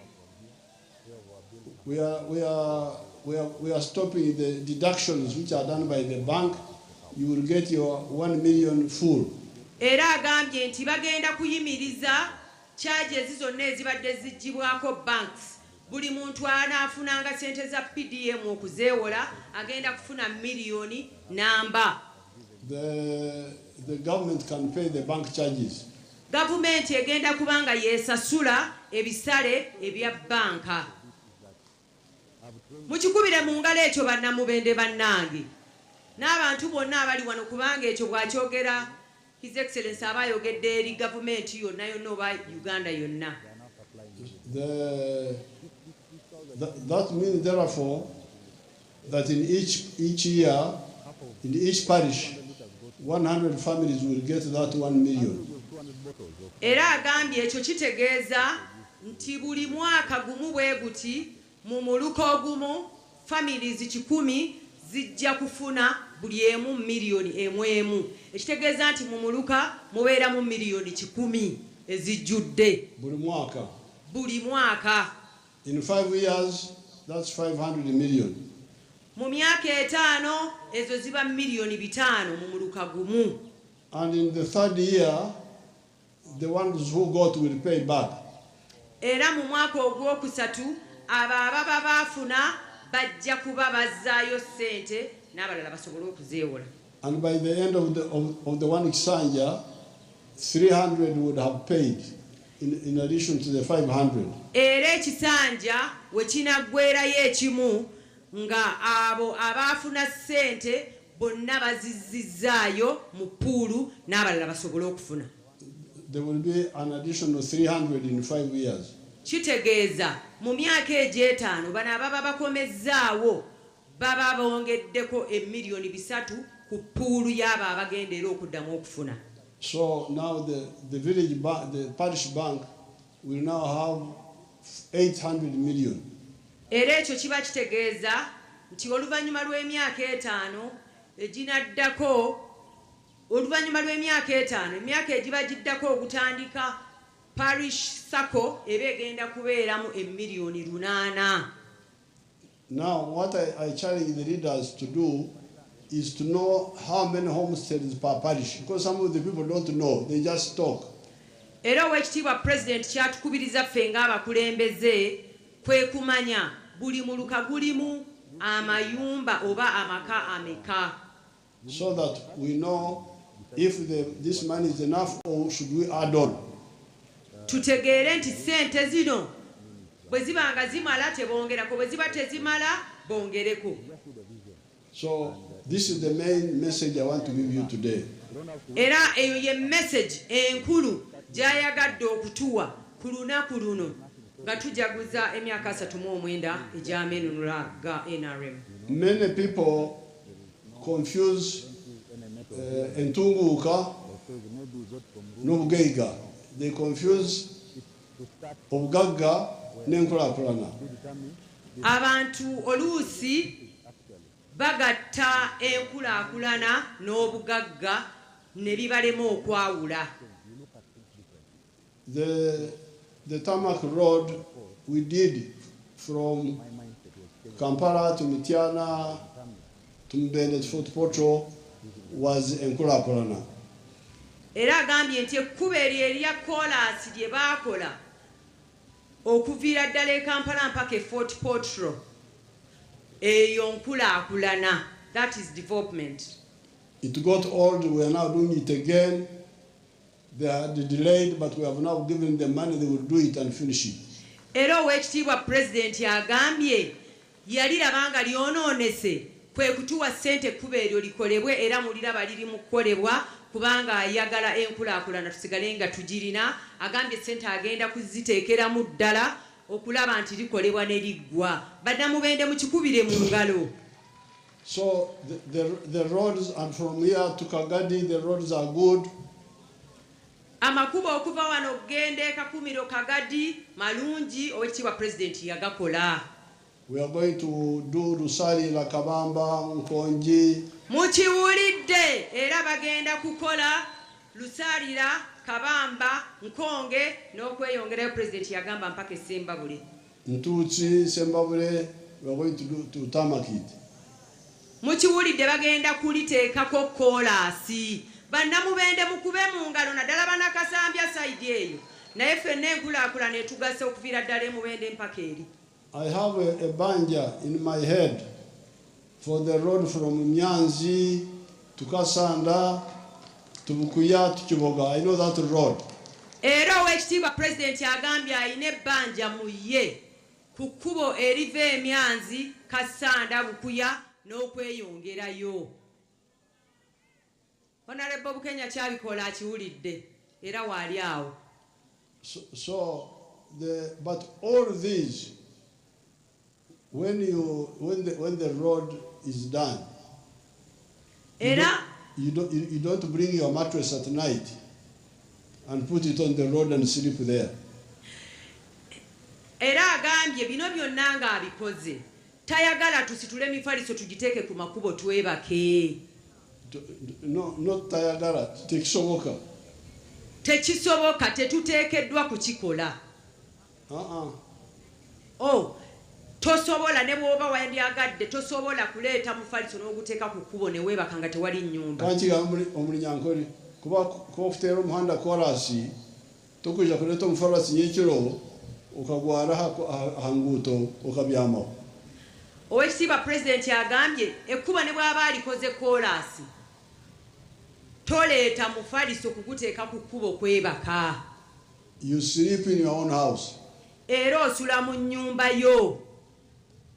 We are we are stopping the deductions which are done by the bank. You will get your 1 million full. Era agambye nti bagenda kuyimiriza charges zonna ezibadde ziggyibwako banks. Buli muntu anaafunanga ssente za PDM okuzeewola agenda kufuna miliyoni namba. The government can pay the bank charges. Gavumenti egenda kubanga yeesasula ebisale ebya banka. Mukikubire mu ngalo ekyo bannamubende bannange n'abantu bonna abali wano, kubanga ekyo bw'akyogera His Excellency aba ayogedde eri gavumenti yonna yonna oba Uganda yonna. That means therefore that in each year, in each parish, 100 families will get that 1 million. Era agambye ekyo kitegeeza nti buli mwaka gumu bwe guti mu muluka ogumu families 100 zijja kufuna buli emu miliyoni emu emu. Ekitegeeza nti mu muluka mubeeramu miliyoni 100 ezijjudde buli mwaka. Buli mwaka. In 5 years, that's 500 million. Mu myaka 5 ezo ziba miliyoni 5 mu muluka gumu. And in the third year, the ones who got will pay back. Era mu mwaka ogwokusatu abo ababa baafuna bajja kuba bazzaayo ssente n'abalala basobole okuzeewola. And by the end of the one kisanja, 300 would have paid in addition to the 500. Era ekisanja we kinaggweerayo ekimu nga abo abaafuna ssente bonna bazizzizaayo mu ppuulu n'abalala basobole okufuna. There will be an additional 300 in 5 years. Kitegeeza mu myaka egy'etaano bano ababa bakomezzaawo baba bongeddeko emiliyoni 3 ku ppuulu y'abo abagenda era okuddamu okufuna. So now the village bank, the parish bank will now have 800 million. Era ekyo kiba kitegeeza nti oluvannyuma lw'emyaka 5 eginaddako, oluvannyuma lw'emyaka 5 emyaka egiba giddako okutandika parish sacco eba egenda kubeeramu emiliyoni 8. Now what I challenge the leaders to do is to know how many homesteads per parish, because some of the people don't know, they just talk. Era oweekitiibwa President kyatukubiriza ffe ng'abakulembeze kwe kumanya buli muluka gulimu amayumba oba amaka ameka. So that we know if this money is enough or should we add on. Tutegeere nti ssente zino bwe ziba nga zimala tebongerako, bwe ziba tezimala bongereko. So this is the main message I want to give you today. Era eyo ye message enkulu gy'ayagadde okutuwa ku lunaku luno nga tujaguza emyaka 39 egy'amenunula ga NRM. Many people confuse entunguka n'obugaiga. They confuse obugagga n'enkulaakulana. Abantu oluusi bagatta enkulaakulana n'obugagga ne bibalema okwawula. The tarmac road we did from Kampala to Mityana to Mubende to Fort Portal was enkulaakulana. Era agambye nti ekkubo eryo erya koolaasi lye baakola okuviira ddala e Kampala mpaka e Fort Portal eyo nkulaakulana. That is development. It got old, we are now doing it again. They had delayed, but we have now given them money, they will do it and finish it. Era oweekitiibwa Pulezidenti agambye yaliraba nga lyonoonese kwe kutuwa ssente ekkubo eryo likolebwe, era muliraba liri mu kukolebwa kubanga ayagala enkulaakulana tusigale nga tugirina. Agambye ssente agenda kuziteekeramu ddala okulaba nti likolebwa ne liggwa. Bannamubende mukikubire mu ngalo. So the roads, and from here to Kagadi, the roads are good. Amakubo okuva wano okugenda e Kakumiro Kagadi malungi, oweekitiibwa Pulezidenti yagakola. We are going to do Rusari, Lakabamba, Nkongi. Mukiwulidde era bagenda kukola Lusalira, Kabamba, Nkonge n'okweyongerayo. Pulezidenti yagamba mpaka e Sembabule. Ntutsi, Sembabule. We are going to tarmac it. Mukiwulidde bagenda kuliteekako koolaasi. Bannamubende mukube mu ngalo naddala bannakasambya side eyo. Naye ffenna enkulaakulana etugasa okuviira ddala emubende mpaka eri. I have a banja in my head for the road from Myanzi to Kasanda to Bukuya to Kiboga. I know that road. Era oweekitiibwa pulezidenti agambye alina ebbanja mu ye ku kkubo eriva Emyanzi, Kasanda, Bukuya n'okweyongerayo. Honorable Bukenya kyabikola akiwulidde era waali awo. But all these, when the road is done, you don't bring your mattress at night and put it on the road and sleep there. Era agambye bino byonna ng'abikoze tayagala tusitule emifaliso tugiteeke ku makubo twebake. No, not tayagala, tekisoboka. Tekisoboka, tetuteekeddwa kukikola. Oh, tosobola ne bw'oba wandyagadde tosobola kuleeta mufaliso n'oguteeka ku kkubo ne weebaka nga tewali nnyumba. Kankiga omunyankole kuba okuteera omuhanda koraasi tokwija kuleeta omufarasi nyekiro okagwara aha nguuto okabyamaho. Oweekitiibwa pulezidenti agambye ekkubo ne bw'aba alikoze koolaasi toleeta mufaliso kuguteeka ku kkubo kwebaka. You sleep in your own house. Era osula mu nnyumba yo.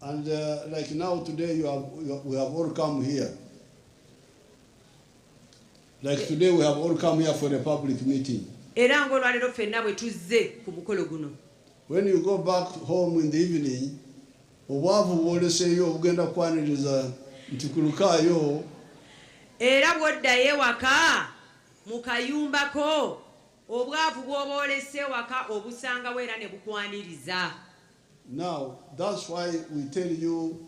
And like now today we have all come here. Like today we have all come here for a public meeting. Era ng'olwaleero ffenna bwe tuzze ku mukolo guno. When you go back home in the evening, obwavu bwoleseeyo obugenda kwaniriza nti kulukaayo. Era bw'oddayo ewaka mu kayumbako obwavu bw'oba olese ewaka obusangawo era ne bukwaniriza. Now, that's why we tell you,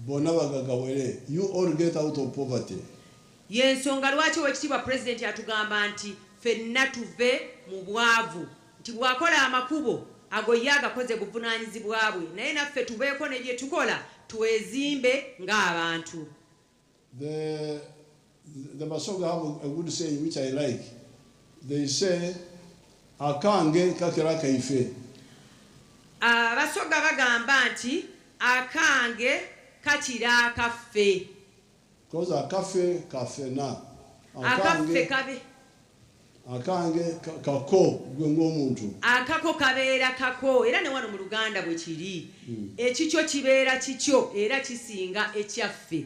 bonna bagagawere, you all get out of poverty. Y'ensonga lwaki oweekitiibwa pulezidenti atugamba nti ffenna tuve mu bwavu, nti bw'akola amakubo ago ye agakoze buvunaanyizibwa bwe, naye naffe tubeeko ne bye tukola twezimbe ng'abantu. The Basoga have a good saying which I like. They say, akange kakira kaife. Abasoga bagamba nti akange kakira akaffe. Because akaffe kafena. Akaffe kabe. Akange kako gwe ng'omuntu. Akako kabeera kako era ne wano mu Luganda bwe kiri. Ekikyo kibeera kikyo era kisinga ekyaffe.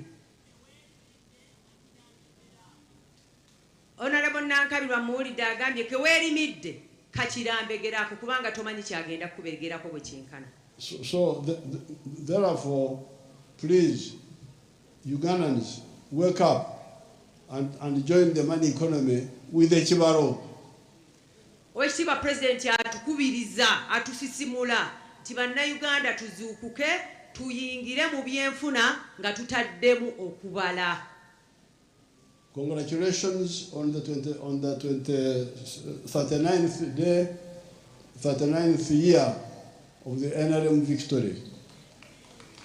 Honorable Nankabirwa muwulidde agambye keweerimidde kakirambegerako kubanga tomanyi kyagenda kubegerako bwe kyenkana. So therefore, please, Ugandans, wake up and join the money economy with the kibaro. Oweekitiibwa pulezidenti atukubiriza atusisimula nti bannayuganda tuzuukuke tuyingire mu byenfuna nga tutaddemu okubala. Congratulations on the 39th day, 39th year of the NRM victory.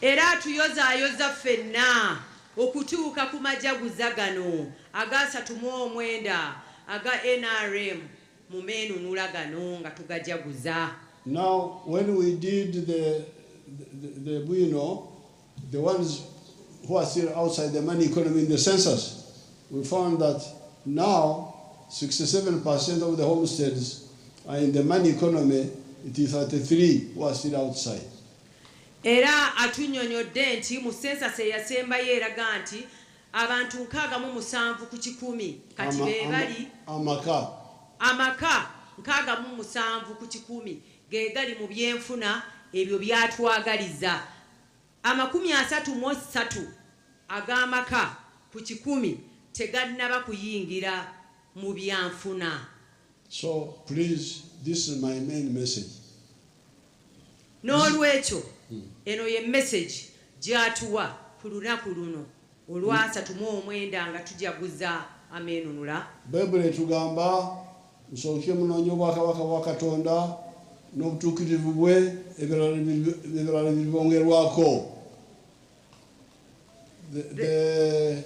Era tuyozaayoza ffenna okutuuka ku majaguza gano aga 39 aga NRM mu meenunula gano nga tugajaguza. Now, when we did the Bwino, the ones who are still outside the money economy in the census, we found that now 67% of the homesteads are in the money economy, it is 33 who are still outside. Era atunyonyodde nti mu census eyasembayo eraga nti abantu 67 ku kikumi kati be bali amaka 67 ku kikumi ge gali mu byenfuna ebyo byatwagaliza. 33 ag'amaka ku kikumi tegannaba kuyingira mu byanfuna. So please, this is my main message. N'olwekyo eno ye message gy'atuwa ku lunaku luno olwa 39 nga tujaguza ameenunula. Bayibuli etugamba musooke munoonye obwakabaka bwa Katonda n'obutuukirivu bwe, ebirala biribongerwako. The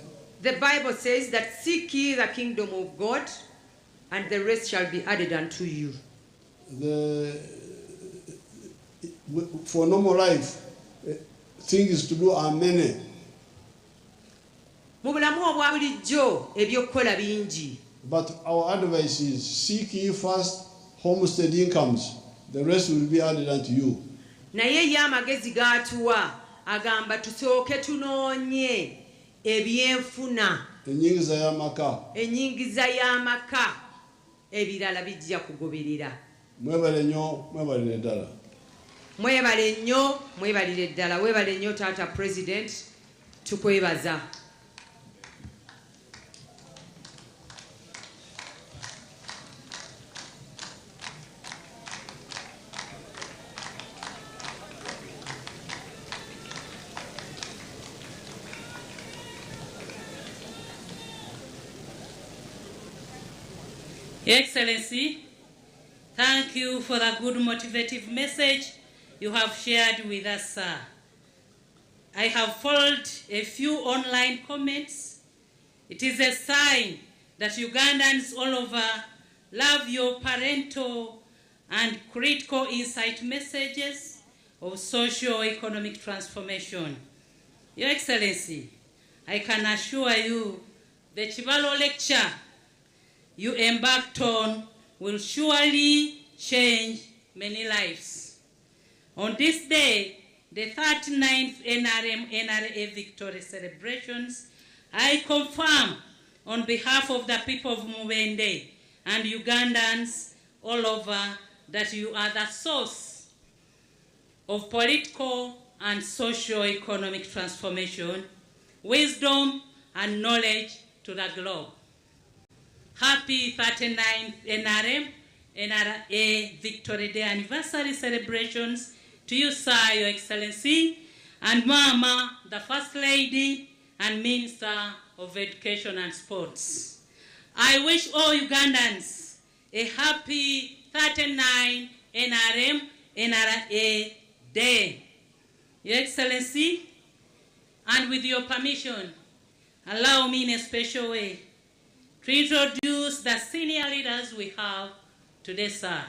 Bible says that seek ye the kingdom of God, and the rest shall be added unto you. For normal life, things to do are many. Mu bulamu obwa bulijjo ebyokukola bingi. But our advice is seek ye first homestead incomes, the rest will be added unto you. Naye ye amagezi g'atuwa agamba tusooke tunoonye ebyenfuna, enyingiza y'amaka, enyingiza y'amaka, ebirala bijja kugoberera. Mwebale nnyo, mwebalire ddala. Mwebale nnyo, mwebalire ddala. Weebale nnyo taata President, tukwebaza. Your Excellency, thank you for the good motivative message you have shared with us, sir. I have followed a few online comments. It is a sign that Ugandans all over love your parental and critical insight messages of socio-economic transformation. Your Excellency, I can assure you the Chibalo lecture you embarked on will surely change many lives. On this day, the 39th NRM NRA victory celebrations, I confirm on behalf of the people of Mubende and Ugandans all over that you are the source of political and socio-economic transformation, wisdom and knowledge to the globe. Happy 39th NRM NRA Victory Day anniversary celebrations to you, sir, Your Excellency, and Mama, the First Lady and Minister of Education and Sports. I wish all Ugandans a happy 39 NRM NRA Day. Your Excellency, and with your permission, allow me in a special way to introduce the senior leaders we have today, sir.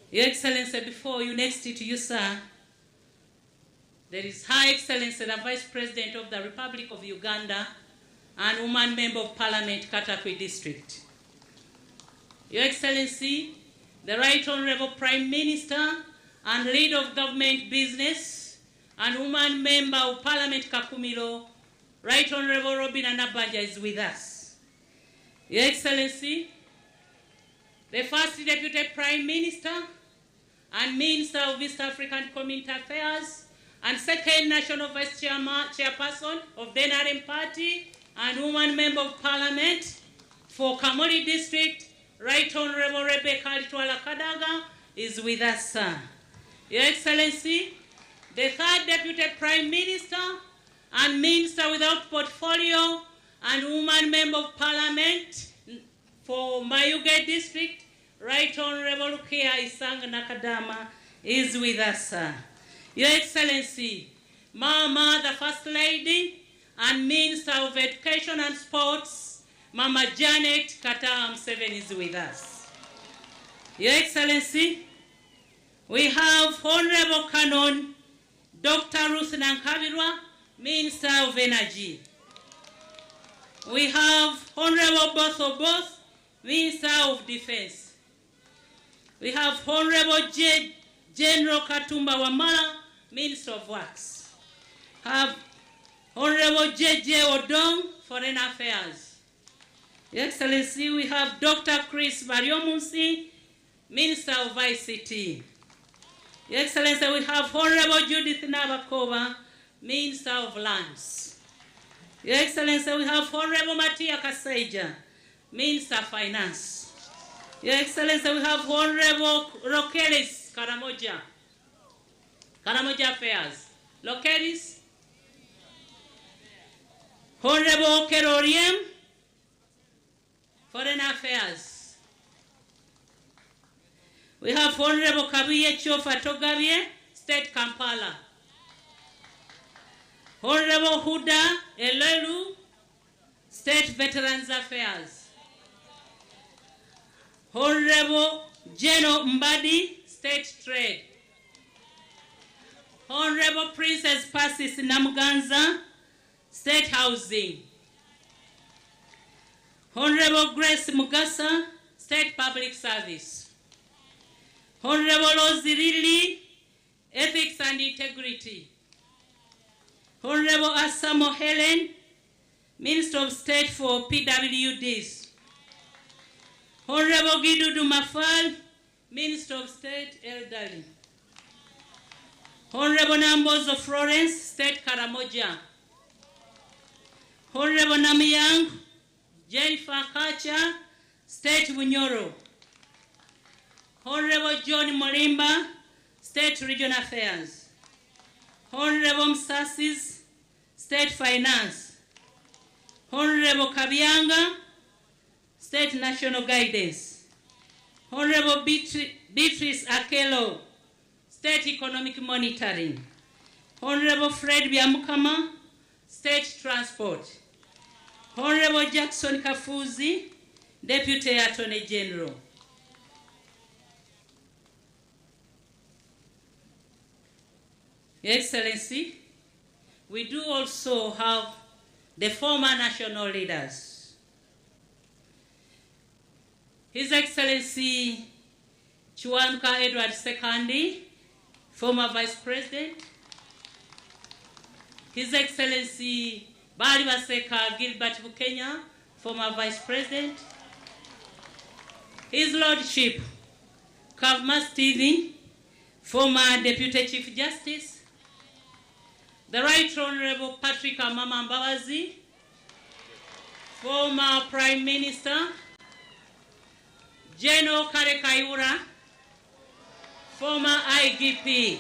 Your Excellency, before you, next to you, sir, there is Her Excellency, the Vice President of the Republic of Uganda and Woman Member of Parliament, Katakwi District. Your Excellency, the Right Honorable Prime Minister and Leader of Government Business and Woman Member of Parliament, Kakumiro, Right Honorable Robinah Nabbanja is with us. Your Excellency, the First Deputy Prime Minister and Minister of East African Community Affairs and Second National Vice Chairperson of the NRM Party and Woman Member of Parliament for Kamuli District, Right Honorable Rebecca Alitwala Kadaga is with us, sir. Your Excellency, the Third Deputy Prime Minister and Minister without Portfolio and Woman Member of Parliament for Mayuge District, Right Honorable Rukia Isang Nakadama is with us, sir. Your Excellency, Mama, the First Lady and Minister of Education and Sports, Mama Janet Kataaha Museveni is with us. Your Excellency, we have Honorable Canon Dr. Ruth Nankabirwa, Minister of Energy. We have Honorable Both Oboth, Minister of Defense. We have Honorable General Katumba Wamala, Minister of Works. Have Honorable J.J. Odong, Foreign Affairs. Your Excellency, we have Dr. Chris Baryomunsi, Minister of ICT. Your Excellency, we have Honorable Judith Nabakooba, Minister of Lands. Your Excellency, we have Honorable Matia Kasaija, Minister of Finance. Your Excellency, we have Honorable Lokeris Karamoja, Karamoja Affairs. Lokeris. Honorable Okello Oryem, Foreign Affairs. We have Honorable Kabuye Kyofatogabye, State Kampala. Honorable Huda Elelu, State Veterans Affairs. Honorable Jeno Mbadi, State Trade. Honorable Princess Persis Namuganza, State Housing. Honorable Grace Mugasa, State Public Service. Honorable Ozirili, Ethics and Integrity. Honorable Asamo Helen, Minister of State for PWDs. Honorable Gidudu Mafal, Minister of State Elderly. Honorable Nambozo Florence, State Karamoja. Honorable Namiyang, Jennifer Kacha, State Bunyoro. Honorable John Morimba, State Region Affairs. Honorable Msasis, State Finance. Honorable Kabianga, State National Guidance. Honorable Beatrice Akelo, State Economic Monitoring. Honorable Fred Biamukama, State Transport. Honorable Jackson Kafuzi, Deputy Attorney General. Your Excellency, we do also have the former national leaders. His Excellency Kiwanuka Edward Sekandi, former Vice President. His Excellency Baalibaseka Gilbert Bukenya, former Vice President. His Lordship Kavuma Stephen, former Deputy Chief Justice. The Right Honorable Patrick Amama Mbabazi, former Prime Minister. General Kale Kayihura, former IGP.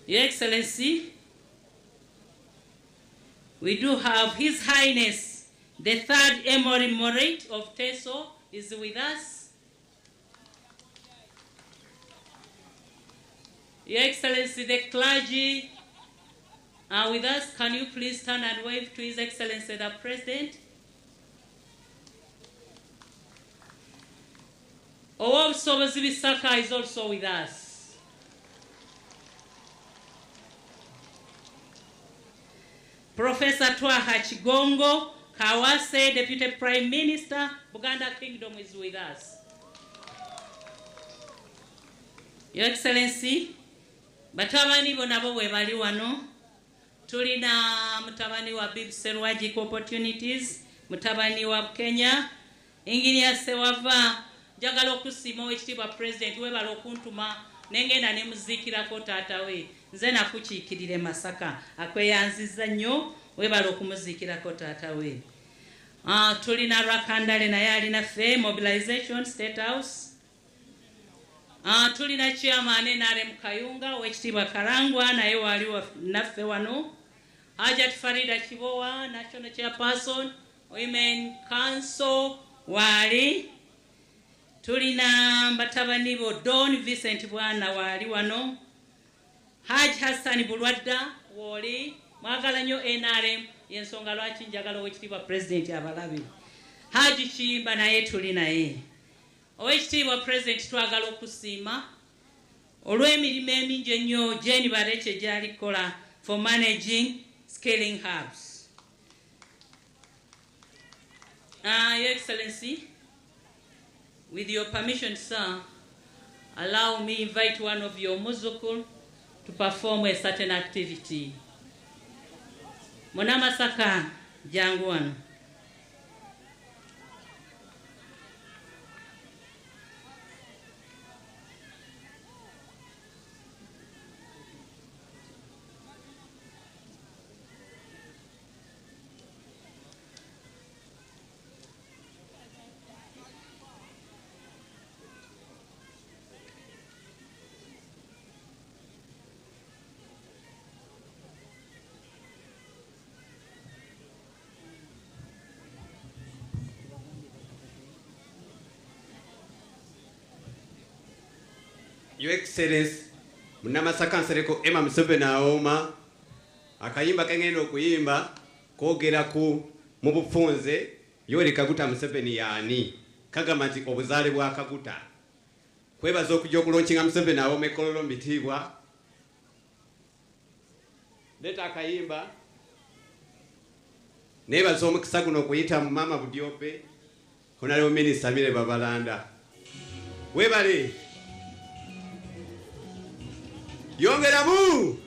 Your Excellency, we do have His Highness, the third Emorimorate of Teso, is with us. Your Excellency, the clergy are with us. Can you please stand and wave to His Excellency the President? Owobusobozi Bisaka is also with us. Professor Twaha Kigongo Kawase, Deputy Prime Minister, Buganda Kingdom, is with us. Your Excellency, batabani bo nabo we bali wano. Tulina mutabani wa Bib Serwaji Opportunities, mutabani wa Kenya, Engineer Sewava, njagala okusiima Oweekitiibwa President webala okuntuma nengenda ne muziikirako taata we. Nze nakukiikirire Masaka, akweyanzizza nnyo webala okumuziikirako taata we. Tulina Rakandale naye alina ffe Mobilization State House. Tulina Chairman NRM Kayunga Oweekitiibwa Karangwa naye wali naffe wano. Hajat Farida Kibowa, National Chairperson, Women Council wali. Tulina batabani bo Don Vincent Bwana wali wano. Haj Hassan Bulwadda wali. Mwagala nnyo NRM yensonga lwaki njagala Oweekitiibwa President abalabe. Haji Kiyimba naye tuli naye. Oweekitiibwa President twagala okusiima olw'emirimu emingi ennyo Jane Barekye gy'alikola for managing scaling hubs. Your Excellency, with your permission, sir, allow me invite one of your muzukul to perform a certain activity. Munamasaka jangu wano. Your Excellency Munamasaka Nsereko Emma Museveni awooma. Akayimba kengenda okuyimba kwogera ku mu bufunze Yoweri Kaguta Museveni yaani, kagamba nti obuzaale bwa Kaguta. Kwebaza okujja okulaunchinga Museveni awooma ekololo mu bitiibwa. Leeta akayimba. Neebaza omukisa guno okuyita mu Maama Budiope, Honorable Minister Mire Babalanda. Webale. Yongeramu.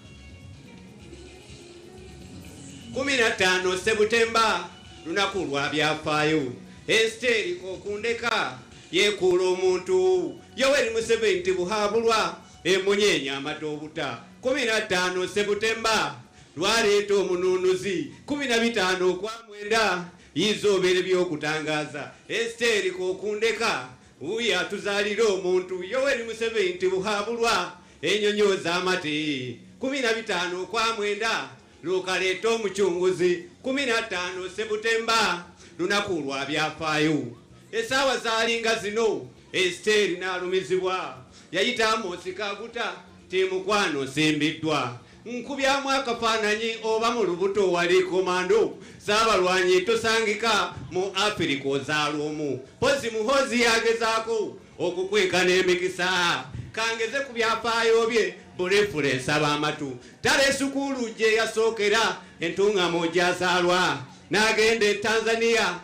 15 Sebutemba lunaku lwa byafaayo. Esiteri okundeka yeekuula omuntu. Yoweri Museveni tibuhabulwa emunyeenya amata obuta. 15 Sebutemba lwaleeta omununuzi. 15 okwa mwenda yizoobere by'okutangaza. Esiteri okundeka wuuyo atuzaalira omuntu. Yoweri Museveni tibuhabulwa enyonyoza amate. 15 okwa mwenda lukaleeta omucunguzi. 15 Sebutemba lunaku lwa byafaayo. Essaawa zaalinga zino Esiteri n'alumizibwa. Yayita Amosi Kaguta ti mukwano nsimbiddwa. Nkubyamu akafaananyi oba mu lubuto wali komando. Saabalwanyi tosangika mu Afirika ozaalwa omu. Mpozi Muhoozi yagezaako okukweka n'emikisa. Kangeze ku byafaayo bye bulefule nsaba amatu. Tale sukulu gye yasookera entungamo gy'azaalwa. N'agenda e Tanzania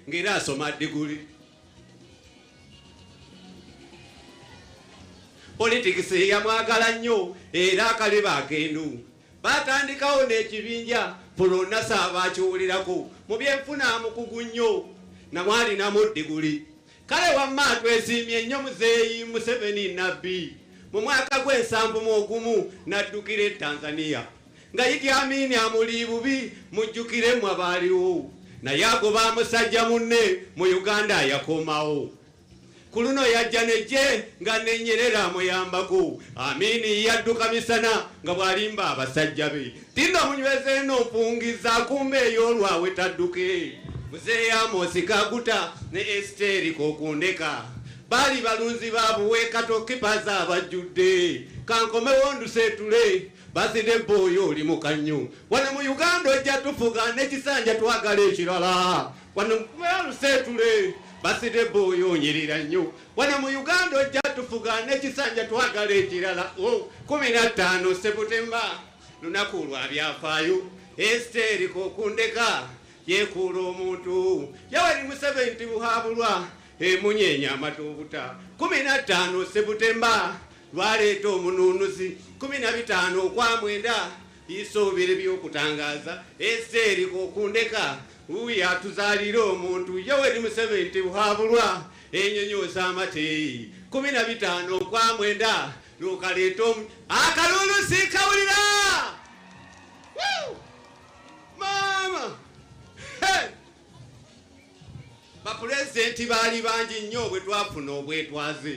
ng'era asoma diguli. Politics yamwagala nnyo era akaliba akendu. Batandikawo n'ekibinja Fulonasa abakiwulirako. Mu byenfuna mukugu nnyo namwalinamu diguli. Kale wamma twesiimye nnyo Muzeeyi Museveni Nabbi. Mu mwaka gw'ensanvu mu n'addukira e Tanzania. Nga Idi Amin amuli bubi mujjukiremu abaaliwo. Naye agoba musajja munne mu Uganda yakomawo. Ku luno yajja nejje nga nenyerera amuyambako. Amini yadduka misana nga bw'alimba abasajja be. Tinno munyweze eno mpungiza kumbe ey'olwawe tadduke. Muzeeyi Amosi Kaguta ne Esiteri Kokundeka baali balunzi baabwe katokipaza abajjudde. Kankomewo nduseetule bazide booyo oli mu kannyu. Wano mu Uganda ojja tufuga n'ekisanja twagala ekirala. Wano nduseetule baside booyo onyirira nnyo. Wano mu Uganda ojja tufuga n'ekisanja twagala ekirala. 15 Sebutemba lunaku lwa byafaayo. Esiteri Kokundeka yeekuula omuntu. Yoweri Museveni tibuhabulwa emunyeenya amata obuta. 15 Sebutemba lwaleeta omununuzi. 15 okwa mwenda yisoobere by'okutangaza. Esiteri Kokundeka wuuyo atuzaalira omuntu. Yoweri Museveni tibuhabulwa enyonyoza amate. 15 okwa mwenda lukaleeta akalulu sikawulira. Maama! Hey! Bapulezidenti baali bangi nnyo bwe twafuna obwetwaze.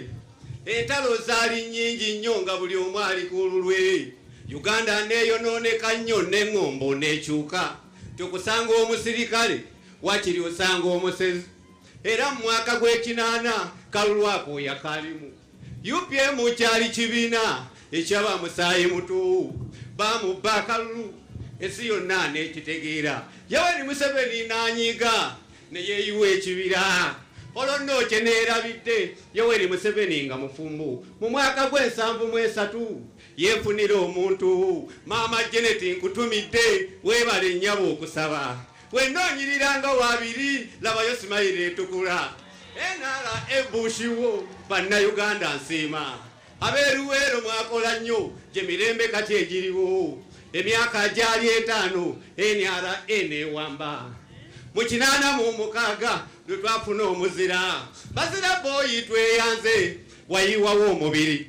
Entalo zaali nnyingi nnyo nga buli omu ali ku lulwe. Uganda neeyonooneka nnyo n'eŋŋombo n'ekyuka. Tokusanga omusirikale wakiri osanga omusezi. Era mu mwaka gw'ekinaana kalulu ako yakalimu. UPM kyali kibiina ekyaba musaayi muto. Bamubba akalulu ensi yonna n'ekitegeera. Yoweri Museveni n'anyiga ne yeeyiwa ekibira. Olwo nno kye neerabidde Yoweri Museveni nga mufumbo. Mu mwaka gw'ensanvu mu 3 yeefunira omuntu. Maama Janet nkutumidde weebale nnyabo okusaba. Wennoonyiriranga wabiri labayo simayiro etukula. NRA ebushiwo bannayuganda nsiima. Abeeruweero mwakola nnyo gye mirembe kati egiriwo. Emyaka gyali 5 NRA neewamba. Mu 86 lwe twafuna omuzira. Bazira booyi tweyanze wayiwawo omubiri.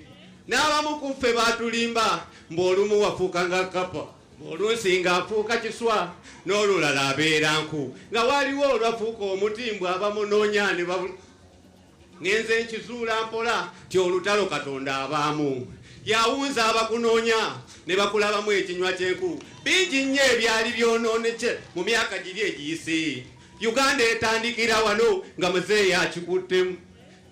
N'abamu ku ffe baatulimba mbw'olumu wafuuka nga kapa, oluusi ng'afuuka kiswa n'olulala abeera nku. Nga waliwo olwafuuka omutimbwa abamunoonya ne babu. Ngenze nkizuula mpola ti olutalo Katonda abaamu. Yawunza abakunoonya ne bakulabamu ekinywa ky'enku. Bingi nnyo ebyali byonooneke mu myaka giri egiyise. Uganda etandikira wano nga muzeeyi akikuttemu.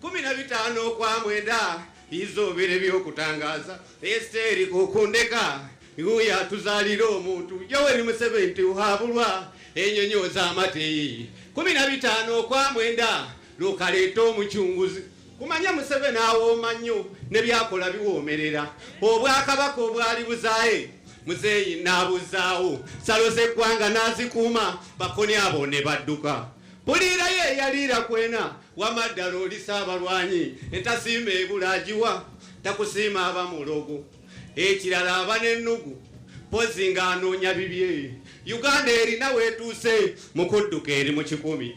15 okwa mwenda Izobere by'okutangaza Esiteri kukundeka Uya atuzaalira omuntu Yoweri Museveni tuhabulwa enyonyo z'amate 15 okwa 9 lukaleeta omucunguzi kumanya Museveni awooma nnyo ne byakola biwoomerera obwakabaka obwali buzaaye muzeeyi n'abuzaawo salo z'eggwanga n'azikuuma bakoni abo ne badduka puliirayo eyaliira kwena wamaddala olisa abalwanyi entasiima ebula agiwa takusiima aba mulogo ekirala aba n'ennugu pozi ng'anoonya bibye Uganda erina weetuuse mu kudduka eri mu 1,000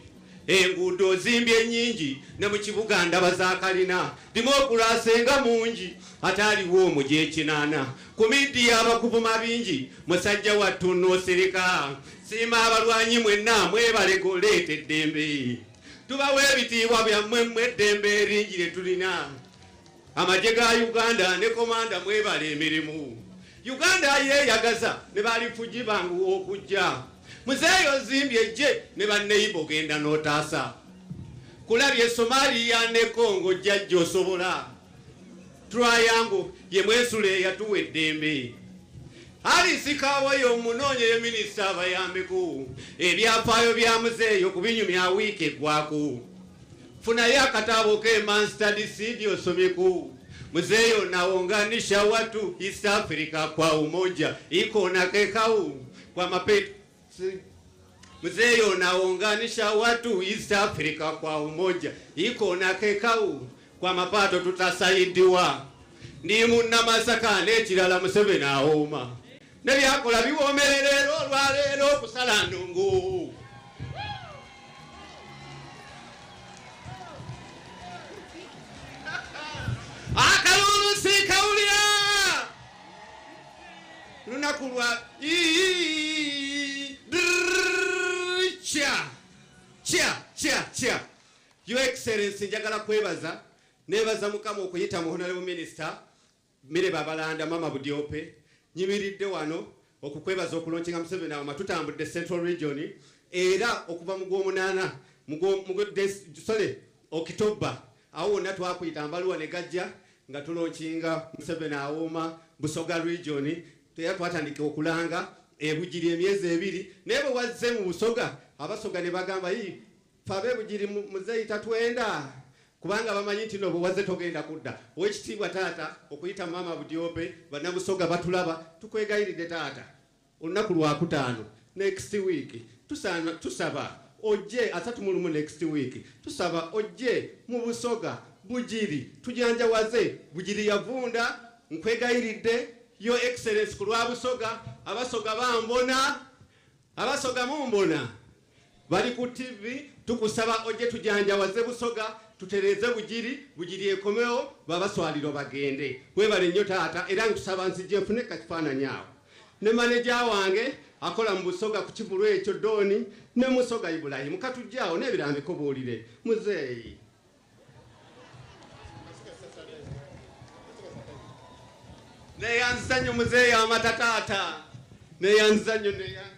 enguudo ozimbye nnyingi ne mu kibuga ndaba za kalina dimokulaasi nga mungi ate aliwo omugyekinaana ku midiya abakuvuma bingi musajja wattu n'osirika siima abalwanyi mwenna mwebale kuleeta eddembe tubawa ebitiibwa byammwe mmwe eddembe eringi lye tulina amagye ga Uganda ne komanda mwebale emirimu Uganda yeeyagaza ne balifugi banguwa okujja muzeeyi ozimbye ejje ne banneyibo genda n'otaasa kulabye Somalia ne Congo jjajja osobola Triangle ye mwesula eyatuwa eddembe Alice Kawoyo omunoonye ye minisita abayambeko ebyafaayo bya muzeeyi okubinyumya wiiki eggwako funayo akatabo ke Man Study Seed osomeko muzeeyi naunganisha watu East Africa kwa umoja iko na kekau kwa mapeto muzeeyi naunganisha watu East Africa kwa umoja iko na kekau kwa mapato tutasaidiwa ndi munnamasaka n'ekirala Museveni awooma ne byakola biwoomerera olwaleero okusala ndungu akalulu sikawulira lunaku lwa kya kya kya kya Your Excellency njagala kwebaza nebaza Mukama okuyita mu Honorable Minister Mire Babalanda Mama Budiope nyimiridde wano okukwebaza okulaunchinga Museveni awo tutambudde Central Region era okuva mu gw'omunaana Okitoba awo wonna twakuyita ambaluwa ne gajja nga tulaunchinga Museveni awooma Busoga Region era twatandika okulanga ebugiri emyezi 2 naye bwe wazze mu Busoga abasoga ne bagamba yi fe ab'ebugiri muzeeyi tatwenda kubanga bamanyi nti no bwe wazze togenda kudda owekitiibwa taata okuyita Mama Budiope bannabusoga batulaba tukwegayiridde taata olunaku lwakutaano next week tusaba ojje 31 next week tusaba ojje mu Busoga Bugiri tujanjawaze Bugiri yavunda nkwegayiridde Your Excellency ku lwa Busoga abasoga bambona abasoga mumbona bali ku TV tukusaba ojje tujanjawaze Busoga tutereze Bugiri Bugiri ekomewo babaswaliro bagende webale nnyo taata era nkusaba nzije nfune kakifaananyi awo ne maneja wange akola mu Busoga ku kivulu ekyo Doni ne Musoga Ibulayimu katujjaawo n'ebirambiko buulire muzeeyi neyanziza nnyo muzeeyi amata taata neyanziza nnyo neyanziza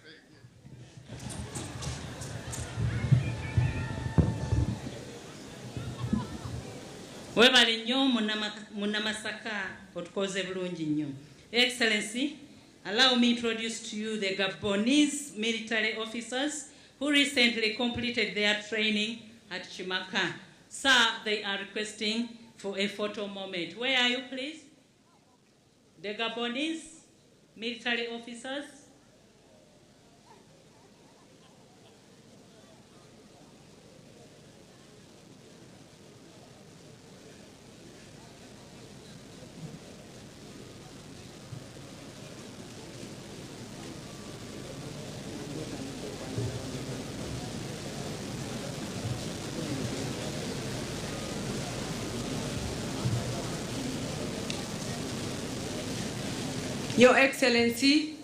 Webale nnyo munnamasaka otukoze bulungi nnyo. Excellency, allow me introduce to you the Gabonese military officers who recently completed their training at Chimaka. Sir, they are requesting for a photo moment. Where are you, please? The Gabonese military officers. Your Excellency,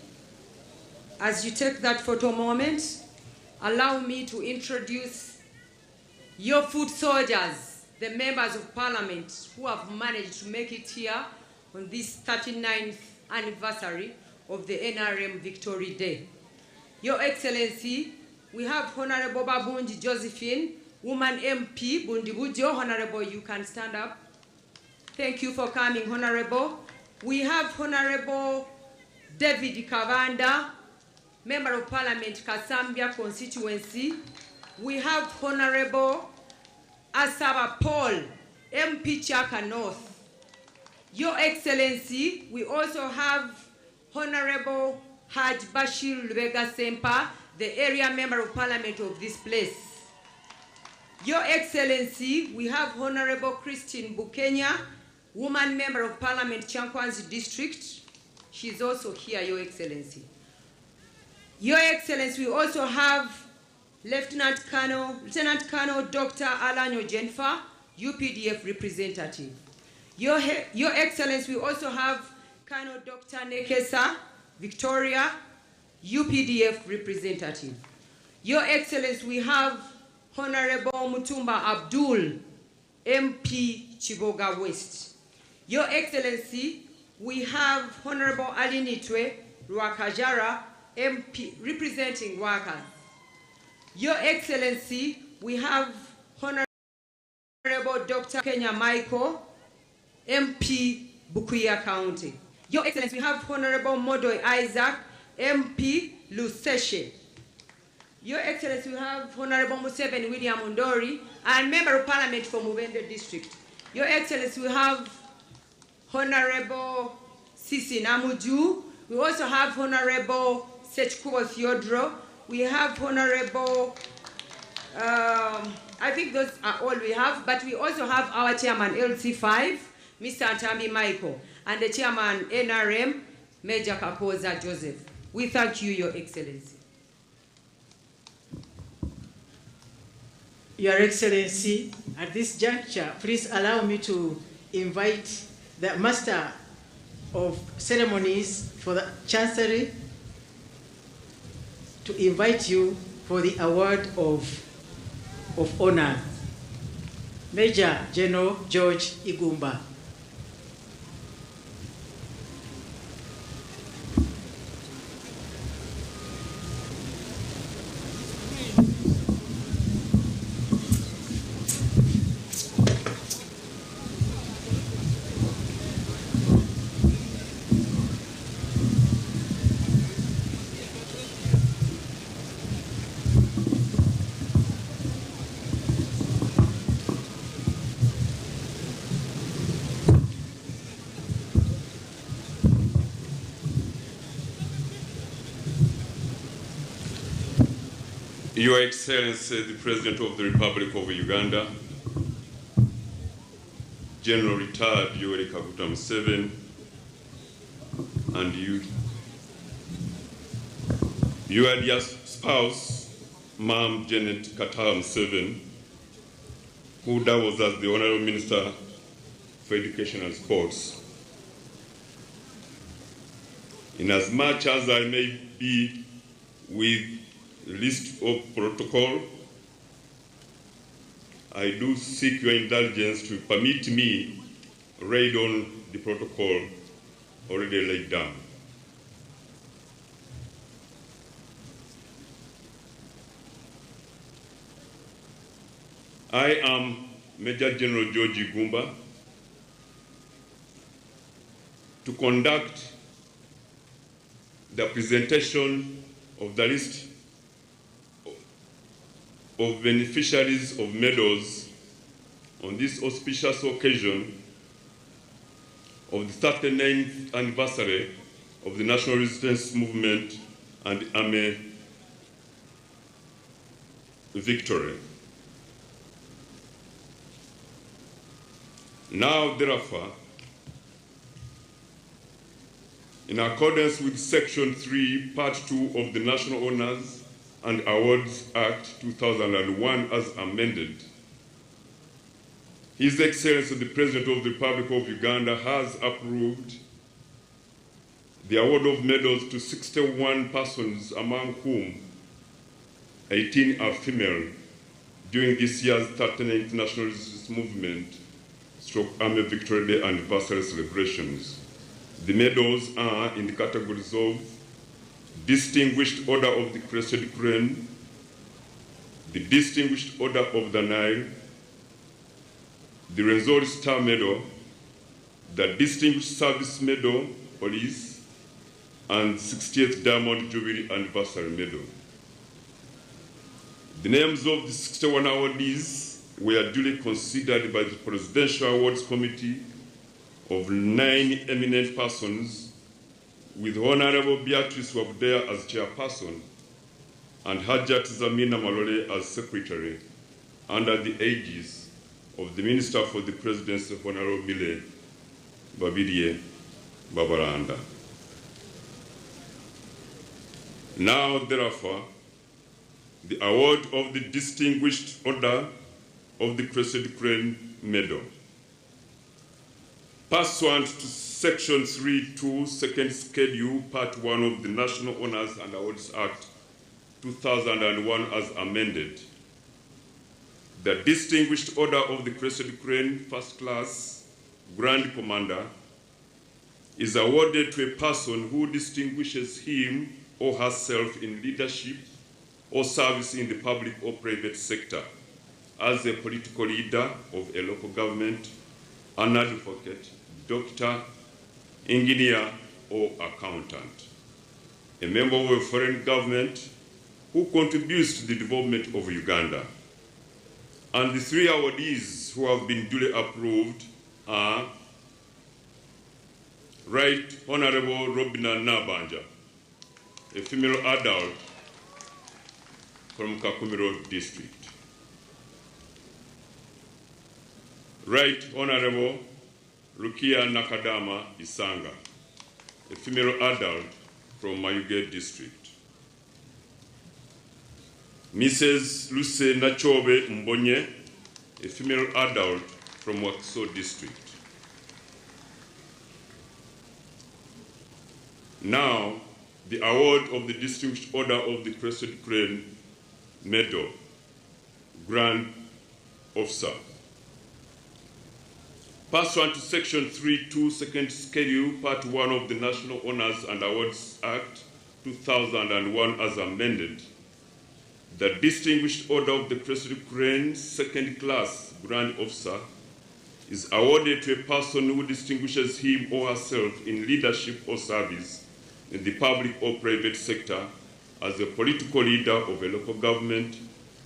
as you take that photo moment, allow me to introduce your foot soldiers, the members of parliament who have managed to make it here on this 39th anniversary of the NRM Victory Day. Your Excellency, we have Honorable Babungi Josephine, Woman MP, Bundibugyo. Honorable, you can stand up. Thank you for coming, Honorable. We have Honorable David Kavanda, Member of Parliament, Kasambya constituency. We have Honorable Asaba Paul, MP Chaka North. Your Excellency, we also have Honorable Haj Bashir Lubega Sempa, the area member of parliament of this place. Your Excellency, we have Honorable Christine Bukenya, woman member of parliament, Kyankwanzi district. She's also here, Your Excellency. Your Excellency, we also have Lieutenant Colonel Dr. Alanyo Jenfa, UPDF representative. Your Excellency, we also have Colonel Dr. Nekesa Victoria, UPDF representative. Your Excellency, we have Honorable Mutumba Abdul, MP Chiboga West. Your Excellency, we have Honorable Alinitwe Rwakajara, MP, representing workers. Your Excellency, we have Honorable Dr. Kenya Michael, MP Bukuya County. Your Excellency, we have Honorable Modoi Isaac, MP Luseshe. Your Excellency, we have Honorable Museveni William Undori, and Member of Parliament for Mubende District. Your Excellency, we have Honorable Sisi Namuju. We also have Honorable Sechkubo Theodro. We have Honorable, I think those are all we have, but we also have our chairman LC5, Mr. Antami Michael, and the chairman NRM, Major Kakoza Joseph. We thank you, Your Excellency. Your Excellency, at this juncture, please allow me to invite the Master of Ceremonies for the Chancery to invite you for the award of honor, Major General George Igumba. Your Excellency, the President of the Republic of Uganda, General Retired Yoweri Kaguta Museveni, and you, your dear spouse, Ma'am Janet Kataaha Museveni, who doubles as the Honorable Minister for Education and Sports. Inasmuch as I may be with list of protocol, I do seek your indulgence to permit me read on the protocol already laid down. I am Major General George Igumba to conduct the presentation of the list of beneficiaries of medals on this auspicious occasion of the 39th anniversary of the National Resistance Movement and Army victory. Now, therefore, in accordance with Section 3, Part 2 of the National Honors and Awards Act 2001 as amended, His Excellency the President of the Republic of Uganda has approved the award of medals to 61 persons, among whom 18 are female, during this year's 39th National Resistance Movement / Army Victory Day anniversary celebrations. The medals are in the categories of Distinguished Order of the Crested Crane, the Distinguished Order of the Nile, the Rwenzori Star Medal, the Distinguished Service Medal, Police, and 60th Diamond Jubilee Anniversary Medal. The names of the 61 awardees were duly considered by the Presidential Awards Committee of 9 eminent persons, with Honorable Beatrice Wabudea as chairperson and Hajat Zamina Malole as secretary, under the aegis of the Minister for the Presidency, Honorable Mile Babirye Babaranda. Now, therefore, the award of the Distinguished Order of the Crested Crane Medal. Pursuant to Section 3(2), Second Schedule, Part 1 of the National Honors and Awards Act, 2001 as amended, the Distinguished Order of the Crested Crane First Class Grand Commander is awarded to a person who distinguishes him or herself in leadership or service in the public or private sector as a political leader of a local government, an advocate, doctor, engineer, or accountant, a member of a foreign government who contributes to the development of Uganda. And the 3 awardees who have been duly approved are Right Honorable Robina Nabanja, a female adult from Kakumiro District. Right Honorable Rukia Nakadama Isanga, a female adult from Mayuge District. Mrs. Luce Nachobe Mbonye, a female adult from Wakiso District. Now, the award of the Distinguished Order of the Crested Crane Medal, Grand Officer. Pursuant to Section 3(2), Second Schedule, Part 1 of the National Honors and Awards Act, 2001 as amended, the Distinguished Order of the Crested Crane Second Class Grand Officer is awarded to a person who distinguishes him or herself in leadership or service in the public or private sector as a political leader of a local government,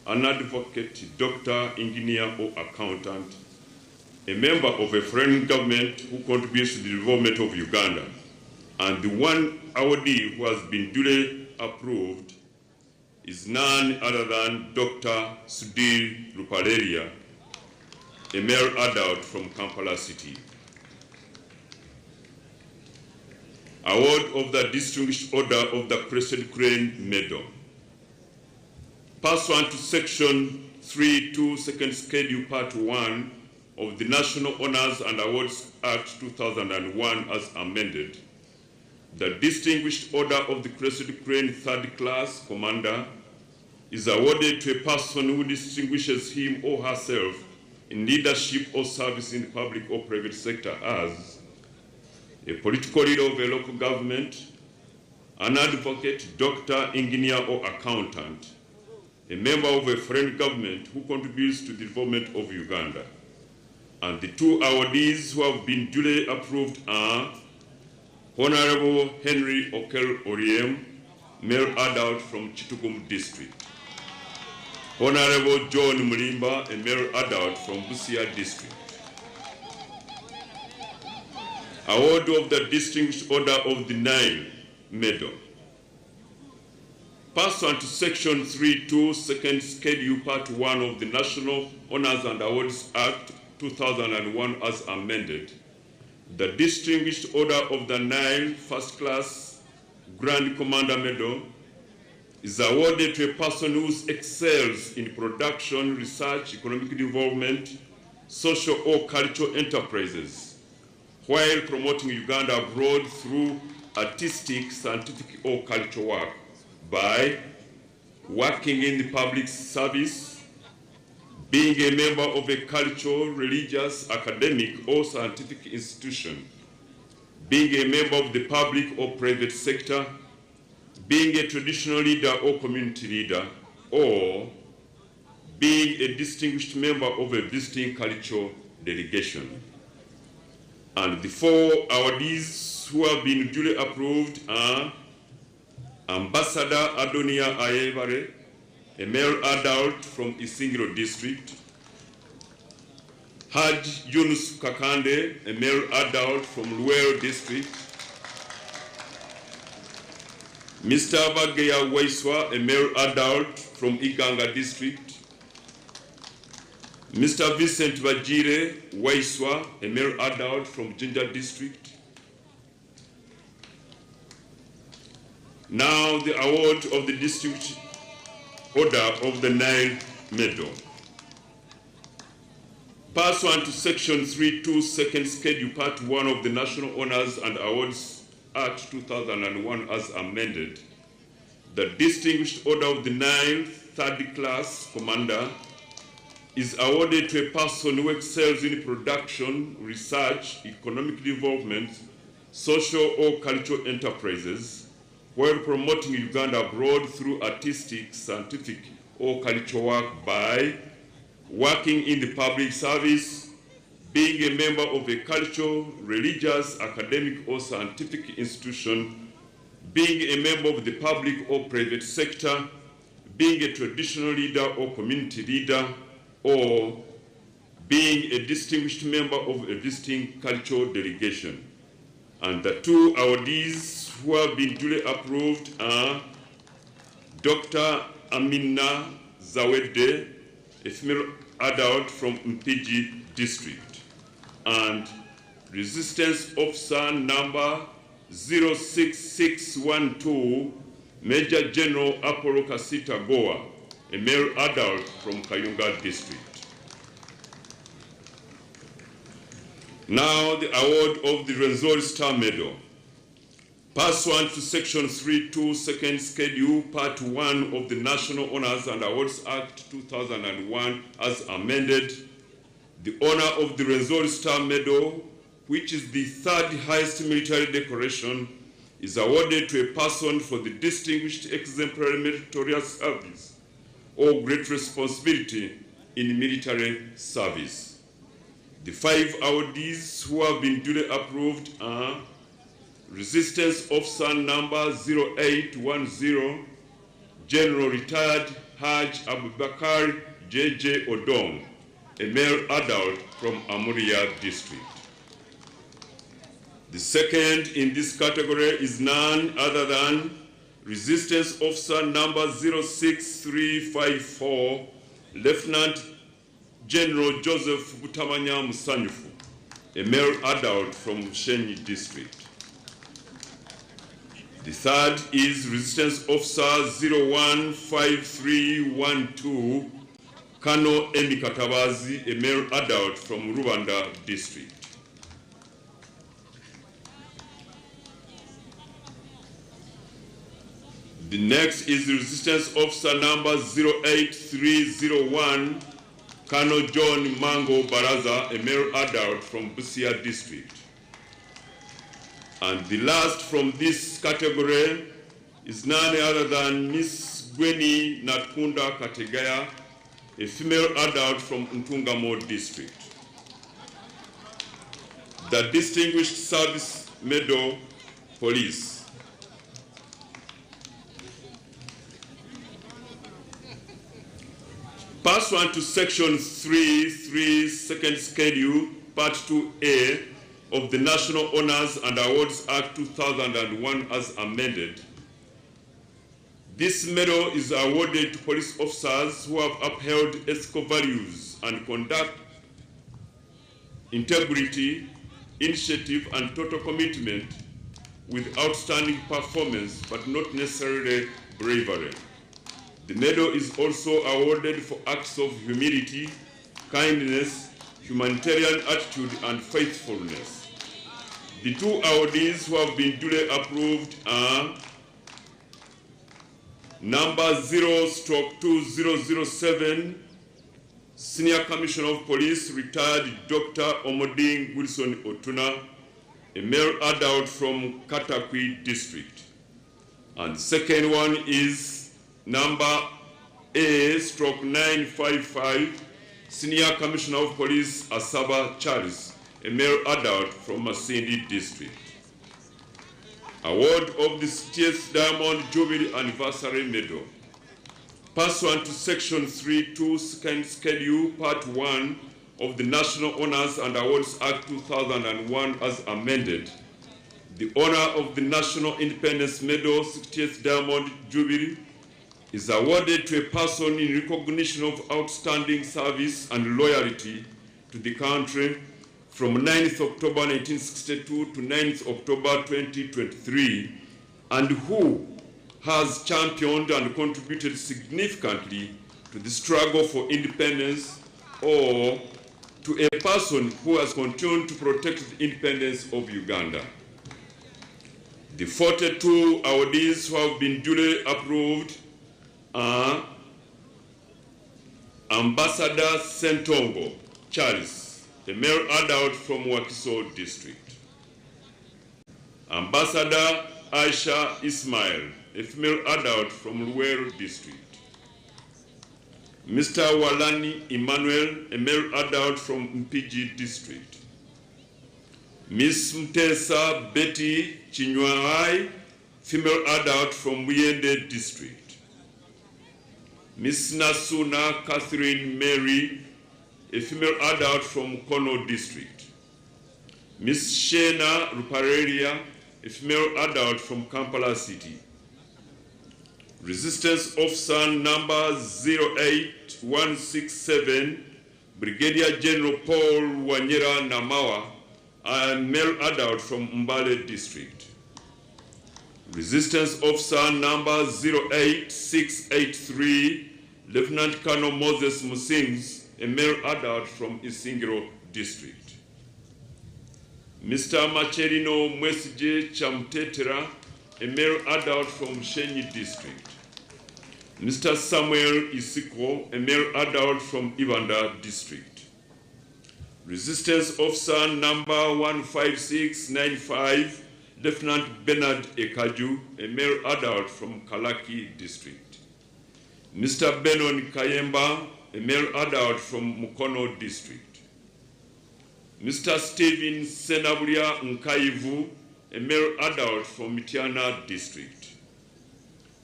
an advocate, doctor, engineer, or accountant, a member of a foreign government who contributes to the development of Uganda. And the one awardee who has been duly approved is none other than Dr. Sudhir Ruparelia, a male adult from Kampala City. Award of the Distinguished Order of the Crested Crane Medal. Pursuant to Section 3(2), Second Schedule, Part 1 of the National Honors and Awards Act 2001 as amended, the Distinguished Order of the Crested Crane Third Class Commander is awarded to a person who distinguishes him or herself in leadership or service in the public or private sector as a political leader of a local government, an advocate, doctor, engineer, or accountant, a member of a foreign government who contributes to the development of Uganda. And the 2 awardees who have been duly approved are Honorable Henry Okel Oriem, male adult from Chitugum District. Honorable John Mulimba, a male adult from Busia District. Award of the Distinguished Order of the Nile Medal. Pursuant to Section 3(2), Second Schedule, Part 1 of the National Honors and Awards Act, 2001 as amended, the Distinguished Order of the Nile First Class Grand Commander Medal is awarded to a person who excels in production, research, economic development, social or cultural enterprises, while promoting Uganda abroad through artistic, scientific, or cultural work by working in the public service, being a member of a cultural, religious, academic, or scientific institution, being a member of the public or private sector, being a traditional leader or community leader, or being a distinguished member of a visiting cultural delegation. And the 4 awardees who have been duly approved are Ambassador Adonia Ayebare, a male adult from Isingiro District, Haj Yunus Kakande, a male adult from Luwero District, Mr. Bageya Waiswa, a male adult from Iganga District, Mr. Vincent Vajire Waiswa, a male adult from Jinja District. Now the award of the District Order of the Nile Medal. Pursuant to Section 3.2, Second Schedule, Part 1 of the National Honors and Awards Act 2001 as amended, the Distinguished Order of the Nile, Third Class Commander, is awarded to a person who excels in production, research, economic development, social or cultural enterprises, while promoting Uganda abroad through artistic, scientific, or cultural work by working in the public service, being a member of a cultural, religious, academic, or scientific institution, being a member of the public or private sector, being a traditional leader or community leader, or being a distinguished member of a visiting cultural delegation. And the 2 awardees who have been duly approved are Dr. Amina Zawede, a female adult from Mpigi District, and Resistance Officer number 06612, Major General Apollo Kasita Goa, a male adult from Kayunga District. Now the award of the Rwenzori Star Medal. Pursuant to Section 3.2, Second Schedule, Part 1 of the National Honors and Awards Act 2001 as amended, the honor of the Rwenzori Star Medal, which is the third highest military decoration, is awarded to a person for the distinguished exemplary meritorious service or great responsibility in military service. The 5 awardees who have been duly approved are Resistance Officer number 0810, General Retired Haj Abubakar J.J. Odong, a male adult from Amuria District. The second in this category is none other than Resistance Officer number 06354, Lieutenant General Joseph Butamanya Musanyufu, a male adult from Shenyi District. The third is Resistance Officer 015312, Kano Emi Katabazi, a male adult from Rwanda District. The next is Resistance Officer number 08301, Kano John Mango Baraza, a male adult from Busia District. And the last from this category is none other than Miss Gweni Natkunda Kategaya, a female adult from Ntungamo District. The Distinguished Service Medal, Police. Pursuant to Section 3.3, Second Schedule, Part 2A of the National Honors and Awards Act 2001 as amended, this medal is awarded to police officers who have upheld ethical values and conduct, integrity, initiative, and total commitment with outstanding performance, but not necessarily bravery. The medal is also awarded for acts of humility, kindness, humanitarian attitude, and faithfulness. The 2 awardees who have been duly approved are number 0/2007, Senior Commissioner of Police, retired Dr. Omoding Wilson Otuna, a male adult from Katakwi District. And the second one is number A/955, Senior Commissioner of Police Asaba Charles, a male adult from Masindi District. Award of the 60th Diamond Jubilee Anniversary Medal. Pursuant to Section 3.2, Second Schedule, Part 1 of the National Honors and Awards Act 2001 as amended, the honor of the National Independence Medal 60th Diamond Jubilee is awarded to a person in recognition of outstanding service and loyalty to the country from 9th October 1962 to 9th October 2023, and who has championed and contributed significantly to the struggle for independence, or to a person who has continued to protect the independence of Uganda. The 42 awardees who have been duly approved are Ambassador Sentongo Charles, a male adult from Wakiso District. Ambassador Aisha Ismail, a female adult from Luweero District. Mr. Walani Emmanuel, a male adult from Mpigi District. Ms. Mtesa Betty Chinywaai, female adult from Muyende District. Ms. Nasuna Catherine Mary, a female adult from Kono District. Ms. Shena Ruparelia, a female adult from Kampala City. Resistance Officer number 08167, Brigadier General Paul Wanyera Namawa, a male adult from Mbale District. Resistance Officer number 08683, Lieutenant Colonel Moses Musings, a male adult from Isingiro District. Mr. Macherino Mwesije Chamtetera, a male adult from Shenyi District. Mr. Samuel Isiko, a male adult from Ibanda District. Resistance Officer number 15695, Lieutenant Bernard Ekaju, a male adult from Kalaki District. Mr. Benon Kayemba, a male adult from Mukono District. Mr. Stephen Senaburia Nkaivu, a male adult from Mitiana District.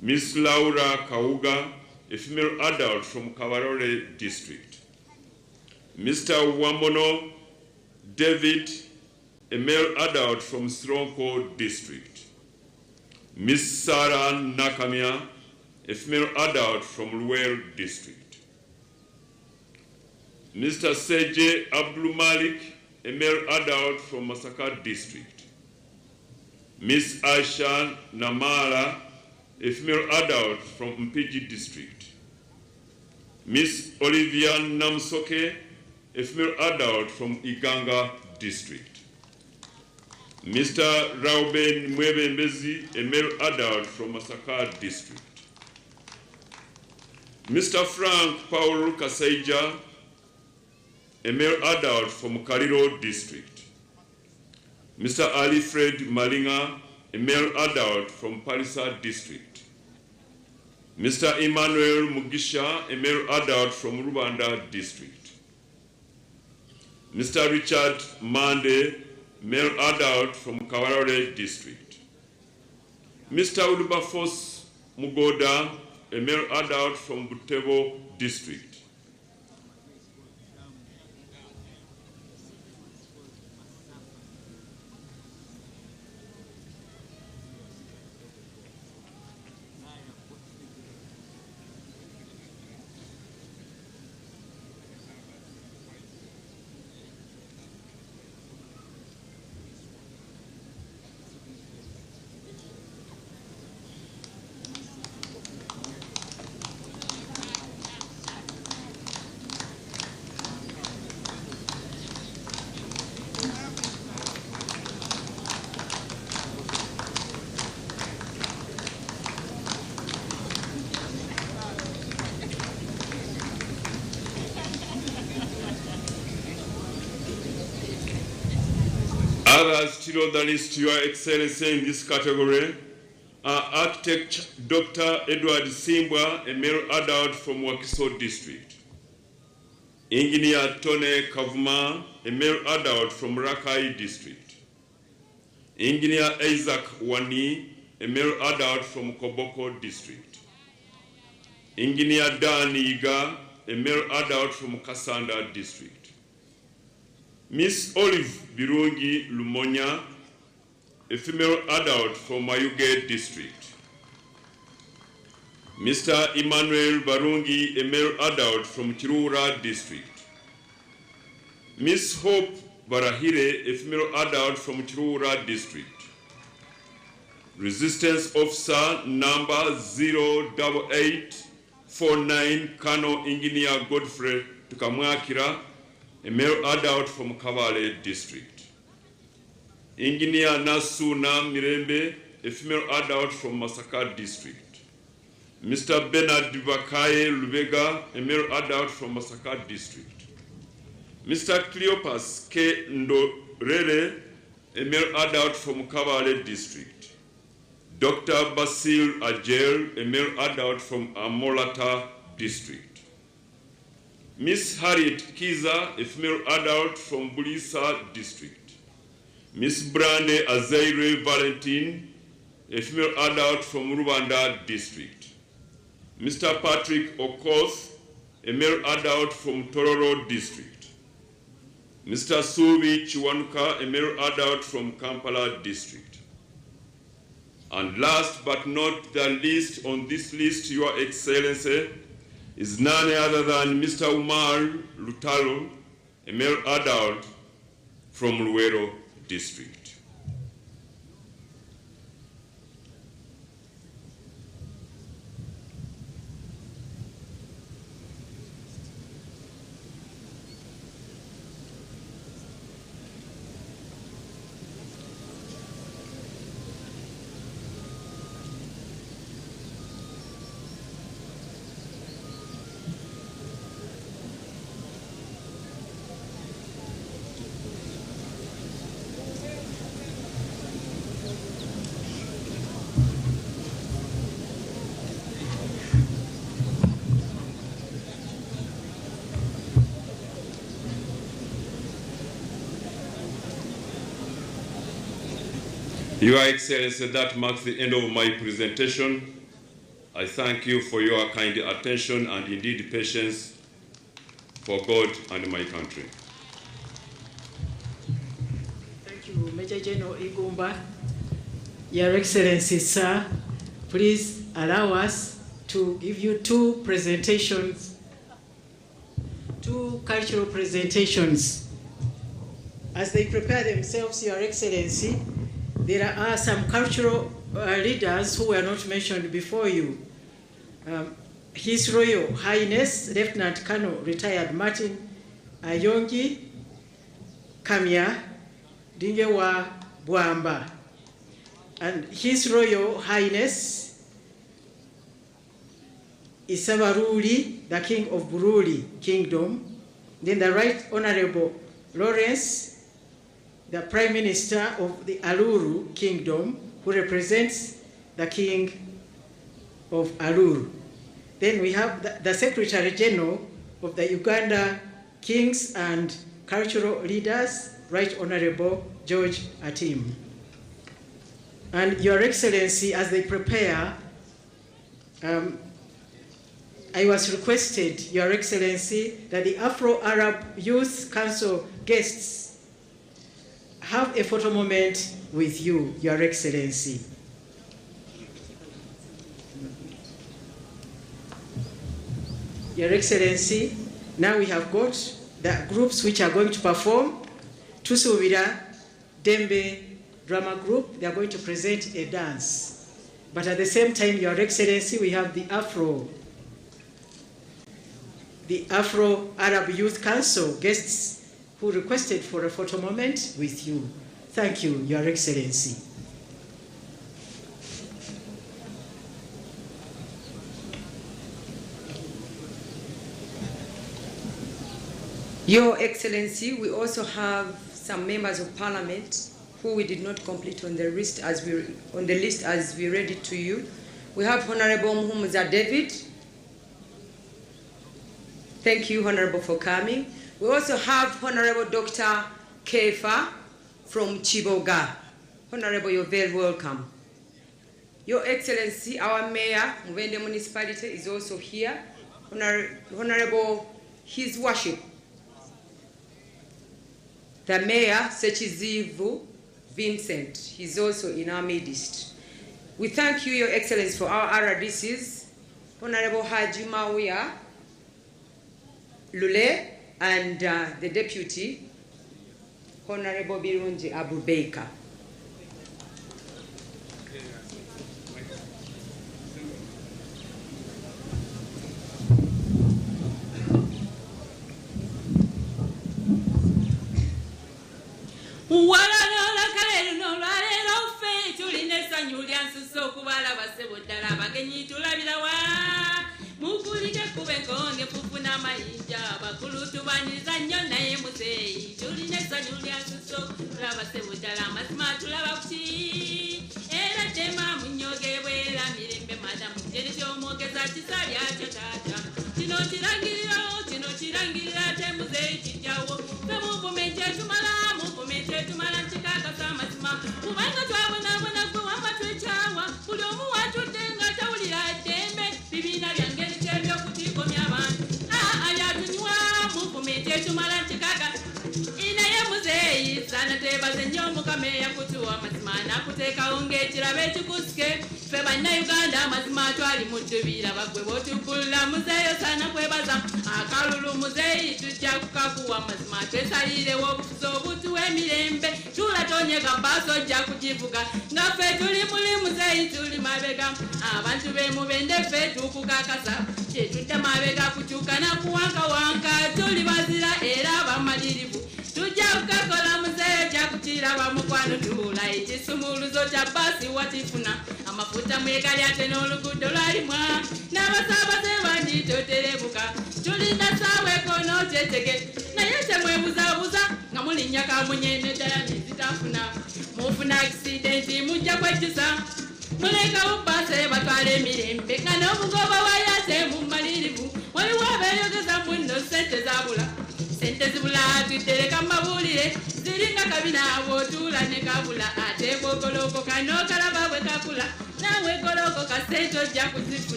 Ms. Laura Kauga, a female adult from Kabarole District. Mr. Wamono David, a male adult from Sironko District. Ms. Sarah Nakamia, a female adult from Luweero District. Mr. Seje Abdul Malik, a male adult from Masaka District. Ms. Aisha Namala, a female adult from Mpigi District. Ms. Olivia Namsoke, a female adult from Iganga District. Mr. Rauben Mwebembezi, a male adult from Masaka District. Mr. Frank Paul Kasaija, a male adult from Kaliro District. Mr. Ali Fred Malinga, a male adult from Palisa District. Mr. Emmanuel Mugisha, a male adult from Rubanda District. Mr. Richard Mande, male adult from Kabarole District. Mr. Ulubafos Mugoda, a male adult from Butebo District. Others still on the list, Your Excellency, in this category are Architect Dr. Edward Simbwa, a male adult from Wakiso District. Engineer Tony Kavuma, a male adult from Rakai District. Engineer Isaac Wani, a male adult from Koboko District. Engineer Dan Iga, a male adult from Kasanda District. Miss Olive Birungi Lumonya, a female adult from Mayuge District. Mr. Emmanuel Barungi, a male adult from Chirura District. Miss Hope Barahire, a female adult from Chirura District. Resistance Officer number 08849, Colonel Engineer Godfrey Tukamwakira, a male adult from Kavale District. Engineer Nasuna Mirembe, a female adult from Masaka District. Mr. Bernard Bakaye Lubega, a male adult from Masaka District. Mr. Cleopas K. Ndorere, a male adult from Kavale District. Dr. Basil Ajel, a male adult from Amolata District. Miss Harriet Kiza, a female adult from Bulisa District. Miss Brande Azaire Valentine, a female adult from Rwanda District. Mr. Patrick Okoth, a male adult from Tororo District. Mr. Subi Chiwanuka, a male adult from Kampala District. And last but not the least on this list, Your Excellency, is none other than Mr. Umar Lutalo, a male adult from Luwero District. Your Excellency, that marks the end of my presentation. I thank you for your kind attention and indeed patience for God and my country. Thank you, Major General Igumba. Your Excellency, sir, please allow us to give you two presentations, two cultural presentations. As they prepare themselves, Your Excellency, there are some cultural leaders who were not mentioned before you. His Royal Highness, Lieutenant Colonel Retired Martin Ayongi Kamya Dingewa Bwamba, and His Royal Highness Isabaruli, the King of Buruli Kingdom, then the Right Honorable Lawrence, the Prime Minister of the Aluru Kingdom, who represents the King of Aluru. Then we have the Secretary General of the Uganda Kings and Cultural Leaders, Right Honorable George Atim. And Your Excellency, as they prepare, I was requested, Your Excellency, that the Afro-Arab Youth Council guests have a photo moment with you, Your Excellency. Your Excellency, now we have got the groups which are going to perform. Tusubira Dembe Drama Group, they are going to present a dance. But at the same time, Your Excellency, we have the Afro-Arab Youth Council guests who requested for a photo moment with you. Thank you, Your Excellency. Your Excellency, we also have some members of Parliament who we did not complete on the list as we read it to you. We have Honorable Muhumuza David, Thank you, Honorable, for coming. We also have Honorable Dr. Kefa from Chiboga. Honorable, you're very welcome. Your Excellency, our Mayor, Mubende Municipality, is also here. Honorable, His Worship, the Mayor, Sechizivu Vincent, he's also in our midst. We thank you, Your Excellency, for our RDCs, Honorable Haji Mawia Lule, and the Deputy, Honorable Birungi Abu Baker.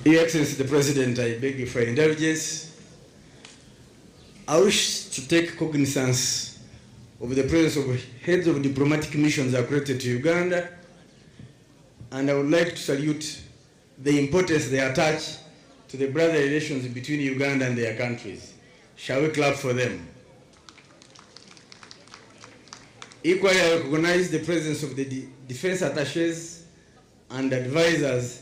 Your Excellency the President, I beg you for indulgence. I wish to take cognizance of the presence of heads of diplomatic missions accredited to Uganda, and I would like to salute the importance they attach to the brotherly relations between Uganda and their countries. Shall we clap for them? Equally, I recognize the presence of the defense attaches and advisors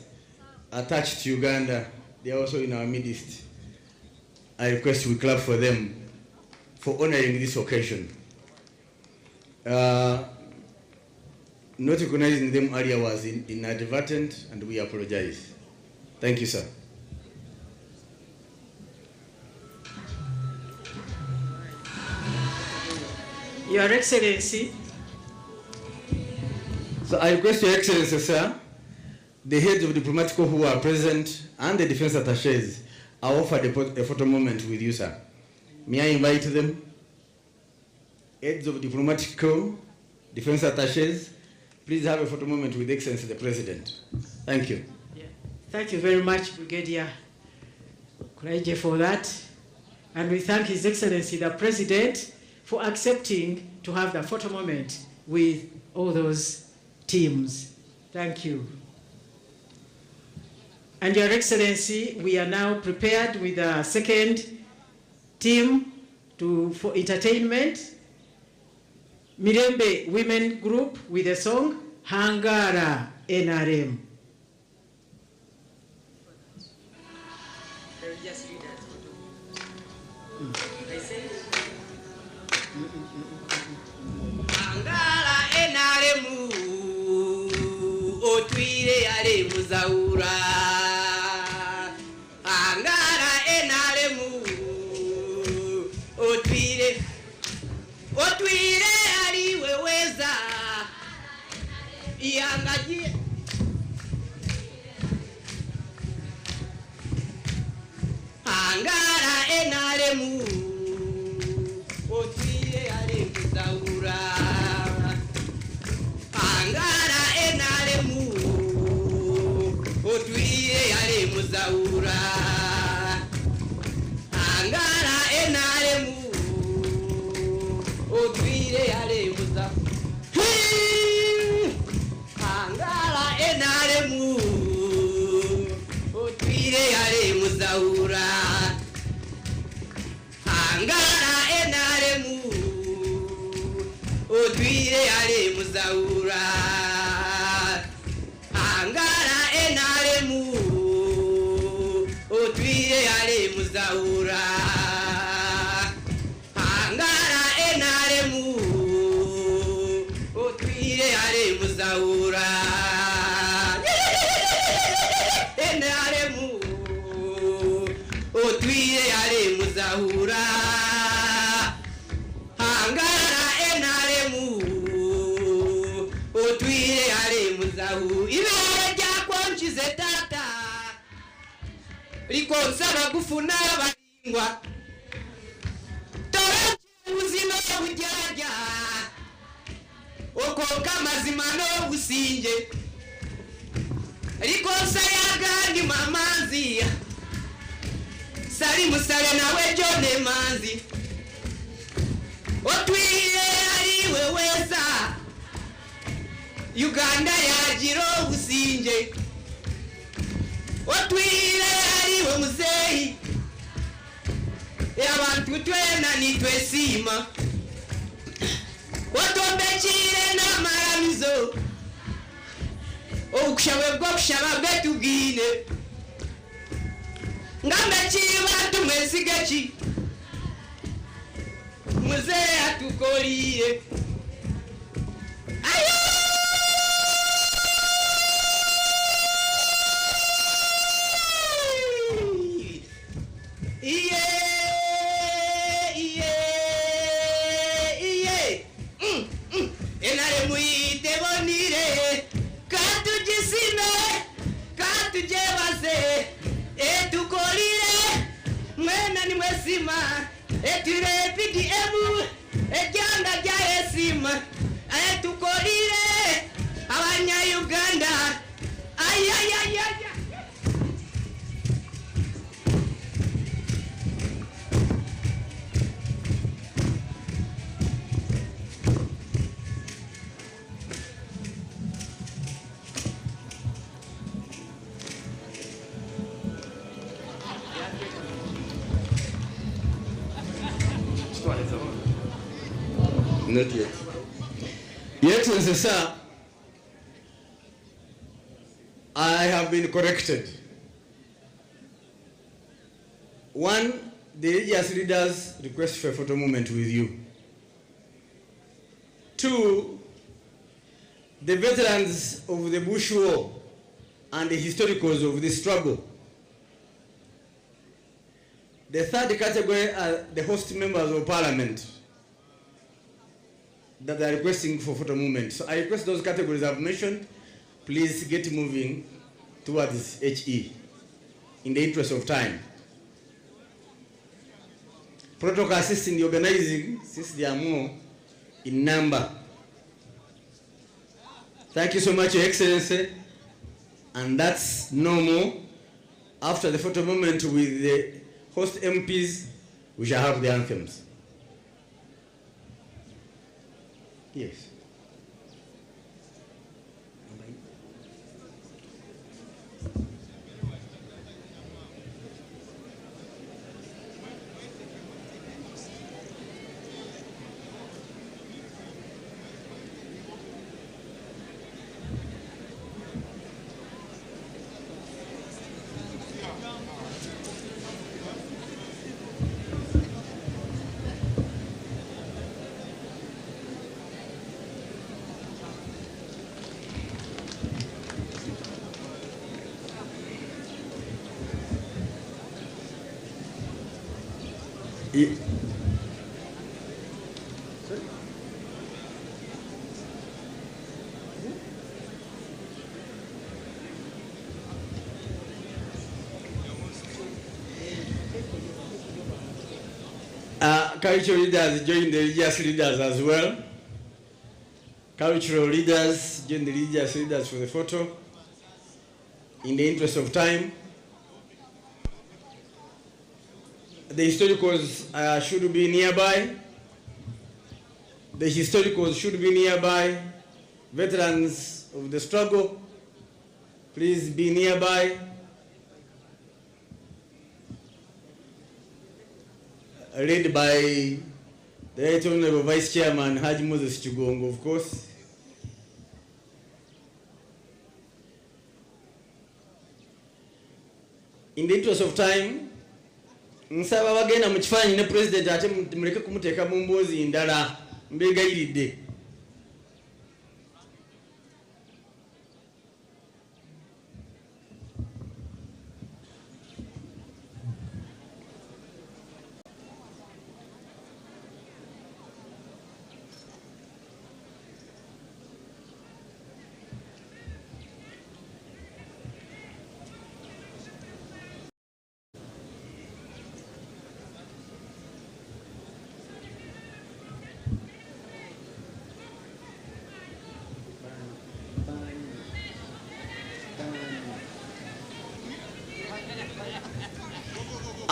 attached to Uganda. They are also in our midst. I request we clap for them for honoring this occasion. Not recognizing them earlier was inadvertent, and we apologize. Thank you, sir. Your Excellency. So I request Your Excellency, sir, the heads of diplomatic corps who are present and the defense attaches are offered a photo moment with you, sir. May I invite them? Heads of diplomatic corps, defense attaches, please have a photo moment with Excellency the President. Thank you. Yeah. Thank you very much, Brigadier Kuraije, for that. And we thank His Excellency the President for accepting to have the photo moment with all those teams. Thank you. And Your Excellency, we are now prepared with the second team for entertainment. Mirembe Women Group with the song Hangara NRM. Hangara NRM otwire ale muzaura. Hangara NRM otwire otwire aliweweza iangaji Hangara NRM otwire ale muzaura. Hangara NRM otwire ale muzaura. Hangara NRM otwire ale muzaura. Hangara NRM otwire ale muzaura. Hangara NRM otwire ale muzaura. Hangara NRM otwire ale muzaura. Hangara NRM otwire ale muzaura. NRM otwire ale muzaura. Hangara NRM otwire ale muzaura. Ibere ryakonkize tata likonsa bagufuna balingwa ubuzima bujyajya okonka amazima n'obusinge likonsa yagandi mamanzi sali musale nawe jone manzi otwire aliwe weza Uganda yagira obusinge otwire aliwe muzeyi abantu twena nitwesima otombekire n'amaramizo okushabe bwokushaba bwetugine ngambekire bantu mwesigeki muzeyi atukoliye ayo. Iye iye iye NRM itebonire katugisime katujebaze etukolire mwena ni mwesima etire PDM ejanga rya esima etukolire abanya Uganda ayayayaya. Not yet. Your Excellency, sir, I have been corrected. One, the religious leaders request for a photo moment with you. Two, the veterans of the Bush War and the historicals of the struggle. The third category are the host members of parliament that are requesting for photo movement. So I request those categories I've mentioned, please get moving towards HE in the interest of time. Protocol assists in the organizing since they are more in number. Thank you so much, Your Excellency. And that's no more. After the photo moment with the host MPs, we shall have the anthems. Yes. Cultural leaders join the religious leaders as well. Cultural leaders join the religious leaders for the photo. In the interest of time, the historicals should be nearby. The historicals should be nearby. Veterans of the struggle, please be nearby. Led by the Right Honorable Vice Chairman Haji Moses Kigongo, of course. In the interest of time, nsaba bagenda mu kifaananyi ne president ate muleke kumuteeka mu mboozi ndala mbeegayiridde.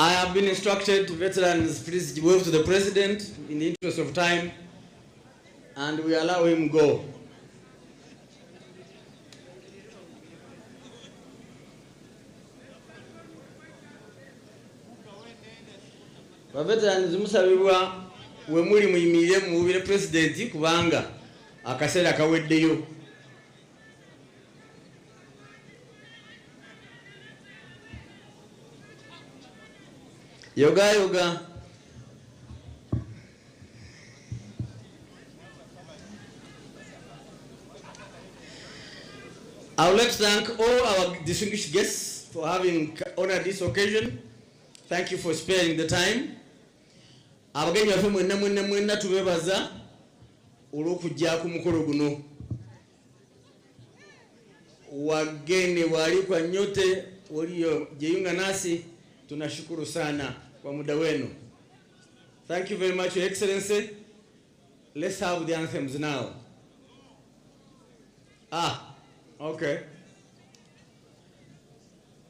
I have been instructed, veterans, please wave to the president in the interest of time, and we allow him go. Veterans, musabibwa we muli muyimirire muwubire president kubanga akaseera kaweddeyo. Yoga, yoga. I would like to thank all our distinguished guests for having honored this occasion. Thank you for sparing the time. Abagenyi baffe mwenna mwenna mwenna tubebaza olw'okujja ku mukolo guno. Wageni waalikwa nyote waliojiunga nasi, tunashukuru sana kwa muda wenu. Thank you very much, Your Excellency. Let's have the anthems now. Ah, okay.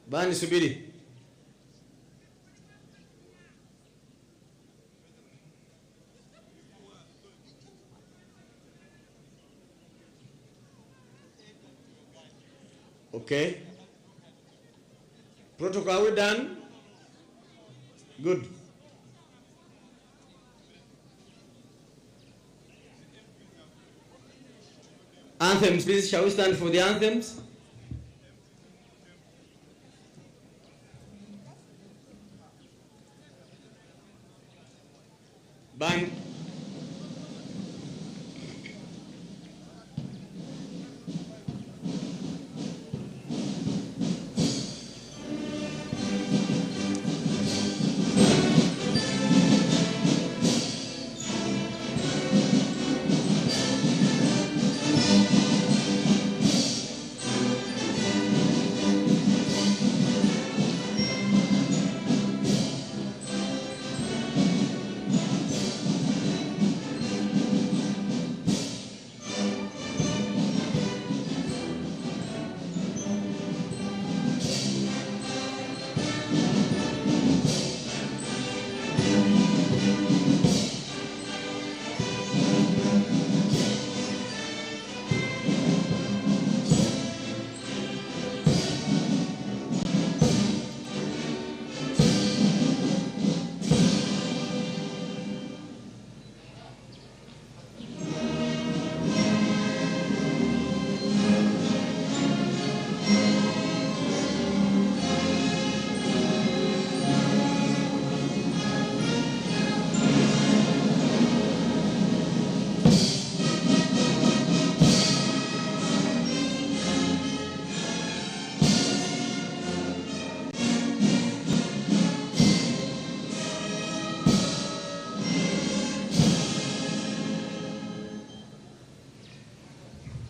Bani subiri. Okay. Protocol, are we done? Good. Anthems, please. Shall we stand for the anthems? Band.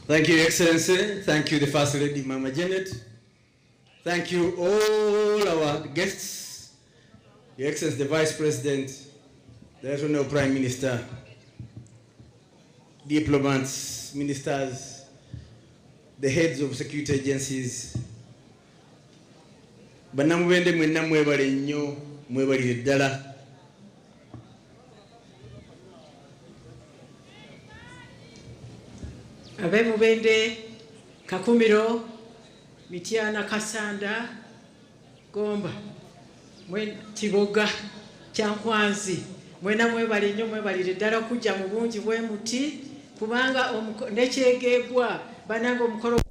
Thank you, Excellency. Thank you, the First Lady, Mama Janet. Thank you, all our guests, Your Excellency, the Vice President, the Honorable Prime Minister, diplomats, ministers, the heads of security agencies. Bannamubende mwenna mwebale nnyo, mwebalire ddala. Ab'e Mubende, Kakumiro, Mityana, Kasanda, Gomba, Kiboga, Kyankwanzi, mwena mwebale nnyo, mwebalire ddala kujja mu bungi bwe muti, kubanga nekyegeegwa banange omukolo.